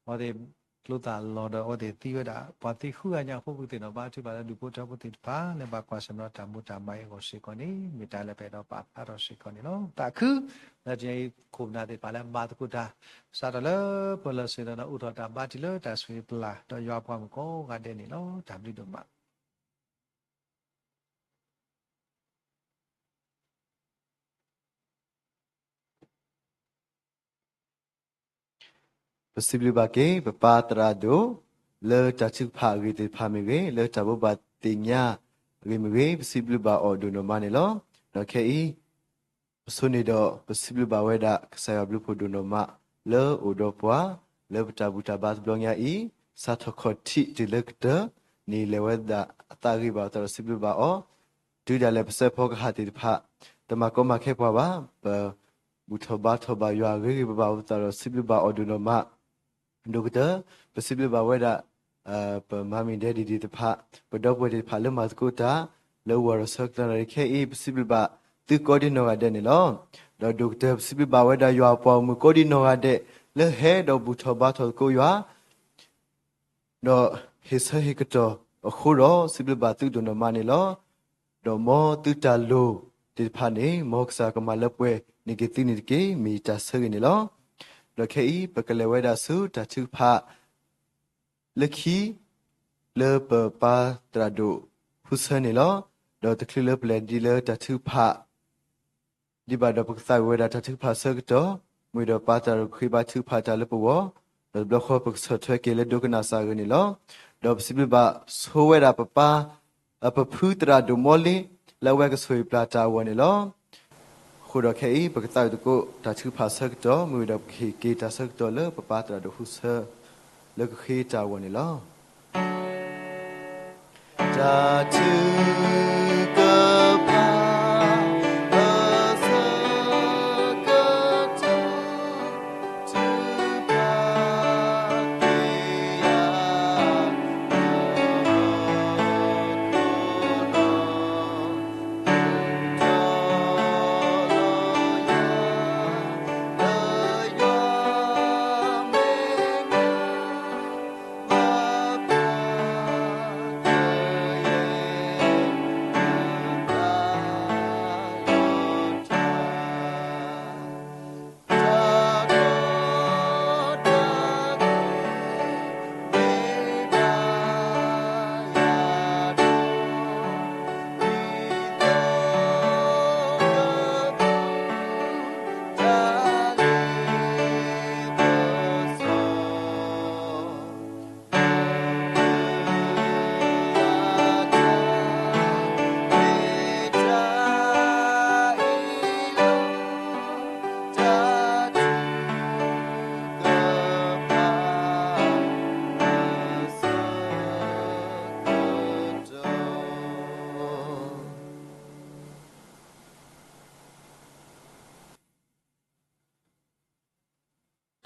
အဝဲသ့ၣ်ကျိသၣ်လီၤဒီး အဝဲသ့ၣ်သံဝဲဒၣ် ပှၤသံဃုဂၤညါအဃိ ပကသ့ၣ်နီၣ်ဘါထုကဖၣ်လၢဒူၣ်ဖိထၢဖိသ့ၣ်တဖၣ် လၢဘၣ်ကွၢ်ဆၢၣ်မဲာ်ဒီးတၢ်မုၢ်တၢ်မးအံၤအဂီၢ်စ့ၢ်ကီးန့ၣ် မ့ၢ်တၢ်လၢပအဲၣ်ဒိးပာ်ဖျါထီၣ်စ့ၢ်ကီးန့ၣ်လီၤ. သးခု လၢတနံၤအံၤ ခိၣ်ပနၢ်သ့ၣ်တဖၣ်လၢမၤသကိးတၢ် စးထီၣ်လၢပလီၢ်ဆ့ၣ်နီၤဒီး အိၣ်ထီၣ်တၢ်ဘါတံၢ်လၢတၢ်ဆိၣ်ဂ့ၤပျၢ် ဒီးယွၤအပှၤမုၣ်ကိးဂၤဒဲးန့ၣ်လီၤ. တၢ်ဘျုးဒိၣ်မး. ပစံးဘျုးဘၣ်က့ၤ ပပၢ်သရၣ်ဒိၣ် လၢတၢ်ထုကဖၣ်အဂ့ၢ်သ့ၣ်တဖၣ်မ့ၢ်ဂ့ၤ, လၢတၢ်ဘိးဘၣ်သ့ၣ်ညါအဂ့ၢ်မ့ၢ်ဂ့ၤ, ပစံးဘျုးဘၣ်အီၤဒိၣ်နီၢ်မးန့ၣ်လီၤ. ဒီးခဲအံၤ ပဆိန့ၣ်ဒီး ပစံးဘျုးဘၣ်ဝဲဒၣ် ကစၢ်ယွၤဘျုးဖှိၣ်ဒိၣ်နီၢ်မး လၢအိၣ်ဒီးပှၤ လၢပတၢ်ဘူၣ်တၢ်ဘါတဘျီညါအံၤ, စးထီၣ်ခီၣ်ထံးတုၤလၢကတၢၢ်န့ၣ် လဲၤဝဲဒၣ်အသးဂ့ၤဘၣ်အသးဒီးစံးဘျုးဘၣ်အီၤ, တုၤဒၣ်လဲာ်ပစဲးဖီကဟၣ်သ့ၣ်တဖၣ် တမၤကီမၤခဲပှၤဘၣ်, ပဘူၣ်ထီၣ်ဘါထီၣ်ဘၣ်ယွၤအဂ့ၤဂ့ၤဘၣ်ဘၣ်အသးဒီးစံးဘျုးဘၣ်အီၤဒိၣ်နီၢ်မး ဒိၣ်ကတၢၢ် ပစံးဘျုးဘၣ်ဝဲဒၣ် ပမၤမ့ၢ်ဒဲးဒံးသ့ၣ်တဖၣ်, ပဒီပုၢ်ဝဲၢ်သ့ၣ်တဖၣ်လၢမၤသကိးတၢ် လၢဝၤရီၤဆၢကတီၢ်န့ၣ် ခဲအံၤ ပစံးဘျုးဘၣ်သုကိးဒံနီၢ်ဂၤဒဲးန့ၣ်လီၤ. ဒီးဒိၣ်ကတၢၢ် ပစံးဘျုးဘၣ်ဝဲဒၣ်ယွၤအပှၤဂီၢ်မုၢ်ကိးဒံနီၢ်ဂၤဒဲး လၢဟဲဒီးဘူၣ်ထီၣ်ဘါထီၣ်သကိးယွၤ ဒီးဟ့ၣ်ဆၢဟ့ၣ်ကတီၢ်အဃိဒီး စံးဘျုးဘၣ်သုဒိၣ်နီၢ်မးန့ၣ်လီၤ. ဒီးမ်သုတၢ်လိၣ်သ့ၣ်တဖၣ်န့ၣ် မ်ကစၢ်ကမၤလၢပှဲၤန့ၢ်က့ၤသုန့ၣ်တက့ၢ် မ့ၢ်ယတၢ်ဆၢဂ့ၤန့ၣ်လီၤ. ဒီးခဲအံၤ ပကလဲၤဝဲဒၣ်ဆူတၢ်ထုကဖၣ် လၢခံ လၢပပၢ်သရၣ်ဒိၣ် ဟူဆၢန့ၣ်လီၤ. ဒီးတချုးလၢပလဲၤဒ်လၢတၢ်ထုကဖၣ် ဒ်ဘၣ်ဒီးပကသးဝံၣ်ဝဲဒၣ်တၢ်ထုကဖၣ်ဆၢကတီၢ်, မ့ၢ်ဒီးပၢ်သရၣ်ဒိၣ်ကဃ့ဘါထုကဖၣ်တၢ်လၢပဂီၢ်, ဒီးတဘျီဃီပကဆီၣ်ထွဲက့ၤလၢဒိကနၣ်စၢ်အဂ့ၢ်န့ၣ်လီၤ. ဒီးပစံးဘျုးဘၣ်ဆိဝဲဒၣ်ပပၢ် ပဖုသရၣ်ဒိၣ်မီလ့ လၢအဝဲကဆိၣ်ဂ့ၤပျၢ်တၢ်အဂီၢ်န့ၣ်လီၤ. အဃိဒီးခဲအံၤ ပကသးဝံၣ်သကိးတၢ်ထုကဖၣ်ဆၢကတီၢ် မ့ၢ်ဝံၤဒီးပကဟ့ၣ်က့ၤတၢ်ဆၢကတီၢ်လၢပပၢ်သရၣ်ဒိၣ်ဟူဆၢ လၢကဃ့တၢ်အဂီၢ်န့ၣ်လီၤ. တၢ်ထုကဖၣ် အဆၢကတီၢ် ထုကဖၣ်က့ၤယၤ ဒီးယွၤ ဘၣ်ပျၢ်ကယဲၢ်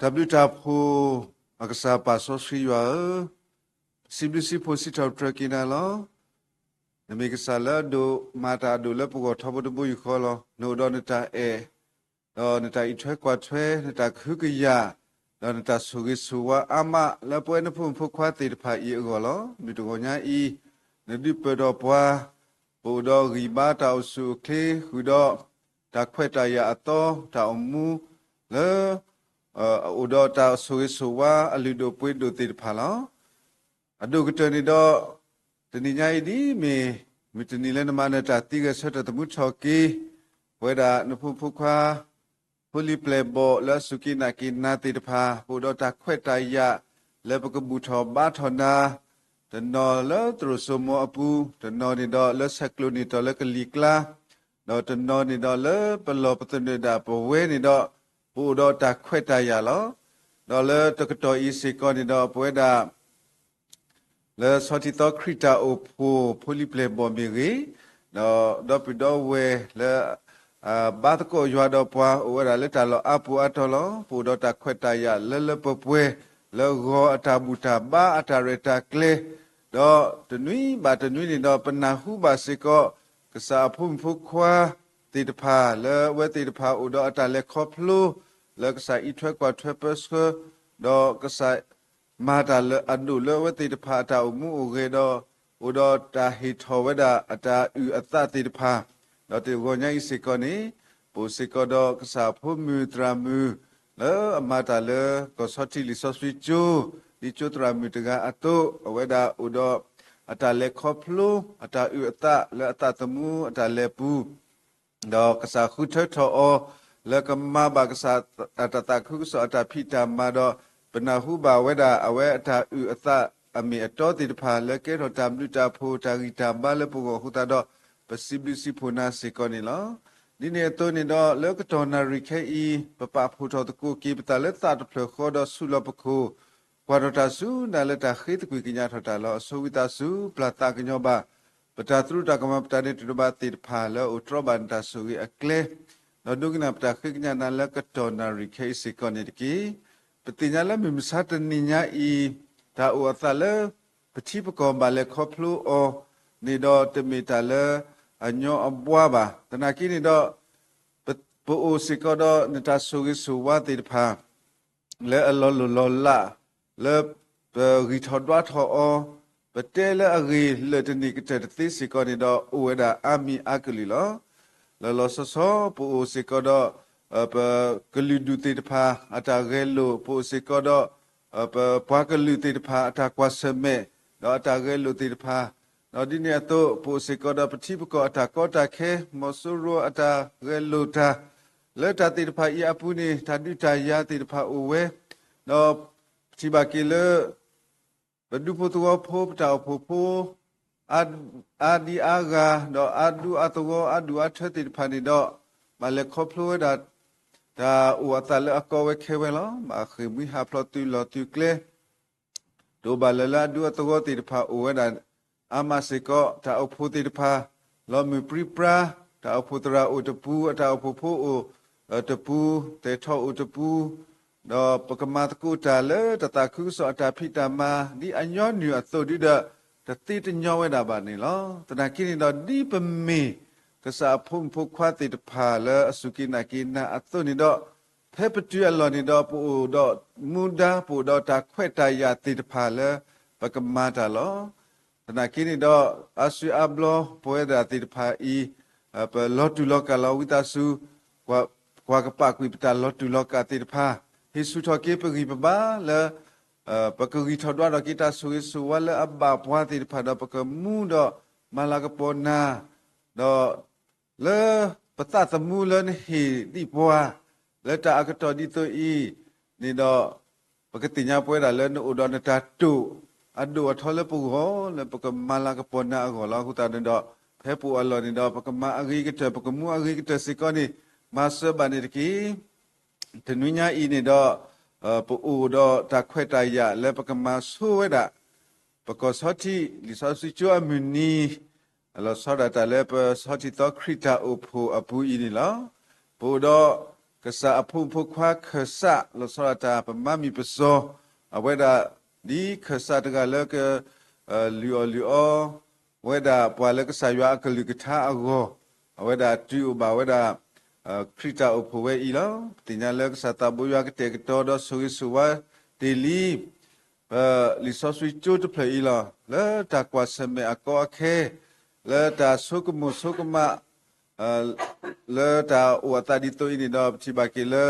တၢ်ဘျုးတၢ်ဖှိၣ်, ပကစၢ်ပၢ်စီဆှံယွၤဧၢ, ပစံးဘျုးစံးဖှိၣ်စံးထီၣ်ပတြၢၤက့ၤနၤလီၤ. နမ့ၢ်ကစၢ်လၢအဒိၣ်, မၤတၢ်အဒိၣ်လၢပဂီၢ်ထီဘိတဘိယူၢ်ဃီလီၤ. နအိၣ်ဒီးနတၢ်အဲၣ်, ဒီးနတၢ်အံးထွဲကွၢ်ထွဲ, နတၢ်ကဟုကယာ်, ဒီးနတၢ်ဆိၣ်ဂ့ၤဆိၣ်ဝါအါမးလၢပဝဲနဖိမုၣ်ဖိခွါသ့ၣ်တဖၣ်အံၤအဂီၢ်လီၤ. မုၢ်တဂီၤညါအံၤ, နဒုးပၢၢ်ထီၣ်ပှၤ, ပအိၣ်ဒီးဂံၢ်ဘါတၢ်အိၣ်ဆူၣ်အိၣ်ချ့ ဃုာ်ဒီးတၢ်ခွဲးတၢ်ယာ်အသီ, တၢ်အိၣ်မူလၢ အိၣ်ဒီးတၢ်ဆိၣ်ဂ့ၤဆိၣ်ဝါအလုၢ်ဒိၣ်ပှ့ၤဒိၣ်သ့ၣ်တဖၣ်လီၤ. အဒိၣ်ကတၢၢ်န့ၣ်ဒီး, တနံၤညါအံၤဒ်မ့ၢ် မုၢ်တနံၤလၢနမၤနၢၤတၢ်သံဂဲၤဆၢထၢၣ်သမူထီၣ်က့ၤ ပဝဲဒၣ်နဖိမုၣ်ဖိခွါ ဖိလံၤပျဲၢ်ဘီၣ်လၢအစူၢ်က့ၤနာ်က့ၤနၤသ့ၣ်တဖၣ်, ပအိၣ်ဒီးတၢ်ခွဲးတၢ်ယာ်လၢပကဘူၣ်ထီၣ်ဘါထီၣ်နၤ, တနီၤလၢသရိာ်စိမိၤအပူၤ, တနီၤန့ၣ်ဒီးလၢဆဲးကျိးန့ၢ်တီၤလၢကလံၤကျါ, ဒီးတနီၤန့ၣ်ဒီးလၢပလီၢ်ပသနၢၣ်ဒၣ်ပဝဲန့ၣ်ဒီး, ပအိၣ်ဒီးတၢ်ခွဲးတၢ်ယာ်လီၤ. ဒီးလၢတကတီၢ်အံၤစ့ၢ်ကီးန့ၣ်ဒီး ပဝဲဒၣ် လၢဆီထံသီခရံာ်တၢ်အိၣ်ဖှိၣ် ဖိလံၤပျဲၢ်ဘီၣ်မ့ၢ်ဂ့ၤ, ဒီးဒီပုၢ်ဒီဝဲၢ်လၢ ဘါသကိးယွၤဒီးပှၤအိၣ်ဝဲဒၣ်လၢတၢ်လီၢ်အါပူၤအါတီၤလီၤ. ပအိၣ်ဒီးတၢ်ခွဲးတၢ်ယာ်လၢလၢပှဲၤပှဲၤ လၢဂီၤအတၢ်ဘူၣ်တၢ်ဘါအတၢ်ရဲၣ်တၢ်ကျဲၤ, ဒီးတနွံဘၣ်တနွံန့ၣ်ဒီး ပနၢ်ဟူဘၣ်စ့ၢ်ကီး ကစၢ်အဖိမုၣ်ဖိခွါသ့ၣ်တဖၣ် လၢအဝဲသ့ၣ်တဖၣ်အိၣ်ဒီးအတၢ်လဲၤခီဖျိ လၢကစၢ်အံးထွဲကွၢ်ထွဲပၢဆှၢ, ဒီးကစၢ် မၤတၢ်လၢအဒိၣ်လၢအဝဲသ့ၣ်တဖၣ်အတၢ်အိၣ်မူအိၣ်ဂဲၤဒီး အိၣ်ဒီးတၢ်ဟ့ၣ်ထီၣ်ဝဲဒၣ်အတၢ်အုၣ်အသးသ့ၣ်တဖၣ်, ဒီးတဂီၤညါအံၤစ့ၢ်ကီးန့ၣ်, ပအိၣ်စ့ၢ်ကီးဒီးကစၢ်ဖိမုၣ်သရၣ်မုၣ် လၢအမၤတၢ်လၢကီၢ်ဆီထံးလံာ်စီဆှံကၠိ, ဒ်ကၠိသရၣ်မုၣ်တဂၤအသိး, အဝဲဒၣ်အိၣ်ဒီးအတၢ်လဲၤခီဖျိ အတၢ်အုၣ်အသးလၢအသးသမူအတၢ်လဲၤပူၤ ဒီးကစၢ်ဃုထၢထီၣ်အီၤ လၢကမၤဘၣ်ကစၢ်အတၢ်သးခုကစီၣ်အတၢ်ဖံးတၢ်မၤဒီး, ပနၢ်ဟူဘၣ်ဝဲဒၣ်အဝဲအတၢ်အုၣ်အသးအမ့ၢ်အတီသ့ၣ်တဖၣ် လၢကဲထီၣ်တၢ်ဘျုးတၢ်ဖှိၣ်တၢ်ဂံၢ်တၢ်ဘါလၢပဂီၢ်အဃိသတးဒီး, ပစံးဘျုးစံးဖှိၣ်နၤစ့ၢ်ကီးန့ၣ်လီၤ. ဒ်န့ၣ်အသိးန့ၣ်ဒီး လၢကတီၢ်နၣ်ရံၣ်ခဲအံၤ ပပာ်ဖှိၣ်ထီၣ်သကိးက့ၤပသးလၢသးတဖျၢၣ်ဃီဒီးဆူၣ်လီၤပခိၣ် ကွၢ်ထီၣ်တၢ်ဆူနၤလၢတၢ်ဃ့သကွံာ်ကညးထီၣ်တၢ်လီၤ. အဆိဝံသးစူၤ ပျၢ်သးကညီၤဘၣ် ပတၢ်သရူးတၢ်ကမၣ် ပတၢ်ဒဲးတၢ်ဒိးဘၣ်သ့ၣ်တဖၣ်လၢအအိၣ်တြီဘၣ်နတၢ်ဆိၣ်ဂ့ၤအကျဲ, ဒီးဒိကနၣ်ပတၢ်ဃ့ကညးနၤလၢကတီၢ်နၣ်ရံၣ်ခဲအံၤစ့ၢ်ကီးန့ၣ်တက့ၢ်. ပသ့ၣ်ညါလၢမုၢ်မဆါတနံၤညါအံၤ တၢ်အိၣ်အသးလၢ ပထံပကီၢ်ဘၣ်လဲၤခီဖျိအီၤန့ၣ်ဒီး တမ့ၢ်တၢ်လၢအညီအဘှါဘၣ်. သနာ်က့န့ၣ်ဒီး ပအိၣ်စ့ၢ်ကီးဒီးနတၢ်ဆိၣ်ဂ့ၤဆိၣ်ဝါသ့ၣ်တဖၣ် လၢအလီၤလိၢ်လီၤလး လၢပဂံၢ်ထီၣ်ဒွးထီၣ်အီၤ, ပတဲလၢအဂ့ၢ်လၢာ်တန့ၢ်ကတၢၢ်တသ့စ့ၢ်ကီးန့ၣ်ဒီး အိၣ်ဝဲဒၣ်အါမံၤအါကလုာ်လီၤ. လီၤလီၤဆီဆီ ပအိၣ်စ့ၢ်ကီးဒီး ပကလုာ်ဒူၣ်သ့ၣ်တဖၣ် အတၢ်ဂဲၤလိာ်, ပအိၣ်စ့ၢ်ကီးဒီး ပပှၤကလုာ်သ့ၣ်တဖၣ် အတၢ်ကွၢ်ဆၢၣ်မဲာ် ဒီးအတၢ်ဂဲၤလိာ်သ့ၣ်တဖၣ်, ဒီးဒ်န့ၣ်အသိး ပအိၣ်စ့ၢ်ကီးဒီးပထံပကီၢ်အတၢ်ကီတၢ်ခဲ, မီၤစိရိၤအတၢ်ဂဲၤလိာ်တၢ်, လၢတၢ်သ့ၣ်တဖၣ်အံၤအပူၤန့ၣ် တၢ်ဒုးတၢ်ယၤသ့ၣ်တဖၣ်အိၣ်ဝဲ, ဒီးပထံၣ်ဘၣ်က့ၤလၢ ပဒူဖိသဝီဖိ ပတၢ်အိၣ်ဖှိၣ်ဖိ အါဒံအါဂၤ ဒီးအါဒူအါသဝီ အါဒူအါထၢသ့ၣ်တဖၣ်န့ၣ်ဒီး ဘၣ်လဲၤခီဖျိဝဲဒၣ် တၢ်အိၣ်အသးလၢအကီဝဲခဲဝဲလီၤ. ဘၣ်ဃ့ၢ်မှံဟးဖျိးသုးလီၢ်သုးကျဲ တအိၣ်ဘၣ်လၢၤလၢအဒူအသဝီသ့ၣ်တဖၣ်အိၣ်ဝဲဒၣ် အါမးစ့ၢ်ကီး တၢ်အိၣ်ဖှိၣ်သ့ၣ်တဖၣ် လီၤမုၢ်ပြံပြါ, တၢ်အိၣ်ဖှိၣ်သရၣ်အိၣ်တပူၤ, အတၢ်အိၣ်ဖှိၣ်ဖိအိၣ်တပူၤ, သဲးထီၣ်အိၣ်တပူၤ, ဒီးပကမၤသကိးတၢ်လၢတၢ်သးခုကစီၣ်အတၢ်ဖံးတၢ်မၤ ဒ်အညီနုၢ်အသိးဒုဒီး တသ့တညီဝဲဒၣ်ဘၣ်န့ၣ်လီၤ. သနာ်က့န့ၣ်ဒီး ဒ်ပမ့ၢ်ကစၢ်အဖိမုၣ်ဖိခွါသ့ၣ်တဖၣ်လၢအစူၢ်က့ၤနာ်က့ၤနၤအသိးန့ၣ်ဒီး ဖဲပတုၤအလီၢ်န့ၣ်ဒီး ပအိၣ်ဒီးမူဒါ ပအိၣ်ဒီးတၢ်ခွဲးတၢ်ယာ်သ့ၣ်တဖၣ်လၢပကမၤတၢ်လီၤ. သနာ်က့န့ၣ်ဒီး အါစုအါဘျီပဝဲဒၣ်သ့ၣ်တဖၣ်အံၤ ပလီၤတူာ်လီၤကာ်လီၤဝံသးစူၤ ကွၢ်ကပာ်ကွံာ်ပတၢ်လီၤတူာ်လီၤကာ်သ့ၣ်တဖၣ် ဟ့ၣ်ဆူၣ်ထီၣ်က့ၤပဂံၢ်ပဘါလၢ ပကဂံၢ်ထီၣ်ဒွးထီၣ်က့ၤတၢ်ဆိၣ်ဂ့ၤဆိၣ်ဝါလၢအဘၣ်ပှၤသ့ၣ်တဖၣ်ဒီး ပကမူဒီးမၤလၤကပီၤနၤ ဒီး လၢပသးသမူလၢနဟ့ၣ်ဒံးပှၤ လၢတၢ်အကတီၢ်ဒ်သိးအံၤန့ၣ်ဒီး ပကသ့ၣ်ညါပဝဲဒၣ်လၢနအိၣ်ဒီးနတၢ်တိာ်အဒိၣ်အထီလၢပဂီၢ် လၢပကမၤလၤကပီၤနၤအဂီၢ်လီၤ. အဃိသတးန့ၣ်ဒီး ဖဲပအိၣ်အလီၢ်န့ၣ်ဒီး ပကမၤအဂ့ၤကတၢၢ် ပကမူအဂ့ၤကတၢၢ်စ့ၢ်ကီးန့ၣ် မၤစၢၤဘၣ်န့ၣ်တက့ၢ်. တနွံညါအံၤန့ၣ်ဒီး ပအိၣ်ဒီးတၢ်ခွဲးတၢ်ယာ်လၢပကမၤဆိဝဲဒၣ် ပကီၢ်ဆီထံး လံာ်စီဆှံကၠိအမုၢ်နံၤ လီၤဆီဒၣ်တၢ်လၢပဆီထံးသီခရံာ်တၢ်အိၣ်ဖှိၣ်အပူၤအံၤန့ၣ်လီၤ. ပအိၣ်ဒီး ကစၢ်အဖိမုၣ်ဖိခွါခၢၣ်စး လီၤဆီဒၣ်တၢ်ပမၤမံၤပစီ အဝဲဒၣ် ဒ်ခၢၣ်စးတဂၤလၢက လုၢ်အီၣ်လုၢ်အီ ဝဲဒၣ်ပှၤလၢကစၢ်ယွၤအကလုၢ်ကထါအဂီၢ် အဝဲဒၣ်တုၤအိၣ်ဘၣ်ဝဲဒၣ် ခရံာ်တၢ်အိၣ်ဖှိၣ်ဝဲအံၤလီၤ. ပသ့ၣ်ညါလၢကစၢ်သးဘိယွၤကတဲာ်ကတီၤဒီးဆိၣ်ဂ့ၤဆိၣ်ဝါတ့ၢ်လံ ပလံာ်စီဆှံကၠိတဖျၢၣ်အံၤလီၤ. လၢတၢ်ကွၢ်ဆၢၣ်မဲာ်အကီအခဲ လၢတၢ်ဆိကမိၣ်ဆိကမး လၢတၢ်အိၣ်အသးဒ်သိးအံၤန့ၣ်ဒီး ပထံၣ်ဘၣ်က့ၤလၢ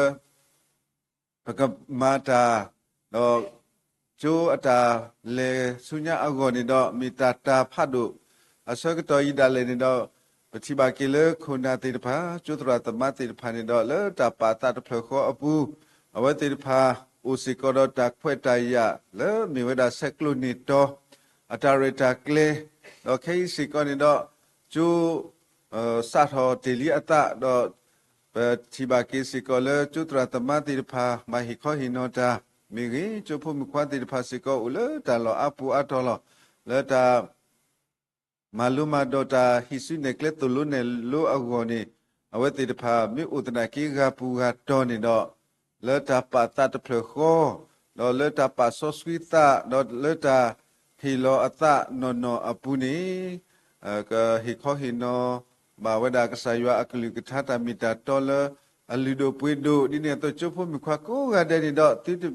ပကမၤတၢ် ဒီးကၠိအတၢ်လဲၤဆူညါအဂီၢ်န့ၣ်ဒီး မ့ၢ်တၢ်တၢ်ဖးဒိၣ် အဆၢကတီၢ်အံၤဒၣ်လဲာ်န့ၣ်ဒီး ပထံၣ်ဘၣ်က့ၤလၢခိၣ်နၢ်သ့ၣ်တဖၣ် ကၠိသရၣ်သမါသ့ၣ်တဖၣ်န့ၣ်ဒီး လၢတၢ်ပာ်သးတဖျၢၣ်ဃီအပူၤ အဝဲသ့ၣ်တဖၣ် အိၣ်စ့ၢ်ကီးဒီးတၢ်ခွဲးတၢ်ယာ်လၢမ့ၢ်ဝဲဒၣ်ဆဲးကျိးန့ၢ်တီၤ အတၢ်ရဲၣ်တၢ်ကျဲၤ ဒီးခဲအံၤစ့ၢ်ကီးန့ၣ်ဒီး ကၠိ စးထီၣ်တ့ၢ်လံအသး ဒီးပထံၣ်ဘၣ်က့ၤစ့ၢ်ကီးလၢကၠိသရၣ်သမါသ့ၣ်တဖၣ် ဘၣ်ဟ့ၣ်ခီဟ့ၣ်နီၤတၢ်မ့ၢ်ဂ့ၤ, ကၠိဖိမုၣ်ခွါသ့ၣ်တဖၣ်စ့ၢ်ကီးအိၣ်လၢတၢ်လီၢ်အါပူၤအါတီၤလီၤ. လၢတၢ် မၤလိမၤဒိးတၢ်ဟံးစုနဲၣ်ကျဲသိၣ်လိနဲၣ်လိအဂီၢ်န့ၣ် အဝဲသ့ၣ်တဖၣ်မ့ၢ်အိၣ်သနာ်က့ဂၤပူၤဂၤတီၤန့ၣ်ဒီး လၢတၢ်ပာ်သးတဖျၢၣ်ဃီ ဒီးလၢတၢ်ပာ်စီဆှံသး ဒီးလၢတၢ်ဟ့ၣ်လီၤအသးနီၢ်နီၢ်အပူၤန့ၣ် ကဟ့ၣ်ခီဟ့ၣ်နီၤဘၣ်ဝဲဒၣ်ကစၢ်ယွၤအကလုၢ်ကထါတၢ်မ့ၢ်တၢ်တီလၢ အလုၢ်ဒိၣ်ပှ့ၤဒိၣ် ဒ်န့ၣ်အသိးကၠိဖိမုၣ်ခွါကိးဂၤဒဲးန့ၣ်ဒီး သု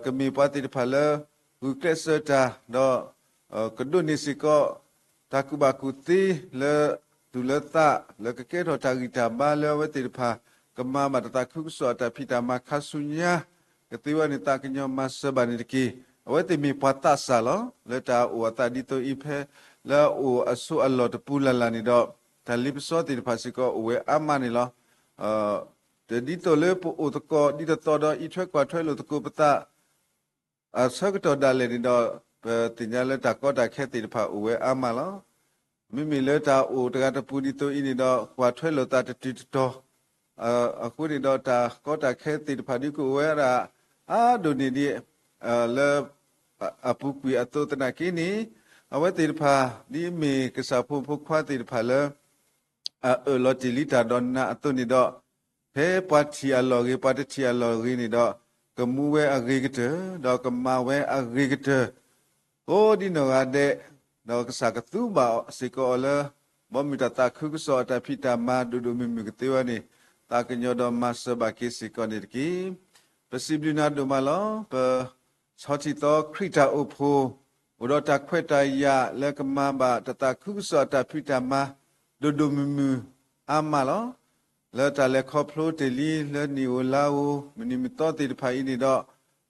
ကမ့ၢ်ပှၤသ့ၣ်တဖၣ်လၢ ဂုာ်ကျဲးစၢးတၢ် ဒီး ကဒိးန့ၢ်စ့ၢ်ကီး တၢ်ကူၣ်ဘၣ်ကူၣ်သ့လၢ သူၣ်လၢသး လၢကကဲထီၣ်တၢ်ဂံၢ်တၢ်ဘါလၢအဝဲသ့ၣ်တဖၣ် ကမၤဘၣ်တၢ်သးခုကစီၣ်အတၢ်ဖံးတၢ်မၤခါဆူညါ ကသ့ဝဲန့ၣ် သးကညီၤမၤစၢၤဘၣ်န့ၣ်တက့ၢ်. အဝဲသ့ၣ်မ့ၢ်ပှၤသးစၢ်လီၤ. လၢတၢ်အိၣ်အသးဒ်သိးအံၤဖဲ လၢအအိၣ်အဆိးအလီၢ်တပူၤလၢ်လၢ်န့ၣ်ဒီး တၢ်လ့ပစီသ့ၣ်တဖၣ်စ့ၢ်ကီးအိၣ်ဝဲအါမးန့ၣ်လီၤ. တဒ်သိးလၢပအိၣ်သကိးဒ်သိးဒီးအံးထွဲကွၢ်ထွဲလိာ်သကိးပသး အဆၢကတီၢ်ဒၣ်လဲာ်န့ၣ်ဒီး ပသ့ၣ်ညါလၢတၢ်ကီတၢ်ခဲသ့ၣ်တဖၣ်အိၣ်ဝဲအါမးလီၤ. မ့မ့ၢ်လၢတၢ်အိၣ်တဂၤတပူၤဒ်သိးအံၤန့ၣ်ဒီး ကွၢ်ထွဲလိာ်သးတတုၤတတီၤ အဃိန့ၣ်ဒီးတၢ်ကီတၢ်ခဲသ့ၣ်တဖၣ်ဒုးကအိၣ်ဝဲဒၣ် အါဒိၣ်န့ၢ်ဒံး လၢ အပူၤကွံာ်အသိးသနာ်က့န့ၣ် အဝဲသ့ၣ်တဖၣ် ဒ်အမ့ၢ်ကစၢ်ဖိမုၣ်ဖိခွါသ့ၣ်တဖၣ်လၢ အအၢၣ်လီၤတ့ၢ်လံတၢ်ဒီးနၤအသိးန့ၣ်ဒီး ဖဲပှၤထံၣ်အလီၢ်ဂ့ၤ ပှၤတထံၣ်အလီၢ်ဂ့ၤန့ၣ်ဒီး ကမူဝဲအဂ့ၤကတၢၢ် ဒီးကမၤဝဲအဂ့ၤကတၢၢ် ကိးဒ်နီၢ်ဂၤဒဲး, ဒီးကစၢ်ကသူဘၣ်စ့ၢ်ကီးအီၤလၢ ဘီမုၢ်တၢ်သးခုကစီၣ်အတၢ်ဖံးတၢ်မၤဒိၣ်ဒိၣ်မုၢ်မုၢ်ကသ့ဝဲန့ၣ် သးကညီၤဒီးမၤစၢၤဘၣ်က့ၤစ့ၢ်ကီးန့ၣ်တက့ၢ်. ပစံးဘျုးနၤဒိၣ်မးလီၤ. ပဆီၣ်ထံသီခရံာ်တၢ်အိၣ်ဖှိၣ် အိၣ်ဒီးတၢ်ခွဲးတၢ်ယာ်လၢကမၤဘၣ်တၢ်သးခုကစီၣ်အတၢ်ဖံးတၢ်မၤ ဒိၣ်ဒိၣ်မုၢ်မုၢ်အါမးလီၤ. လၢတၢ်လဲၤခီဖျိတ့ၢ်လံလၢနံၣ်ဧိၤလါဧိၤ မုၢ်နံၤမုၢ်သီသ့ၣ်တဖၣ်အံၤန့ၣ်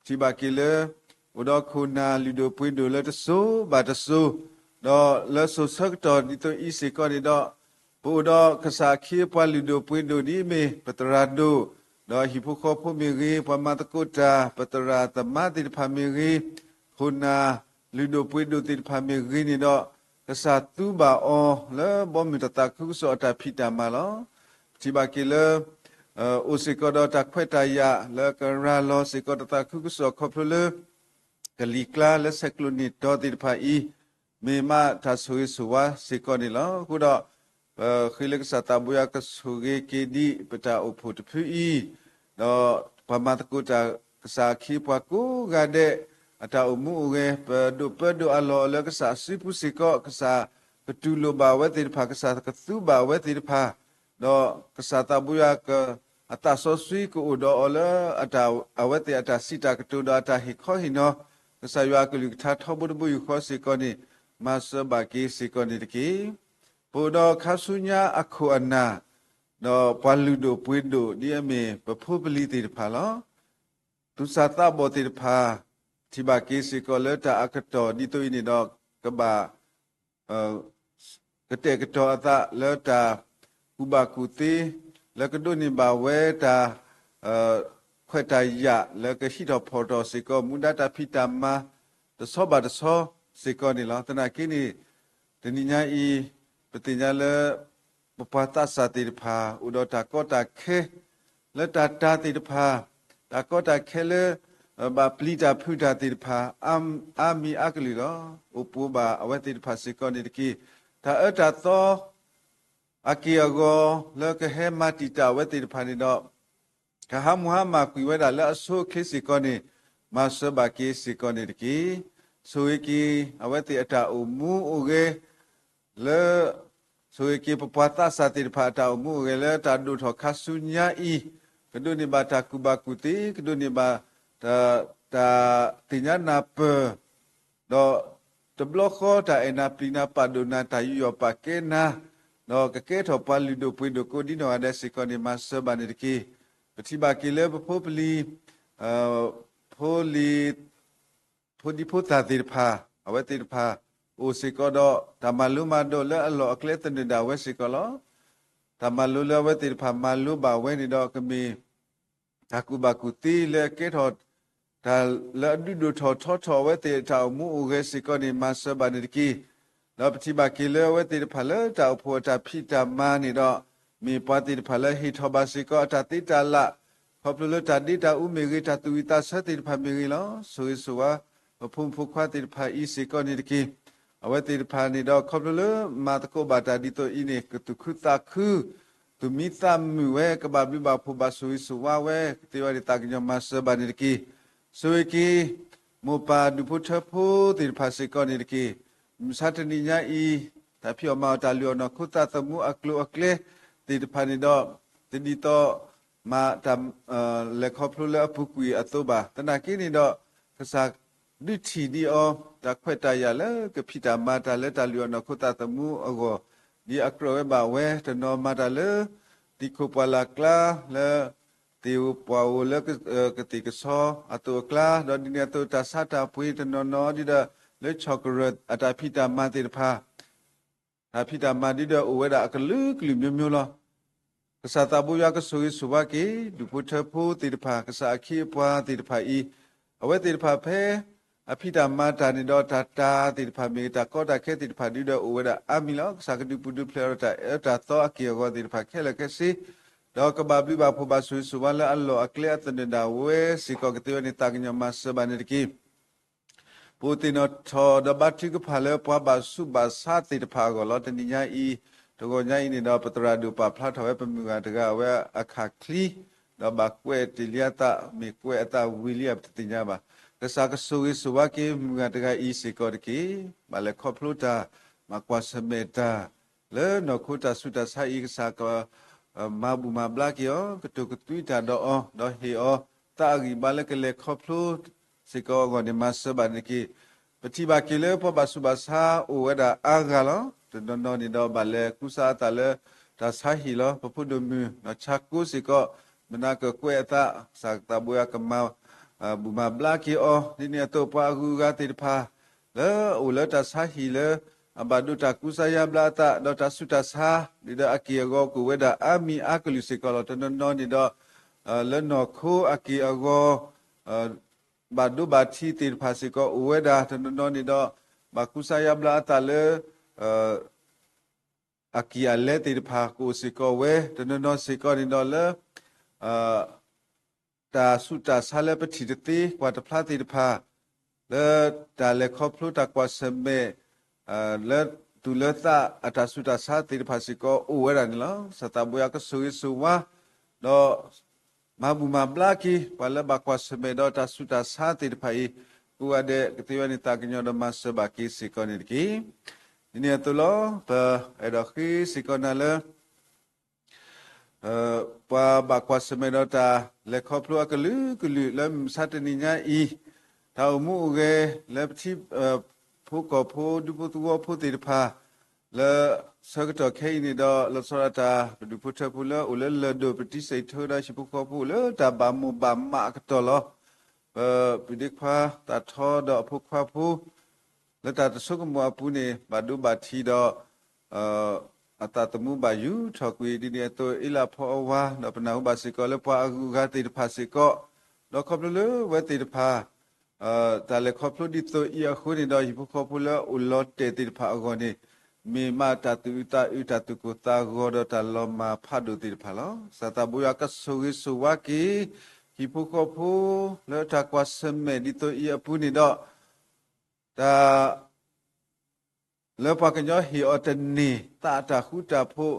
ဒီး ပထံၣ်ဘၣ်က့ၤလၢ အိၣ်ဒီးခိၣ်နၢ်လုၢ်ဒိၣ်ပှ့ၤဒိၣ်လၢတစိၤဘၣ်တစိၤ, ဒီးလၢစိၤဆၢကတီၢ်ဒ်သိးအံၤစ့ၢ်ကီးန့ၣ်ဒီး ပအိၣ်ဒီးကစၢ်အခ့အပှၤလုၢ်ဒိၣ်ပှ့ၤဒိၣ်ဒ်အမ့ၢ် ပသရၣ်ဒိၣ်, ဒီးဟံၣ်ဖိဃီဖိမ့ၢ်ဂ့ၤ, ပှၤမၤသကိးတၢ်, ပသရၣ်သမါသ့ၣ်တဖၣ်မ့ၢ်ဂ့ၤ, ခိၣ်နၢ်လုၢ်ဒိၣ်ပှ့ၤဒိၣ်သ့ၣ်တဖၣ်မ့ၢ်ဂ့ၤန့ၣ်ဒီး ကစၢ်သူဘၣ်အီၤလၢဘီမုၢ်တၢ်သးခုကစီၣ်အတၢ်ဖံးတၢ်မၤလီၤ. ပထံၣ်ဘၣ်က့ၤလၢ အိၣ်စ့ၢ်ကီးဒီးတၢ်ခွဲးတၢ်ယာ်လၢကရၤလီၤစ့ၢ်ကီးတၢ်သးခုကစီၣ်ခီဖျိလၢ ကလံၤကျါလၢဆဲးကျိးန့ၢ်တီၤသ့ၣ်တဖၣ်အံၤ မ့ၢ်မးတၢ်ဆိၣ်ဂ့ၤဆိၣ်ဝါစ့ၢ်ကီးန့ၣ်လီၤ. အဃိဒီး ပဃ့လၢကစၢ်သးဘိယွၤကဆိၣ်ဂ့ၤက့ၤဒံးပတၢ်အိၣ်ဖှိၣ်တဖုအံၤ, ဒီးပှၤမၤသကိးတၢ်ကစၢ်အခ့အပှၤကိးဂၤဒဲး အတၢ်အိၣ်မူအိၣ်ဂဲၤ ပဒိးပၢဒိးအလီၢ်လၢကစၢ်အစုပူၤစ့ၢ်ကီး ကစၢ်ကတူၢ်လိာ်ဘၣ်ဝဲသ့ၣ်တဖၣ် ကစၢ်ကသူဘၣ်ဝဲသ့ၣ်တဖၣ် ဒီးကစၢ်သးဘိယွၤက အသးစီဆှံကအိၣ်ဒီးအီၤလၢ အဝဲသ့ၣ်အတၢ်စံးတၢ်ကတိၤဒီးအတၢ်ဟ့ၣ်ခီဟ့ၣ်နီၤ ကစၢ်ယွၤအကလုၢ်ကထါထီဘိတဘိယူၢ်ဃီစ့ၢ်ကီးန့ၣ် မၤစၢၤဘၣ်က့ၤစ့ၢ်ကီးန့ၣ်တက့ၢ်. ပအိၣ်ဒီးခါဆူညါအခိၣ်အနၢ် ဒီးပှၤလုၢ်ဒိၣ်ပှ့ၤဒိၣ်ဒ်အမ့ၢ်ပဖိပလံၤသ့ၣ်တဖၣ်လီၤ. သူၣ်စၢ်သးဘီၣ်သ့ၣ်တဖၣ် ထံၣ်ဘၣ်က့ၤစ့ၢ်ကီးလၢတၢ်အကတီၢ်ဒ်သိးအံၤန့ၣ်ဒီး ကဘၣ် ကတဲာ်ကတီၤအသးလၢတၢ်ကူၣ်ဘၣ်ကူၣ်သ့ လၢကဒိးန့ၢ်ဘၣ်ဝဲတၢ် ခွဲးတၢ်ယာ်လၢကဟံးထီၣ်ဖီၣ်ထီၣ်စ့ၢ်ကီး မူဒါတၢ်ဖံးတၢ်မၤ တဆီဘၣ်တဆီစ့ၢ်ကီးန့ၣ်လီၤ. သနာ်က့န့ၣ် တနံၤညါအံၤ ပသ့ၣ်ညါလၢ ပပှၤသးစၢ်သ့ၣ်တဖၣ် အိၣ်ဒီးတၢ်ကီတၢ်ခဲ လၢတၢ်တၤသ့ၣ်တဖၣ် တၢ်ကီတၢ်ခဲလၢ ဘၣ်ပျံၤတၢ်ဖုးတၢ်သ့ၣ်တဖၣ် အါမံၤအါကလုာ်လီၤ. အိၣ်ပှိၤဘၣ်အဝဲသ့ၣ်တဖၣ်စ့ၢ်ကီးန့ၣ်တက့ၢ်. တၢ်အၢတၢ်သီ အက့ၢ်အဂီၤလၢကဟဲမၤတံာ်တာ်အဝဲသ့ၣ်တဖၣ်န့ၣ်ဒီး ကဟးမူဟါမၢ်ကွံာ်ဝဲဒၣ်လၢအဆိအချ့စ့ၢ်ကီးန့ၣ် မၤစၢၤဘၣ်က့ၤစ့ၢ်ကီးန့ၣ်တက့ၢ်. ဆိၣ်ဂ့ၤက့ၤ အဝဲသ့ၣ်အတၢ်အိၣ်မူအိၣ်ဂဲၤ လၢ ဆိၣ်ဂ့ၤက့ၤပပှၤသးစၢ်သ့ၣ်တဖၣ်အတၢ်အိၣ်မူအိၣ်ဂဲၤလၢတၢ်ဒိၣ်ထီၣ်ခါဆူညါအံၤ, ကဒိးန့ၢ်ဘၣ်တၢ်ကူၣ်ဘၣ်ကူၣ်သ့, ကဒိးန့ၢ်ဘၣ် တၢ်သ့ၣ်ညါနၢ်ပၢၢ်, ဒီးတဘျီဃီတၢ်အဲၣ်နၤပျံၤနၤပာ်ဒိၣ်နၤ တၢ်ယူးယီၣ်ပာ်ကဲနၤ, ဒီးကကဲထီၣ်ပှၤလုၢ်ဒိၣ်ပှ့ၤဒိၣ်ကိးဒ်နီၢ်ဂၤဒဲးစ့ၢ်ကီးန့ၣ် မၤစၢၤဘၣ်န့ၣ်တက့ၢ်. ပထံၣ်ဘၣ်က့ၤလၢပဖိပလံၤ ဖိလံၤ ဖိဒံဖိသၣ်သ့ၣ်တဖၣ် အဝဲသ့ၣ်တဖၣ် အိၣ်စ့ၢ်ကီးဒီး တၢ်မၤလိမၤဒိးလၢအလီၢ်အကျဲသနၢၣ်ဒၣ်ဝဲစ့ၢ်ကီးလီၤ. တၢ်မၤလိလၢအဝဲသ့ၣ်တဖၣ်မၤလိဘၣ်ဝဲန့ၣ်ဒီး ကမ့ၢ် တၢ်ကူၣ်ဘၣ်ကူၣ်သ့လၢအကဲထီၣ် တၢ်လၢအဒုးဒိၣ်ထီၣ်ထီထီၣ်အဝဲသ့ၣ်အတၢ်အိၣ်မူအိၣ်ဂဲၤစ့ၢ်ကီးန့ၣ် မၤစၢၤဘၣ်န့ၣ်တက့ၢ်. ဒီးပထံၣ်ဘၣ်က့ၤလၢအဝဲသ့ၣ်တဖၣ်လၢတၢ်အိၣ်ဖှိၣ်အတၢ်ဖံးတၢ်မၤန့ၣ်ဒီး မ့ၢ်ပှၤသ့ၣ်တဖၣ်လၢဟ့ၣ်ထီၣ်ဘၣ်စ့ၢ်ကီးအတၢ်သ့တၢ်လၢ် ခီဖျိလၢတၢ်ဒ့တၢ်အူမ့ၢ်ဂ့ၤ တၢ်သူၣ်ဝံၣ်သးဆၢသ့ၣ်တဖၣ်မ့ၢ်ဂ့ၤလီၤ. ဆိၣ်ဂ့ၤဆိၣ်ဝါ ပဖိမုၣ်ဖိခွါသ့ၣ်တဖၣ်အံၤစ့ၢ်ကီးန့ၣ်တက့ၢ်. အဝဲသ့ၣ်တဖၣ်န့ၣ်ဒီး ခီဖျိလၢမၤသကိးဘၣ်တၢ်ဒ်သိးအံၤန့ၣ် ကသူၣ်ခုသးခု သူၣ်မံသးမုာ်ဝဲ ကဘၣ်ဘျုးဘၣ်ဖှိၣ်ဘၣ်ဆိၣ်ဂ့ၤဆိၣ်ဝါဝဲ ကသ့ဝဲန့ၣ်သးကညီၤမၤစၢၤဘၣ်န့ၣ်တက့ၢ်. ဆိၣ်ဂ့ၤက့ၤ မိၢ်ပၢ်ဒူၣ်ဖိထၢဖိသ့ၣ်တဖၣ်စ့ၢ်ကီးန့ၣ်တက့ၢ်. မုၢ်ဆါတနံၤညါအံၤ တၢ်ဖံးအီၣ်မၤအီၣ်တၢ်လုၢ်အီၣ်နီၢ်ခိသးသမူအကျိၤအကျဲသ့ၣ်တဖၣ်န့ၣ်ဒီး တဒ်သိး မၤတၢ် လဲၤခီဖျိလၢအပူၤကွံာ်အသိးဘၣ်. သနာ်က့န့ၣ်ဒီး ကစၢ်ဒုးထံၣ်ဒံးအီၤ တၢ်ခွဲးတၢ်ယာ်လၢကဖံးတၢ်မၤတၢ်လၢတၢ်လုၢ်အီၣ်နီၢ်ခိသးသမူအဂီၢ် ဒ်အကြၢးဝဲဘၣ်ဝဲ တနီၤမၤတၢ်လၢ တံၤခိၣ်ပှၢ်လၢ်ကျါ လၢ သ့ၣ်ဧိၤပှၢ်ဧိၤလၢကသံၣ်ကဆီအသိးအကျါ ဒီးဒ်န့ၣ်အသိး တၢ်ဆါတၢ်ပှ့ၤတနီၤနီၤဒ်ဒီး လၢဆီၣ်ကရၢၢ်အတၢ်ဖံးတၢ်မၤသ့ၣ်တဖၣ် တၢ်ဖံးတၢ်မၤဒ်ဒီးအိၣ်ဝဲဒၣ်အကလုာ်ကလုာ်မျိုးမျိုးလီၤ. ကစၢ်သးဘိယွၤကဆိၣ်ဂ့ၤဆိၣ်ဝါက့ၤ ဒူၣ်ဖိထၢဖိသ့ၣ်တဖၣ် ကစၢ်အခ့အပှၤသ့ၣ်တဖၣ်အံၤ အဝဲသ့ၣ်တဖၣ်ဖဲ အဖံးတၢ်မၤတၢ်န့ၣ်ဒီးတၢ်တာ်သ့ၣ်တဖၣ်မ့ၢ်ဂ့ၤ တၢ်ကီတၢ်ခဲသ့ၣ်တဖၣ်ဒ်ဒီးအိၣ်ဝဲဒၣ်အါမံၤလီၤ. ကစၢ်ကဒုးပူၤဒုးဖျဲးဒီးတၢ်အၢတၢ်သီအက့ၢ်အဂီၤသ့ၣ်တဖၣ်ခဲလၢာ်ခဲဆ့ ဒီးကဘၣ်ဘျုးဘၣ်ဖှိၣ်ဘၣ်ဆိၣ်ဂ့ၤဆိၣ်ဝါလၢအလီၢ်အကျဲအသနၢၣ်ဒၣ်ဝဲစ့ၢ်ကီးကသ့ဝဲန့ၣ်သးကညီၤမၤစၢၤဘၣ်န့ၣ်တက့ၢ်. ပအိၣ်သ့ၣ်နီၣ်ထီၣ်ဒီးဘါထုကဖၣ်လၢပှၤဘၣ်ဆူးဘၣ်ဆါသ့ၣ်တဖၣ်အဂီၢ်လီၤ. တနံၤညါအံၤ တဂီၤညါအံၤန့ၣ်ဒီး ပသရၣ်ဒိၣ်ပာ်ဖျါထီၣ်ဝဲပမုၢ်ဂၤတဂၤအဝဲအခးချံ ဒီးဘၣ်ကွဲးတ့ၢ်လံအသး မ့ၢ်ကွဲးအသးဝံၤလံအပတသ့ၣ်ညါဘၣ်. ကစၢ်ကဆိၣ်ဂ့ၤဆိၣ်ဝါက့ၤမုၢ်ဂၤတဂၤအံၤစ့ၢ်ကီးတက့ၢ်. ဘၣ်လဲၤခီဖျိတၢ် ဘၣ်ကွၢ်ဆၢၣ်မဲာ်တၢ် လၢနီၢ်ခိတၢ်ဆူးတၢ်ဆါအံၤ ကစၢ်က မၤဘူၣ်မၤဘျါက့ၤအီၤ ကတိၤကသွံတၢ်ဒီးအီၤ ဒီးဟ့ၣ်အီၤ သးအဂံၢ်ဘါလၢကလဲၤခီဖျိ စ့ၢ်ကီးအဂီၢ်န့ၣ် မၤစၢၤဘၣ်န့ၣ်တက့ၢ်. ပထံၣ်ဘၣ်က့ၤလၢပှၤဘၣ်ဆူးဘၣ်ဆါအိၣ်ဝဲဒၣ်အါဂၤလီၤ. တနီၤနီၤန့ၣ်ဒီးဘၣ်လဲၤကူစါအသးလၢ တၢ်ဆါဟံၣ်လီၤ. ပဖိဒိၣ်မုၣ်နီၢ်ဆါကိးစ့ၢ်ကီး မနၤကကွဲးအသး ကစၢ်သးဘိယွၤကမၤ ဘူၣ်မၤဘျါက့ၤအီၤ ဒ်န့ၣ်အသိးပှၤအဂုၤအဂၤသ့ၣ်တဖၣ် လၢအအိၣ်လၢတၢ်ဆါဟံၣ်လၢ အဘၣ်ဒိတၢ်ကူစါယါဘျါအသး ဒီးတၢ်ဆူးတၢ်ဆါ ဒ်ဒီးအက့ၢ်အဂီၤကအိၣ်ဝဲဒၣ်အါမံၤအါကလုာ်စ့ၢ်ကီးလီၤ. တနီၤနီၤန့ၣ်ဒီး လၢနီၢ်ခိအက့ၢ်အဂီၤ ဘၣ်ဒိဘၣ်ထံးသ့ၣ်တဖၣ်စ့ၢ်ကီးအိၣ်ဝဲဒၣ် တနီၤနီၤန့ၣ်ဒီး ဘၣ်ကူစါယါဘျါအသးလၢ အကံၢ်အလဲသ့ၣ်တဖၣ်ကအိၣ်စ့ၢ်ကီးဝဲ တနီၤနီၤစ့ၢ်ကီးန့ၣ်ဒီးလၢ တၢ်ဆူးတၢ်ဆါလၢပထံၣ်တသ့ကွၢ်တဖျါသ့ၣ်တဖၣ် လၢတၢ်လဲၤခီဖျိတၢ်ကွၢ်ဆၢၣ်မဲာ် လၢသူၣ်လၢသးအတၢ်ဆူးတၢ်ဆါသ့ၣ်တဖၣ်စ့ၢ်ကီးအိၣ်ဝဲဒၣ်န့ၣ်လီၤ. ကစၢ်သးဘိယွၤကဆိၣ်ဂ့ၤဆိၣ်ဝါ ဒီး မၤဘူၣ်မၤဘျါက့ၤ ပှၤလၢဘၣ်ကွၢ်ဆၢၣ်မဲာ်ဒီးတၢ်ဆူးတၢ်ဆါသ့ၣ်တဖၣ်အံၤ ကိးဂၤဒဲးကသ့ဝဲန့ၣ်သးကညီၤဒီးမၤစၢၤဘၣ်က့ၤစ့ၢ်ကီးန့ၣ်တက့ၢ်. ဒ်န့ၣ်အသိးလီၤ ပအဲၣ်ဒိးဃ့စ့ၢ်ကီးနၤလၢ ပှၤဘၣ်ကွၢ်ဆၢၣ်မဲာ်ဒီးတၢ်လဲၤခီဖျိအကလုာ်ကလုာ်လၢမုၢ်မဆါတနံၤညါအံၤ တၢ်အိၣ်မူအိၣ်ဂဲၤလၢပထံ ဖိကီၢ်ဖိဒူဖိသဝီဖိသ့ၣ်တဖၣ် လၢဆၢကတီၢ်ခဲအံၤန့ၣ်ဒီး လီၤဆီဒၣ်တၢ် ပဒူၣ်ဖိထၢဖိလၢအိၣ်လၢလၢၢ်ဒိၣ်ပတံစ့ၣ်ထၢဒီးဟံၣ်ဖိဃီဖိအိၣ်လၢတၢ်ဘၣ်မိၢ်ဘၣ်မးအကတီၢ်လီၤ. ပပုၢ်ဒ့ခွါသးထီဒီးအဖိခွါဖိ လၢတၢ်တဆိကမိၣ်အပူၤန့ၣ် ဘၣ်ဒိဘၣ်ထံးဒီး အသးသမူဘၣ်ယူၤထီၣ်ကွံာ် ဒ်န့ၣ်အသိး အ့လၣ်ဖီအဝၤ ဒီးပနၢ်ဟူဘၣ်စ့ၢ်ကီးလၢပှၤအဂုၤအဂၤသ့ၣ်တဖၣ်စ့ၢ်ကီး ဒီးခီဖျိလၢဝဲသ့ၣ်တဖၣ် တၢ်လဲၤခီဖျိဒ်သိးအံၤအဃိန့ၣ်ဒီး ဟံၣ်ဖိဃီဖိလၢအိၣ်လီၤတဲာ်သ့ၣ်တဖၣ်အဂီၢ်န့ၣ် မ့ၢ်မးတၢ်သူၣ်အုးသးအုး တၢ်သူၣ်ကိၢ်သးဂီၤဒီးတၢ်လီၤမၢ်ဖးဒိၣ်သ့ၣ်တဖၣ်လီၤ. ကစၢ်သးဘိယွၤကဆိၣ်ဂ့ၤဆိၣ်ဝါက့ၤ ဟံၣ်ဖိဃီဖိ လၢတၢ်ကွၢ်ဆၢၣ်မဲာ်ဒ်သိးအံၤအပူၤန့ၣ်ဒီး တၢ် လၢပှၤကညီဟ့ၣ်အီၤတန့ၢ် သးအတၢ်ဃူတၢ်ဖိး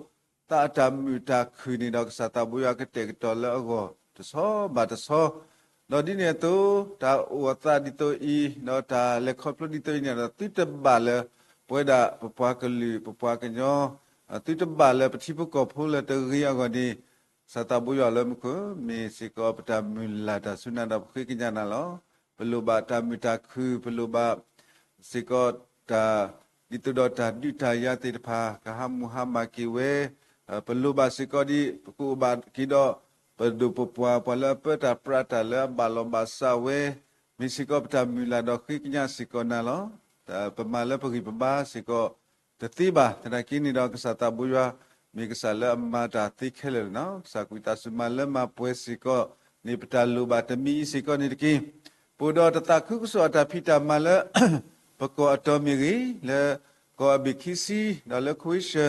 သးအတၢ်မုာ်တၢ်ခုၣ်န့ၣ်ဒီး ကစၢ်သးဘိယွၤကတဲာ်ကတီၤလၢအဂီၢ် တဆီဘၣ်တဆီ, ဒီးဒ်န့ၣ်အသိး တၢ်အိၣ်အသးဒ်သိးအံၤ ဒီးတၢ်လဲၤခီဖျိဒ်သိးအံၤန့ၣ်ဒီး သုတဘၣ်လၢ ပဝဲဒၣ်ပပှၤကလုာ်ပပှၤကညီ သုတဘၣ်လၢပထံဖိကီၢ်ဖိလၢတဂ့ၤအဂီၢ်န့ၣ် ကစၢ်သးဘိယွၤလၢမူခိၣ် မ့ၢ်စ့ၢ်ကီးပတၢ်မုၢ်လၢ်တၢ်စူၢ်နာ်ဒီးပဃ့ကညးနၤလီၤ. ပလိၣ်ဘၣ်တၢ်မုာ်တၢ်ခုၣ် ပလိၣ်ဘၣ် စ့ၢ်ကီးတၢ် ဒ်သိးဒီးတၢ်ဒုးတၢ်ယၤသ့ၣ်တဖၣ် ကဟးမူဟးမၢ်က့ၤဝဲ, ပလိၣ်ဘၣ်စ့ၢ်ကီးဒ် ပကအိၣ်ဘၣ်က့ၤဒီး ပဒိၣ်ပပှၢ် ပှၤလၢအပၢတၢ်ပြးတၢ်လၢအဘၣ်လီၤဘၣ်စးဝဲ, မ့ၢ်စ့ၢ်ကီးပတၢ်မုၢ်လၢ်ဒီးဃ့ကညးစ့ၢ်ကီးနၤလီၤ. ပမၤလၢပဂံၢ်ပဘါစ့ၢ်ကီး တသ့ဘၣ်. သနာ်က့န့ၣ်ဒီး ကစၢ်သးဘိယွၤ မ့ၢ်ကစၢ်လၢအမၤတၢ်သ့ခဲလၢာ်လီၤ. ကစၢ်ကွံာ်သးစူၤမၤလၢမၤပှဲၤစ့ၢ်ကီးန့ၣ် ပတၢ်လိၣ်ဘၣ်တမံၤအံၤစ့ၢ်ကီးန့ၣ်တက့ၢ်. ပအိၣ်ဒီးတၢ်သးခုကစီၣ်အတၢ်ဖံးတၢ်မၤလၢ ပကီၢ်အတီၢ်မ့ၢ်ဂ့ၤ, လၢကီၢ်အဘ့ၣ်ခံဆံ ဒီးလၢ Croatia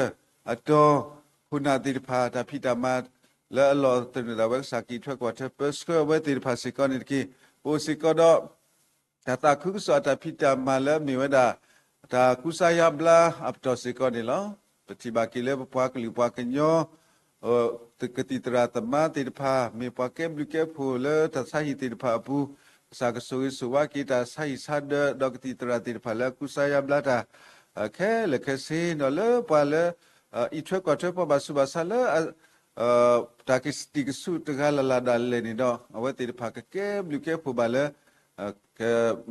အတီၢ် ခိၣ်နၢ်သ့ၣ်တဖၣ် တၢ်ဖံးတၢ်မၤလၢအလီၢ်သနၢၣ်ဒၣ်ဝဲ ကစၢ်ကအံးထွဲကွၢ်ထွဲပၢဆှၢအဝဲသ့ၣ်တဖၣ်စ့ၢ်ကီးန့ၣ်တက့ၢ်. ပအိၣ်စ့ၢ်ကီးဒီး တၢ်သးခုကစီၣ်အတၢ်ဖံးတၢ်မၤလၢအမ့ၢ်ဝဲဒၣ် တၢ်ကူစါယါဘျါအပတီၢ်စ့ၢ်ကီးန့ၣ်လီၤ. ပထံၣ်ဘၣ်က့ၤလၢပပှၤကလုာ်ပှၤကညီ ကသံၣ်သရၣ်သမါသ့ၣ်တဖၣ် မ့ၢ်ပှၤကဲဘျုးကဲဖှိၣ်လၢတၢ်ဆါဟံၣ်သ့ၣ်တဖၣ်အပူၤ, ကစၢ်ကဆိၣ်ဂ့ၤဆိၣ်ဝါက့ၤတၢ်ဆါဟံၣ်ဆါဒၢး ဒီးကသံၣ်သရၣ်သ့ၣ်တဖၣ်လၢအကူစါယါဘျါတၢ် ခဲလၢာ်ခဲဆ့ ဒီးလၢပှၤလၢ အံးထွဲကွၢ်ထွဲပှၤဘၣ်ဆူးဘၣ်ဆါလၢ တၢ်ကစံၣ်ကစူးတဂၤလၢ်လၢ်ဒၣ်လဲာ်န့ၣ်ဒီး အဝဲသ့ၣ်တဖၣ်ကကဲဘျုးကဲဖှိၣ်ဘၣ်လၢ က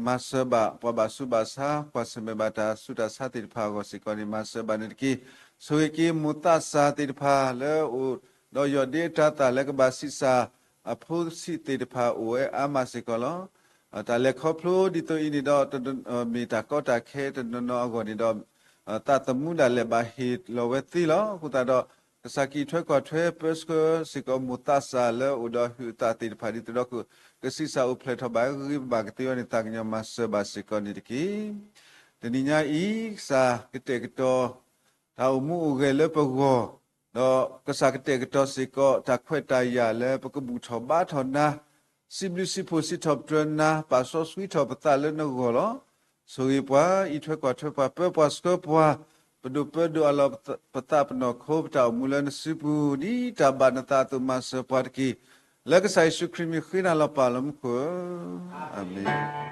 မၤစၢၤဘၣ်ပှၤဘၣ်ဆူးဘၣ်ဆါ ကွၢ်ဆၢၣ်မဲာ်ဘၣ်တၢ်ဆူးတၢ်ဆါသ့ၣ်တဖၣ်အဂီၢ်စ့ၢ်ကီးန့ၣ် မၤစၢၤဘၣ်န့ၣ်တက့ၢ်. ဆိၣ်ဂ့ၤက့ၤမိၢ်သးစၢ်သ့ၣ်တဖၣ်လၢအအိၣ်ဒီးယီၢ်ဒ့အတၤသၣ်လၢကဘၣ်ဆံးစၢ်အဖိဆံးသ့ၣ်တဖၣ်အိၣ်ဝဲအါမးစ့ၢ်ကီးလီၤ. တၢ်လဲၤခီဖျိဒ်သိးအံၤန့ၣ်ဒီး မ့ၢ်တၢ်ကီတၢ်ခဲတနီၤနီၤအဂီၢ်န့ၣ်ဒီး သးသမူဒၣ်လဲာ်ဘၣ်ဟ့ၣ်လီၤဝဲသ့လီၤ. အဃိသတးဒီး ကစၢ်ကအံးထွဲကွၢ်ထွဲပၢဆှၢစ့ၢ်ကီးမိၢ်သးစၢ်လၢအအိၣ်ဒီးဟုးအသးသ့ၣ်တဖၣ်ဒ်သိးဒီး ကဆံးစၢ်အိၣ်ဖျဲၣ်ထီၣ်ဘၣ်ဂ့ၤဘၣ်ကသ့အဂီၢ်န့ၣ် သးကညီၤမၤစၢၤဘၣ်စ့ၢ်ကီးန့ၣ်တက့ၢ်. တနံၤညါအံၤ ကစၢ်ကတဲာ်ကတီၤ တၢ်အိၣ်မူအိၣ်ဂဲၤလၢပဂီၢ်, ဒီးကစၢ်ကတဲာ်ကတီၤစ့ၢ်ကီး တၢ်ခွဲးတၢ်ယာ်လၢပကဘူၣ်ထီၣ်ဘါထီၣ်နၤ, စံးဘျုးစံးဖှိၣ်စံးထီၣ်ပတြၢၤနၤ ပာ်စီဆှံထီၣ်ပသးလၢနဂီၢ်လီၤ. ဆိၣ်ဂ့ၤပှၤ, အံးထွဲကွၢ်ထွဲပှၤ, ပၢပှၤဆှၢပှၤ, ပဒိၣ်ပၢဒိၣ်အလီၢ်ပသးပနီၢ်ခိ ပတၢ်အိၣ်မူလၢနစုပူၤ ဒ်တၢ်ဘၣ်နသးအသိးမၤစၢၤပှၤတက့ၢ်. လၢကစၢ်ယ့ၣ်ၡူးခရံာ်မံၤဃ့နၤလီၤပၢ်လၢမူခိၣ်ဧၢ, အၤမ့ၣ်. Amen.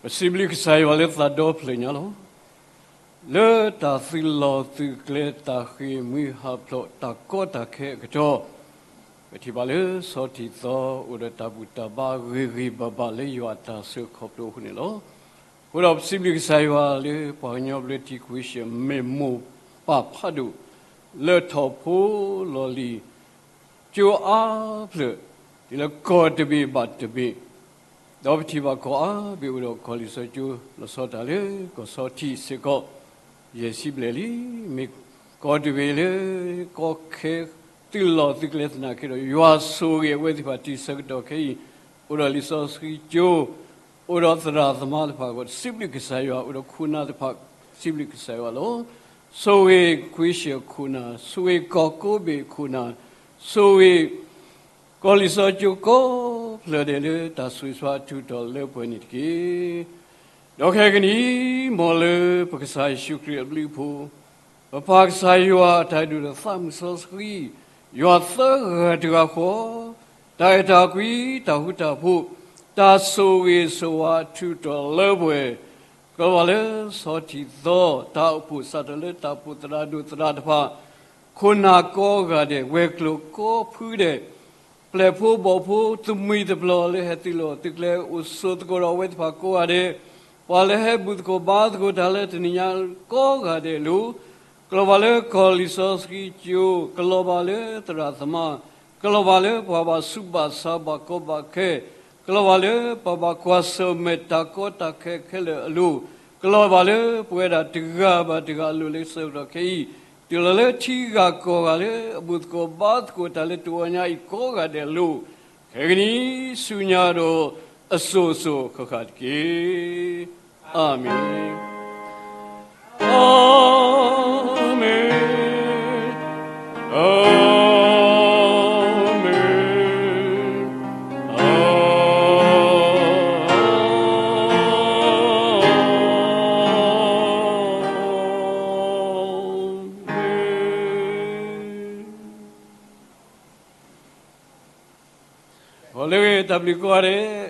ပစံးဘျုးကစၢ်ယွၤလၢသးဒီဖျၢၣ်ညါလီၤ. လၢတၢ်သုးလီၢ်သုးကျဲ တၢ်ဃ့ၢ်မှံဟးဖျိး တၢ်ကီတၢ်ခဲအကတီၢ်, ပထံၣ်ဘၣ်လၢစီၤထံးသီ အိၣ်ဒီးတၢ်ဘူၣ်တၢ်ဘါဂ့ၤဂ့ၤဘၣ်ဘၣ်လၢယွၤအတၢ်ဆှၢခီဖျိအဃိန့ၣ်လီၤ. အဃိဒီးပစံးဘျုးကစၢ်ယွၤလၢပှၤကညီဘျၢထံခဝ့ၡၢၣ် မ့ၢ်မိၢ်ပၢ်ဖးဒိၣ် လၢထီၣ်ဖိလီၤလံၤ ကၠိအါဖျၢၣ် တုၤလၢကီၢ်တဘ့ၣ်ဘၣ်တဘ့ၣ်, ဒီးပထံၣ်ဘၣ်ကီၢ်အါဘ့ၣ်အိၣ်ဒီးကီၢ်လံာ်စီဆှံကၠိ လီၤဆီတၢ်လၢကီၢ်ဆီထံးစ့ၢ်ကီး ယဲၢ်ဆံဘျဲၣ်လံ. မ့ၢ်ကီၢ်တဘ့ၣ်လၢကီခဲ သုးလီၢ်သုးကျဲသနာ်က့ဒီး ယွၤဆိၣ်ဂ့ၤအဝဲသ့ၣ်တဖၣ်တံၤဆၢကတီၢ်ခဲအံၤ အိၣ်ဒီးလံာ်စီဆှံကၠိ အိၣ်ဒီးသရၣ်သမါတဖၣ်အဂီၢ် စံးဘျုးကစၢ်ယွၤ, အိၣ်ဒီးခိၣ်နၢ်တဖၣ် စံးဘျုးကစၢ်ယွၤလီၤ. ဆိၣ်ဂ့ၤခဝ့ၡၢၣ်ခိၣ်နၢ်, ဆိၣ်ဂ့ၤကီၢ်ကိးဘ့ၣ်ခိၣ်နၢ်, ဆိၣ်ဂ့ၤ ကီၢ်လံာ်စီဆှံကၠိကိးဖျၢၣ်ဒဲးလၢတၢ်ဆိၣ်ဂ့ၤဆိၣ်ဝါအထူးတီၤလၢပှဲၤန့ၣ်တက့ၢ်. ဒီးခဲကနံၣ်အံၤ မ်လၢပကစၢ်ယ့ၣ်ၡူးခရံာ်အဘျုးအဖှိၣ်, ပပၢ်ကစၢ်ယွၤအတၢ်အဲၣ်ဒိၣ်ဒီးသးမုၢ်စီဆှံ, ယွၤသၢဂၤတဂၤဃီ, တၢ်အဲၣ်တၢ်ကွံ တၢ်ဃူတၢ်ဖိး, တၢ်ဆိၣ်ဂ့ၤဆိၣ်ဝါအထူးတီၤလၢပှဲၤ ကလီၤဘၣ်လၢစီၤထံးသီ တၢ်အိၣ်ဖှိၣ်စးထီၣ်လၢတၢ်အိၣ်ဖှိၣ်သရၣ်ဒိၣ်သရၣ်တဖၣ်, ခိၣ်နၢ်ကိးဂၤဒဲး, ဝဲၤကျိၤကိးဖုဒဲး, ပျဲၢ်ဖိဘီၣ်ဖိ သမံသပျီၤလၢဟဲသုးလီၢ်သုးကျဲ အိၣ်ဆိးသကိးဒီးအဝဲသ့ၣ်တဖၣ်ကိးဂၤဒဲး, ပှၤလၢဟဲဘူၣ်သကိးဘါသကိးတၢ်လၢတနံၤညါကိးဂၤဒဲးအလိၤ, ကလီၤဘၣ်လၢကီၢ်လံာ်စီဆှံကၠိ, ကလီၤဘၣ်လၢသရၣ်သမါ, ကလီၤဘၣ်လၢပှၤဘၣ်ဆူးဘၣ်ဆါဘၣ်ကီဘၣ်ခဲ, ကလီၤဘၣ်လၢပှၤဘၣ်ကွၢ်ဆၢၣ်မဲာ်တၢ်ကီတၢ်ခဲခဲလၢာ်အလိၤ, ကလီၤဘၣ်လၢပဝဲဒၣ်တဂၤဘၣ်တဂၤအလိၤလၢဆၢကတီၢ်ခဲအံၤ, တုၤလီၤလၢထံဂၤကီၢ်ဂၤလၢအဘူၣ်သကိးဘါသကိးတၢ်လၢတဂီၤညါအံၤကိးဂၤဒဲးအလိၤ, ခဲကနံၣ်ဆူညါဒီးအစိၤစိၤဃၣ်ဃၣ်တက့ၢ်. အၤမ့ၣ်, အၤမ့ၣ်, အၤမ့ၣ်, အၤမ့ၣ်. ဂီၤလၢအဂ့ၤ တၢ်ဘျုးကိးဂၤဒဲး